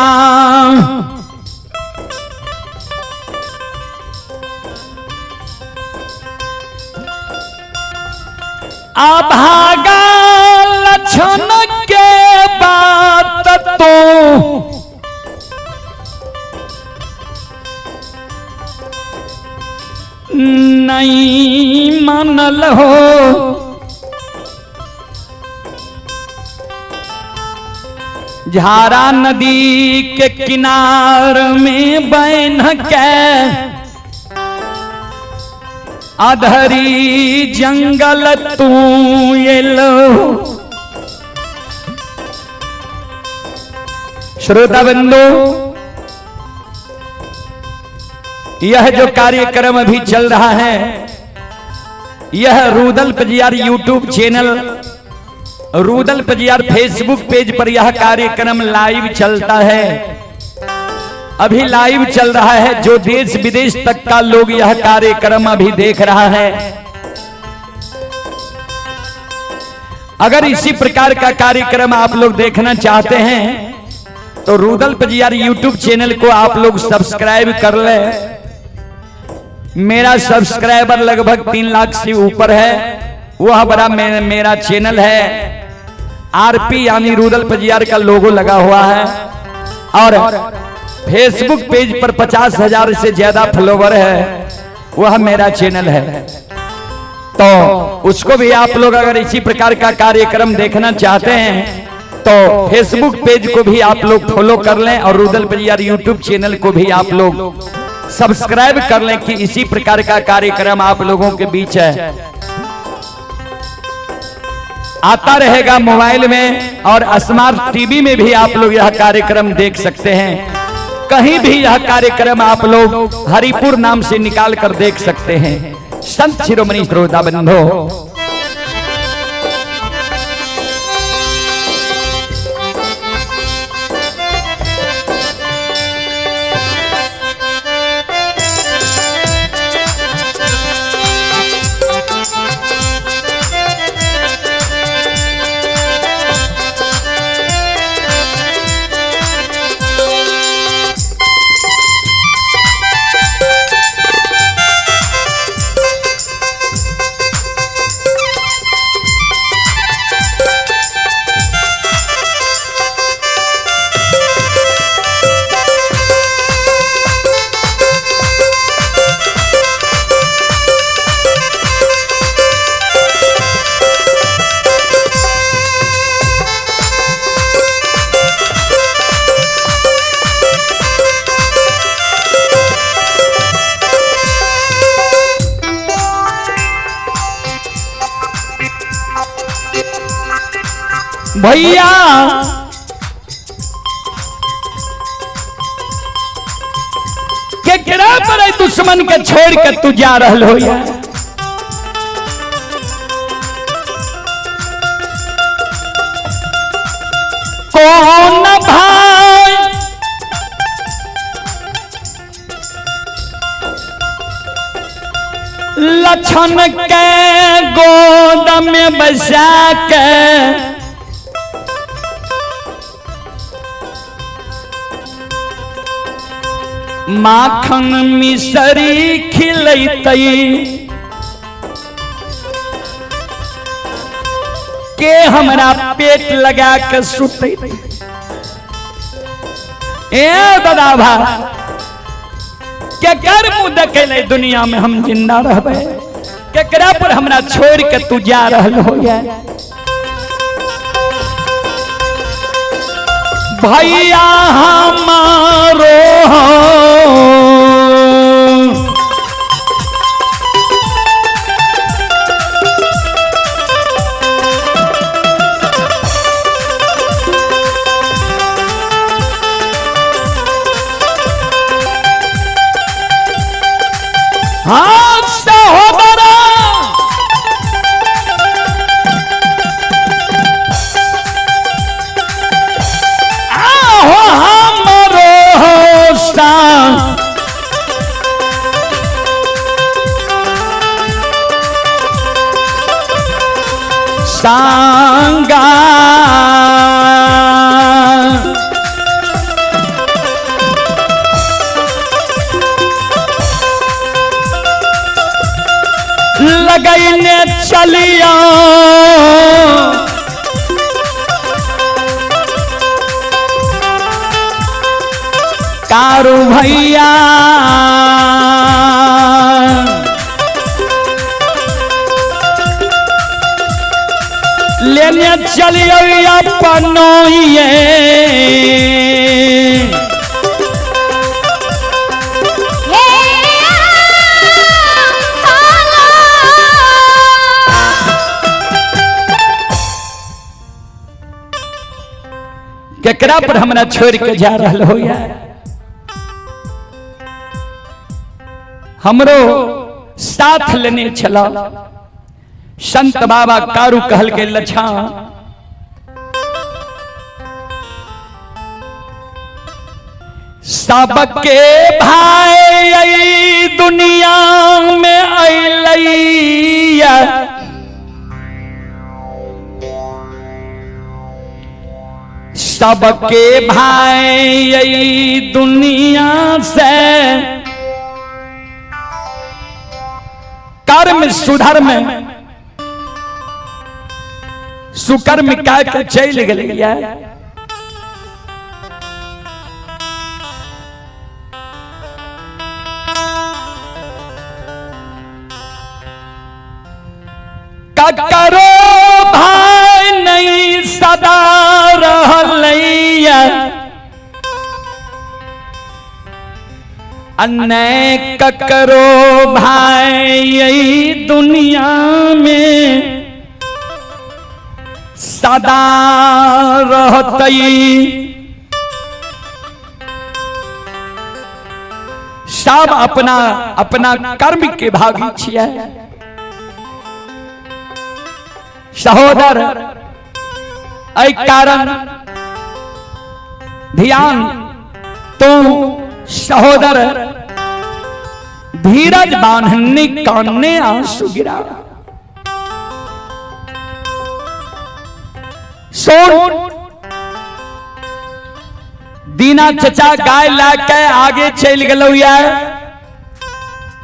अभागा लक्षण के बात तो नहीं मानल हो। झारा नदी के किनार में बन के अधरी जंगल तू एलो। श्रोता बंधु, यह जो कार्यक्रम अभी चल रहा है यह Rudal Pajiyar YouTube channel, Rudal Pajiyar Facebook page पर यह कार्यक्रम लाइव चलता है। अभी लाइव चल रहा है, जो देश विदेश तक का लोग यह कार्यक्रम अभी देख रहा है। अगर इसी प्रकार का कार्यक्रम आप लोग देखना चाहते हैं तो रूदल पजियार यूट्यूब चैनल को आप लोग सब्सक्राइब कर ले। मेरा सब्सक्राइबर लगभग 3 लाख से ऊपर है। वह बड़ा मेरा चैनल है, आरपी यानी रूदल पजियार का लोगो लगा हुआ है। और फेसबुक पेज पर 50,000 से ज्यादा फॉलोवर है, वह मेरा चैनल है। तो उसको भी आप लोग अगर इसी प्रकार का कार्यक्रम देखना चाहते हैं तो फेसबुक पेज को भी आप लोग फॉलो कर लें और रूदल पजियार यूट्यूब चैनल को भी आप लोग सब्सक्राइब कर लें कि इसी प्रकार का कार्यक्रम आप लोगों के बीच है आता रहेगा मोबाइल में और स्मार्ट टीवी में भी आप लोग यह कार्यक्रम देख सकते हैं। कहीं भी यह कार्यक्रम आप लोग हरिपुर नाम से निकाल कर देख सकते हैं। संत शिरोमणि श्रोता बंधो, भैया केकरा पर दुश्मन के छोड़ के तू जा रहल हो यार? कौन भाई लक्षण के गोद में बसा के माखन मिसरी खिलैतई, के हमरा पेट लगा के सुतै। ए दादा भाई, केकर मुंह देखे दुनिया में हम जिंदा रहबै? केकरा पर हमरा छोड़ के तू जा रहल हो यार? भैया हमारो हाँ सहोदरा, आहो हमरो संग सांगा। लगैने चलिया कारू भैया, लेने चलियो अपनो ये। हे आला। केकरा पर हमरा छोड़ के जा रहल हो यार? हमरो साथ लेने छला। संत बाबा कारू कहल के लछा, सबके भाई दुनिया में अइलैया, सबके भाई दुनिया से कर्म सुधर्म सुकर्म कह के चल गेलैया। ककरो भाई नहीं सदा रहलैया, अन्य ककरो भाई दुनिया में सदा रहतई। सब अपना अपना कर्म के भागी छियै। सहोदर, एहि कारण ध्यान तू सहोदर धीरज बांधने काने आंसू गिरा। सुन, दीना चचा गाय ला के आगे चल गलो ये।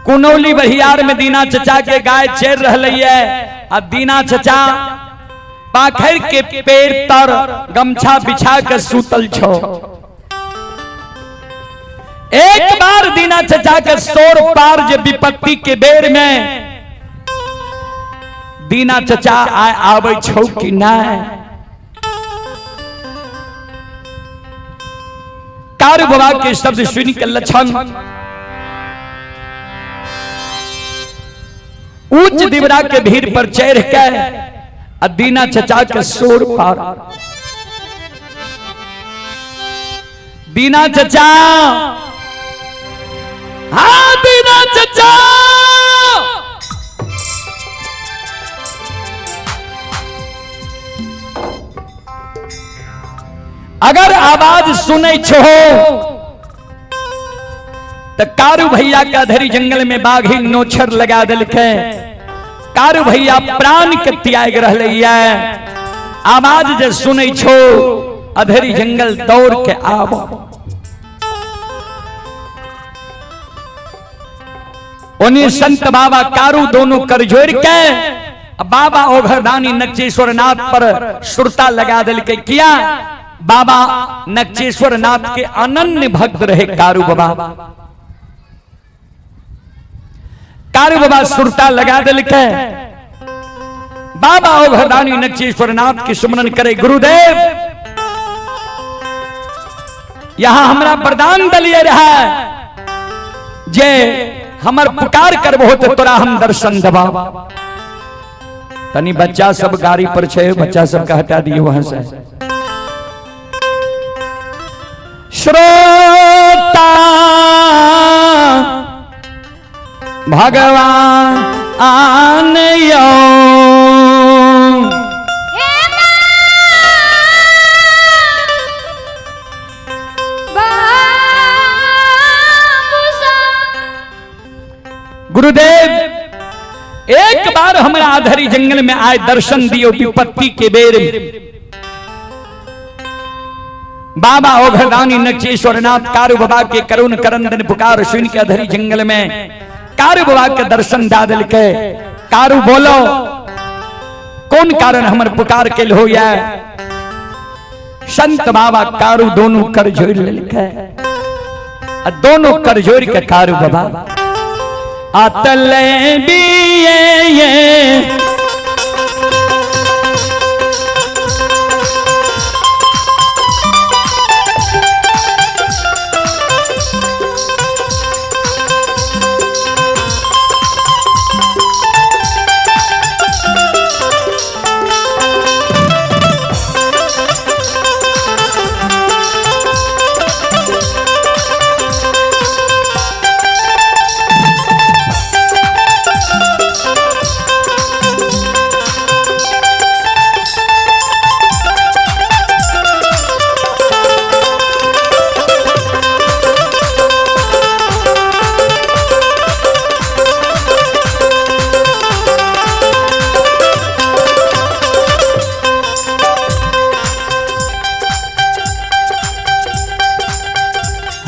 कुनौली बहियार में दीना चचा के गाय चर रहलै ये आ दीना चचा पाखर के पेड़ तर गमछा बिछा के सूतल छो। एक बार दीना चचा के शोर पार जे विपत्ति के बेर में दीना चचा आय आबै छौ कि नहीं। कारू बाबा के शब्द सुन के लक्षण ऊंच दिवरा के भीड़ पर चढ़ के आ दीना चचा के शोर पार। दीना चचा, हाँ दीना चचा, अगर आवाज सुनै छो तो कारू भैया के अधेरी जंगल में बाघी नोछर लगा दिलकै। कारू भैया प्राण के त्याग रहलै ये। आवाज जे सुनै छो अधेरी जंगल दौड़ के आब। ओनी संत बाबा कारू दोनों कर जोड़ के बाबा ओघरदानी नक्चेश्वर नाथ पर सुरता लगा दिलकै। किया बाबा नक्चेश्वर नाथ के अनन्य भक्त रहे कारू बाबा। कारू बाबा सुरता लगा दिलकै। बाबा ओघरदानी नक्चेश्वर नाथ के सुमरन करे, गुरुदेव यहां हमरा वरदान दलिए रहा जे हमर पुकार करबो तो तोरा हम दर्शन देबा। तनी बच्चा सब गाड़ी पर छे, बच्चा सब के हटा दियो वहां से। श्रोता भगवान यौ। हे माँ बाबू सा। गुरुदेव एक बार हमरा आधरी जंगल में आए दर्शन दियो विपत्ति के बेर। बाबा ओघरदानी नचेश्वरनाथ कारू बाबा के करुण करंदन पुकार सुन के अधरी जंगल में कारू बाबा के दर्शन दा दिल के। कारू बोलो कौन कारण हमर पुकार के हो या? संत बाबा कारू दोनों कर जोड़ लेलके, आ दोनों कर जोड़ के कारू बाबा अतले बिये ये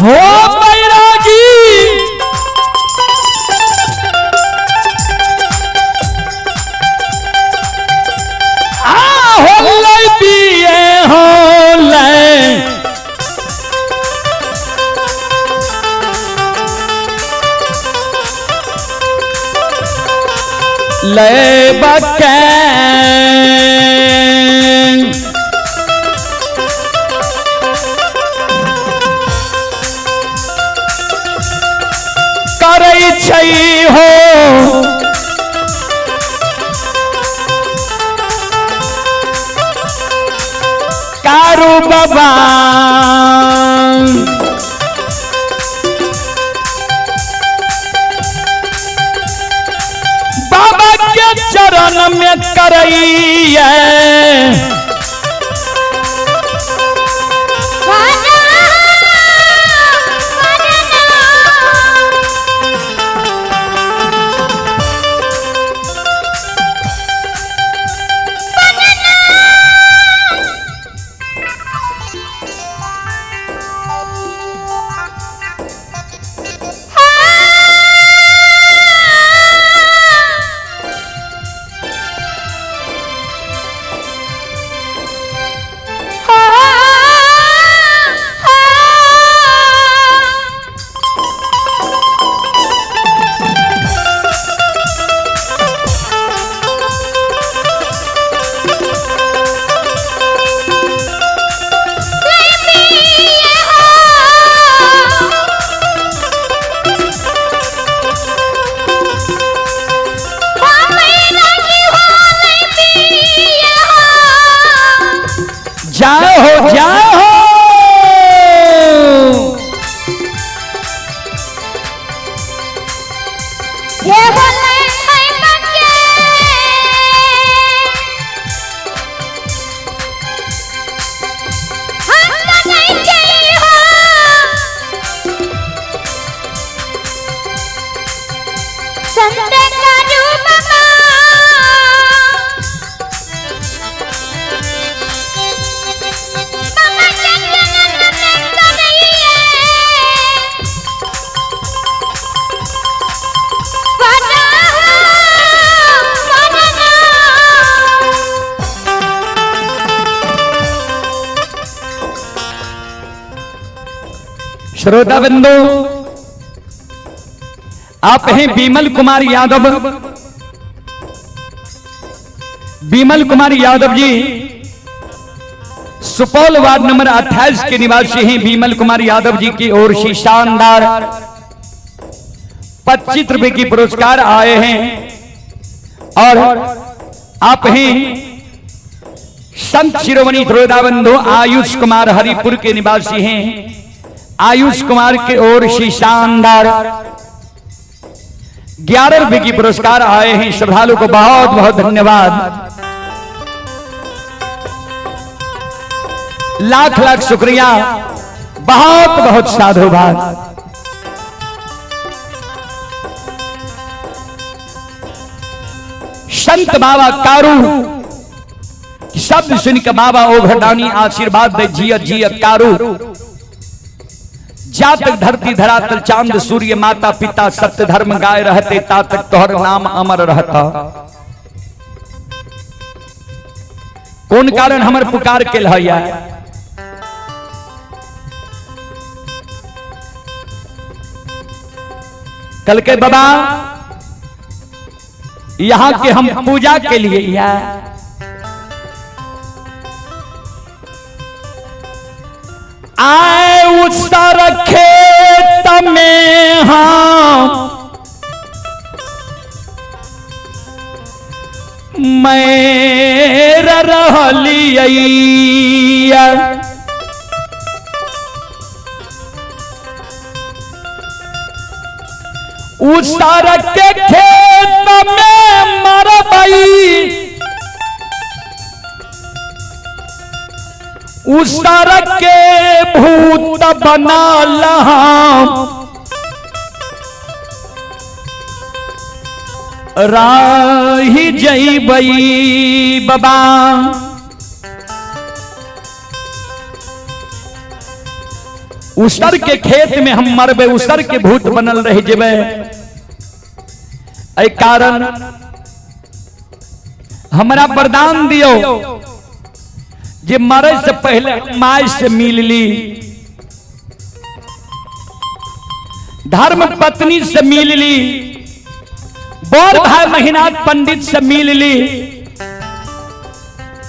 हो बैरागी आ होलै पिए होलै ले बके करै छै हो कारू बाबा। बाबा के चरण में करैया वरना, वरना। जाओ हो जाओ हो। हे होलै है बके हम नहीं चाहिए हो संत कारू बाबा बाबा चंदन में करैये वरना, वरना। श्रोता बंधु आप हैं विमल कुमार यादव। विमल कुमार यादव जी सुपौल वार्ड नंबर 28 के निवासी हैं। विमल कुमार यादव जी की ओर से शानदार 25 रुपए की पुरस्कार आए हैं। और आप हैं संत शिरोमणि श्रोता बंधु आयुष कुमार हरिपुर के निवासी हैं। आयुष कुमार के ओर से शानदार 11 रुपए की पुरस्कार आए हैं। श्रद्धालु को बहुत बहुत धन्यवाद, लाख लाख शुक्रिया, बहुत बहुत साधुवाद। संत बाबा कारू शब्द सुन के बाबा ओघरदानी आशीर्वाद दे, जिय जिय कारू। जा तक धरती धरातल चांद सूर्य माता पिता सत्य धर्म गाय रहते, ता तक तोहर नाम अमर रहता। कौन कारण हमर पुकार के लहया? कल के बाबा यहां के हम पूजा के लिए या आए उसर खेत में हम मैं रहलियै। उसर के खेत में मरबई, उसर के भूत बना लहाम राही जईबई बाबा। उसर के खेत में हम मरबे, उसर के भूत बनल रह जेबे। एहि कारण हमरा वरदान दियो जे मरे से पहले my से मिल ली, धर्म पत्नी से मिल ली, बड़ भाई महिनाथ पंडित से मिल ली,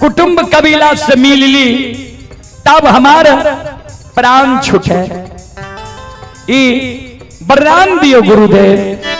कुटुंब कबीला से मिल ली, तब हमार प्राण छूटे। ई वरदान दियो गुरुदेव।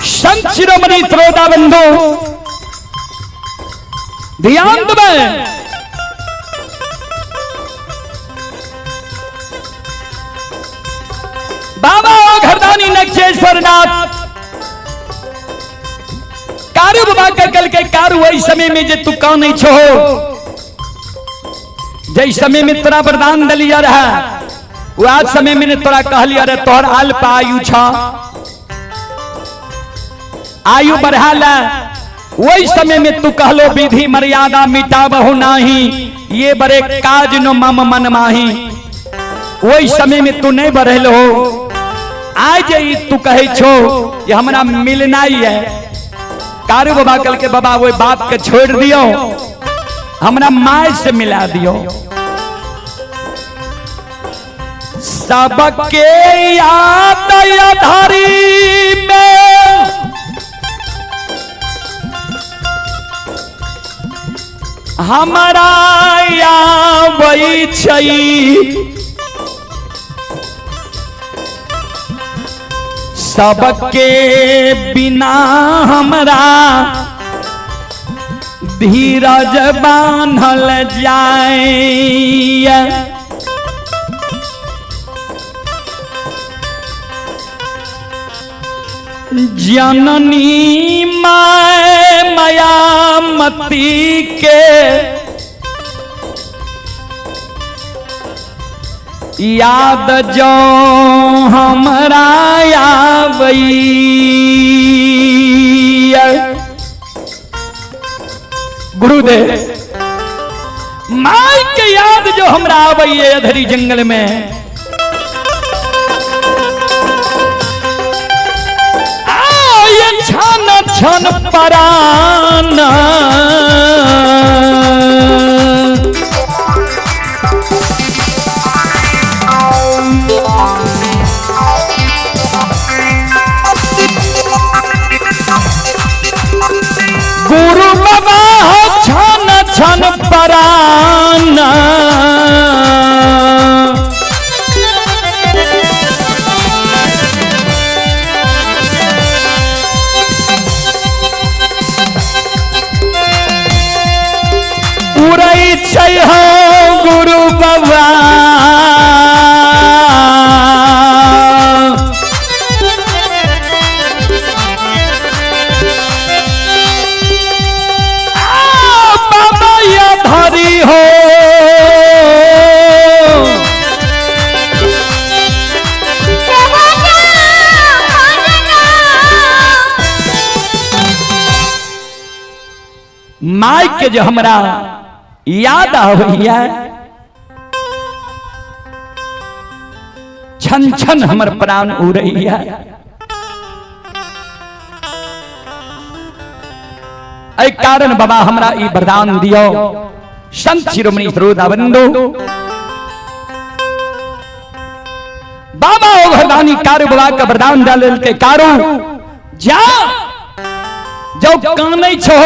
संत शिरोमणि त्रोदा बंधु ध्यान देबै। बाबा घरदानी नक्षेश्वर नाथ कारू बाबा के कल के कारू वही समय में जे तू कानै छो, जै समय में तोरा वरदान दलिया रहा, वो आज समय में ने तोरा कहलिया रे तोहर अल्प आयु छ, आयु बढ़ा ला। वही समय में तू कहलो विधि मर्यादा मिटाबहु नाही, ये बड़े काज नो मम मन माही। वही समय में तू नहीं बढ़ेलो, आज ई तू कहे छो ये हमरा मिलना ही है। कारू बाबा कल के बाबा वही बात के छोड़ दियो, हमरा my से मिला दियो। सबके याद अधारी में हमारा आबै छै, सबके बिना हमरा धीरज बान्हल जाय। जननी my Mayamati के याद जो हमरा आबैया। गुरुदेव माय के याद जो हमरा आबैया अधरी जंगल में, आय छन छन परान। गुरु बाबा छन छन परान। उड़ै छै हो गुरु बाबा। बाबा या धरी हो। माय के जो हमरा याद आबैया, छन छन हमर प्राण उड़ैया। एहि कारण बाबा हमरा ई वरदान दियो। संत शिरोमणि श्रोता बंधु बाबा ओ वरदानी कारू बाबा के वरदान दे के कारू जा जो कानै छो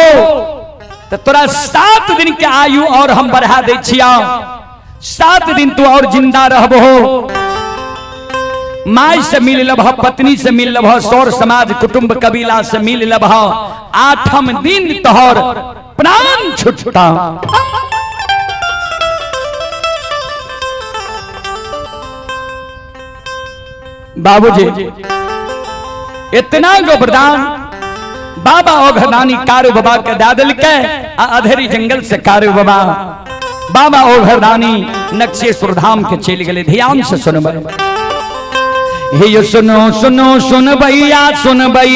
तो तोरा 7 दिन के आयु और हम बढ़ा दे छिया। 7 दिन तू और जिंदा रहबो, my से मिल लबह, पत्नी से मिल लबह, सौर समाज कुटुंब कबीला से मिल लबह। 8म दिन तोहर प्राण छुटता। बाबूजी इतना गो वरदान बाबा ओघरदानी कारू बाबा के दे दिलकै आ अधेरी जंगल से कारू बाबा बाबा ओघरदानी नक्शेश्वर धाम के चल गए। ध्यान से सुनबै, हे यो सुनो सुनो सुनबैया सुनबै।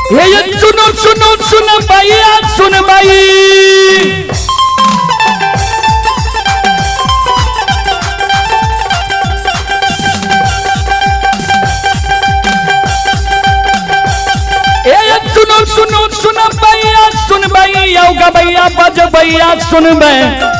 हे सुनो सुनो सुन भैया सुन भाई। ए सुनो सुनो सुन भैया सुन भाई, योगा भैया बज भैया सुन भाई।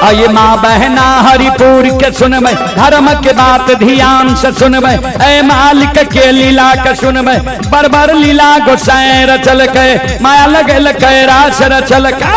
आये माँ बहना हरिपुर के सुनबै, धर्म के बात ध्यान से सुनबै, ऐ मालिक के लीला के सुनबै, बरबर लीला गोसाई रचल के, माया लगल के रास रचल के।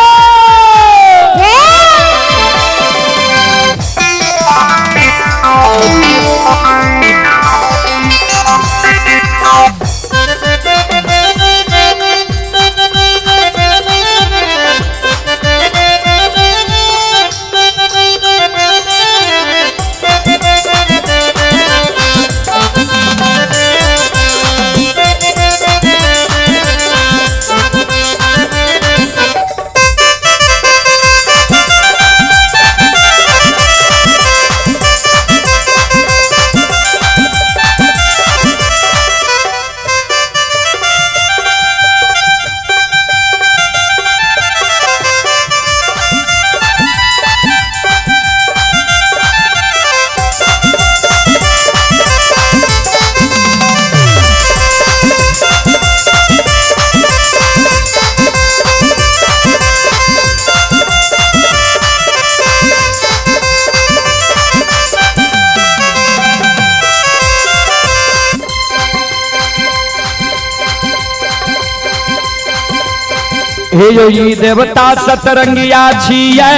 हे यो ई देवता सतरंगिया छियै।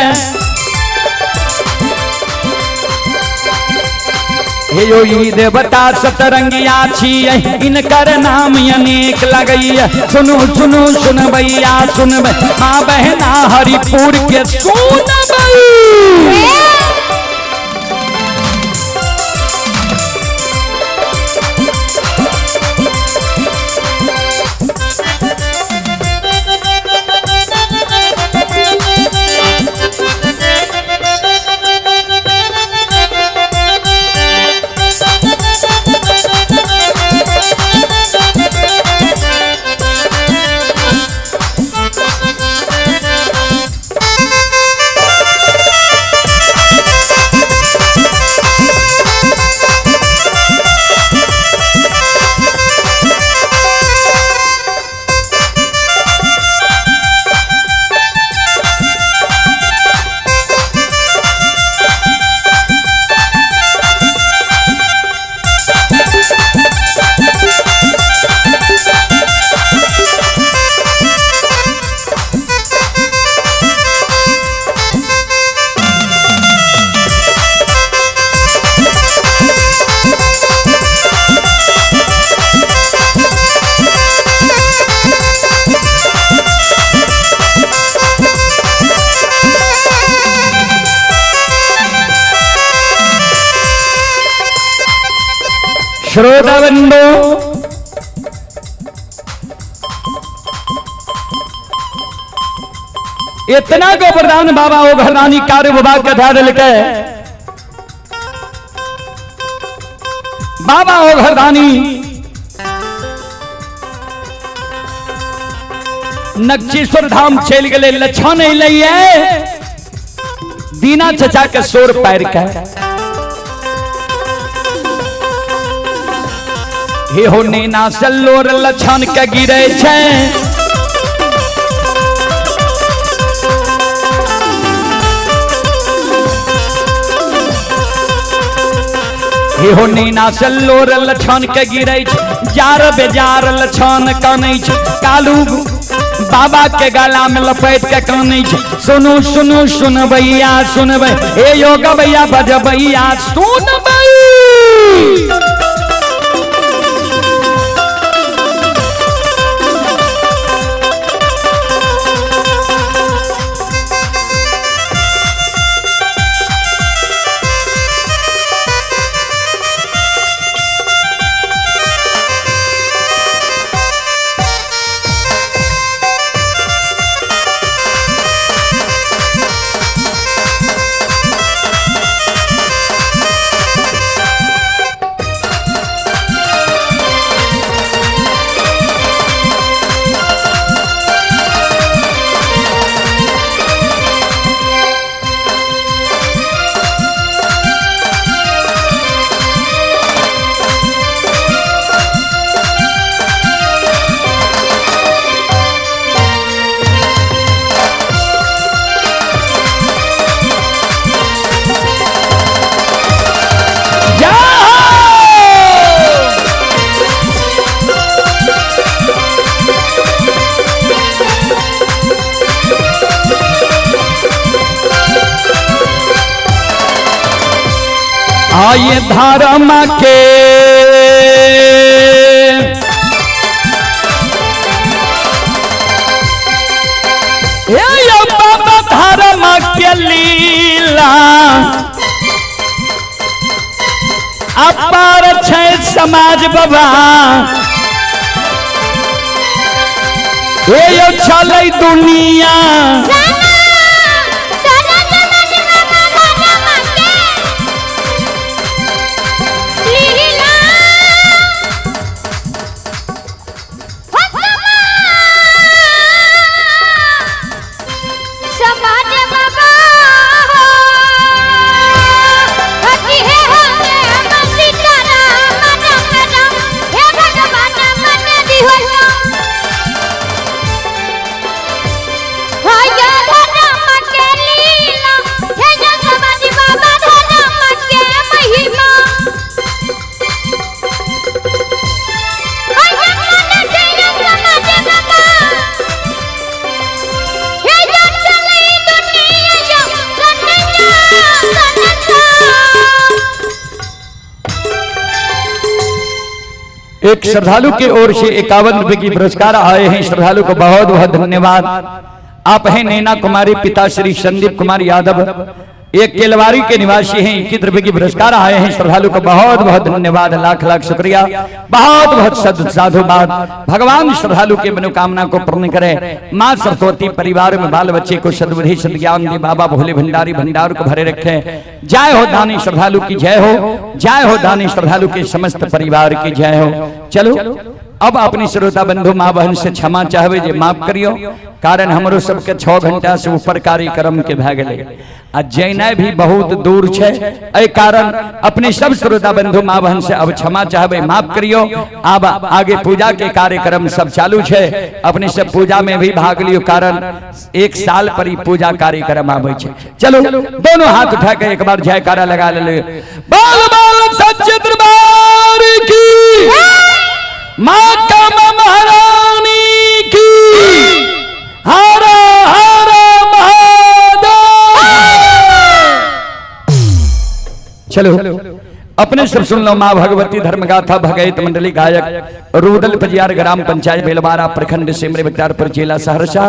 हे यो ई देवता सतरंगिया छियै, इनकर नाम अनेक लगैया। सुनू सुनू सुनबैया सुनबै, माँ बहना हरिपुर के सुनबै। श्रोता बंधु, इतना को प्रधान बाबा ओ घरदानी कार्य विभाग के ध्यान दिलके। बाबा ओ घरदानी नक्चेश्वर धाम चल गए, लक्षण अलै दीना चचा के सोर पैर के। हे हो नेना सल्लोर लक्षण के गिरे छै। हे हो नेना सल्लोर लक्षण के गिरे छै, जार बेजार लक्षण कानै छै। कालू बाबा के गला में लपेट के कानै छै। सुनू सुनू सुनबैया सुनबै, हे यो गबैया बजबैया सुनबै। आये धर्म के हे बाबा धर्म के लीला अपार छै समाज बाबा। हे यो चलै दुनिया भगवान। एक श्रद्धालु की ओर से 51 रुपए की पुरस्कार आए हैं, श्रद्धालु को बहुत बहुत धन्यवाद। आप हैं नैना कुमारी, पिता श्री संदीप कुमार यादव, एक केलवारी के निवासी हैं, 21 रुपए की पुरस्कार आए हैं, श्रद्धालु को बहुत बहुत धन्यवाद, लाख लाख शुक्रिया, बहुत बहुत साधुवाद। भगवान श्रद्धालु के मनोकामना को पूर्ण करे। माँ सरस्वती परिवार में बाल बच्चे को सद्बुद्धि सद्ज्ञान दे, बाबा भोले भंडारी भंडार को भरे रखे। जय हो दानी श्रद्धालु की जय हो, जय हो दानी श्रद्धालु के समस्त परिवार की जय हो। चलो अब अपनी श्रोता बंधु माँ बहन से क्षमा चाहबे जे माफ करियो, कारण हमरो सबके 6 घंटा से ऊपर कार्यक्रम के भए गेलै आ जैनाइ भी बहुत दूर छै, एहि कारण अपने सब श्रोता बंधु माँ बहन से अब क्षमा चाहबे, माफ करियो। अब आगे पूजा के कार्यक्रम सब चालू छै, अपने सब पूजा में भी भाग लियो, कारण 1 साल पर ही पूजा कार्यक्रम आबै छै। चलो दोनों हाथ उठा के एक बार जयकारा लगा ले, बोल बोल सच्चे दरबार की, माँ कामा महारानी की, हर हर महादेव। चलो अपने सब सुन लो माँ भगवती धर्मगाथा भगैत मंडली गायक रूदल पजियार ग्राम पंचायत बेलवारा प्रखंड सिमरी बख्तियारपुर जिला सहरसा।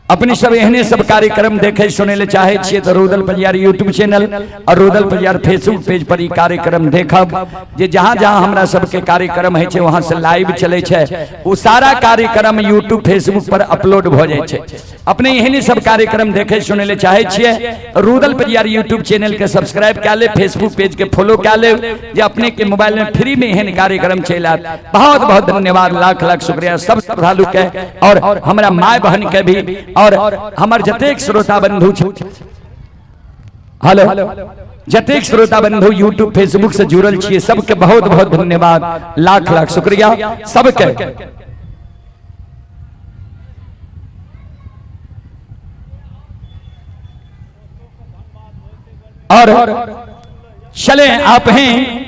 अपने सब एहने सब कार्यक्रम देखे सुने ले चाहे छियै तो रूदल पजियार यूट्यूब चैनल और रूदल पजियार फेसबुक पेज पर ई कार्यक्रम देखब, जे जहां जहां हमरा सबके कार्यक्रम है छै वहां से लाइव चले छै, वो सारा कार्यक्रम यूट्यूब फेसबुक पर अपलोड भ जाइ छै। अपने एहने सब कार्यक्रम देखे सुने ले चाहे छियै रूदल पजियार यूट्यूब चैनल के सब्सक्राइब कए ले, फेसबुक पेज के फॉलो कए ले, जे अपने के मोबाइल में फ्री में एहन कार्यक्रम चलि आयत। बहुत बहुत धन्यवाद, लाख लाख शुक्रिया सब श्रद्धालु के और हमरा my बहन के भी और हमर जतेक श्रोता बंधु हेलो जतेक श्रोता बंधु यूट्यूब फेसबुक से जुड़ल छियै सबके बहुत बहुत धन्यवाद, लाख लाख शुक्रिया सबके। और चले आप हैं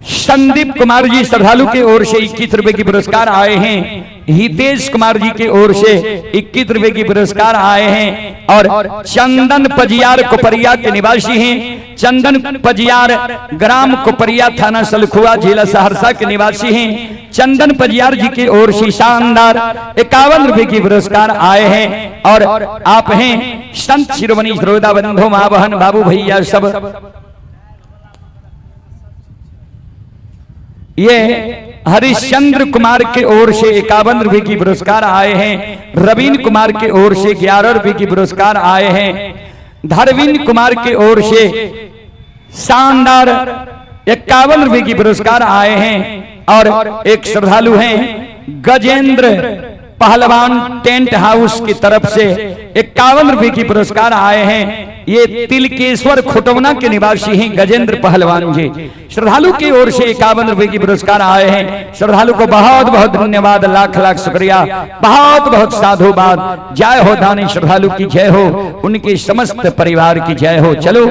संदीप कुमार जी श्रद्धालु के ओर से 21 रुपए की पुरस्कार आए हैं, हितेश कुमार जी के ओर से 21 रुपए की पुरस्कार आए हैं और चंदन पजियार कोपरिया के निवासी हैं, चंदन पजियार ग्राम कोपरिया थाना सलखुआ जिला सहरसा के निवासी हैं। चंदन पजियार जी की ओर से शानदार 51 रुपए की पुरस्कार आए हैं और आप हैं संत शिरोमणि श्रोता बंधु माँ बहन बाबू भैया सब। ये हरिश्चंद्र कुमार के ओर से 51 रुपए की पुरस्कार आए हैं, रवीन कुमार के ओर से 11 रुपए की पुरस्कार आए हैं, धरवीन कुमार के ओर से शानदार 51 रुपए की पुरस्कार आए हैं और एक श्रद्धालु हैं गजेंद्र पहलवान टेंट हाउस की तरफ से 51 रुपए की पुरस्कार आए हैं। ये तिलकेश्वर खुटौना के निवासी हैं गजेंद्र पहलवान जी, श्रद्धालु की ओर से 51 रुपए की पुरस्कार आए हैं। श्रद्धालु को बहुत बहुत धन्यवाद, लाख लाख शुक्रिया, बहुत बहुत साधुवाद। जय हो दानी श्रद्धालु की जय हो, उनके समस्त परिवार की जय हो। चलो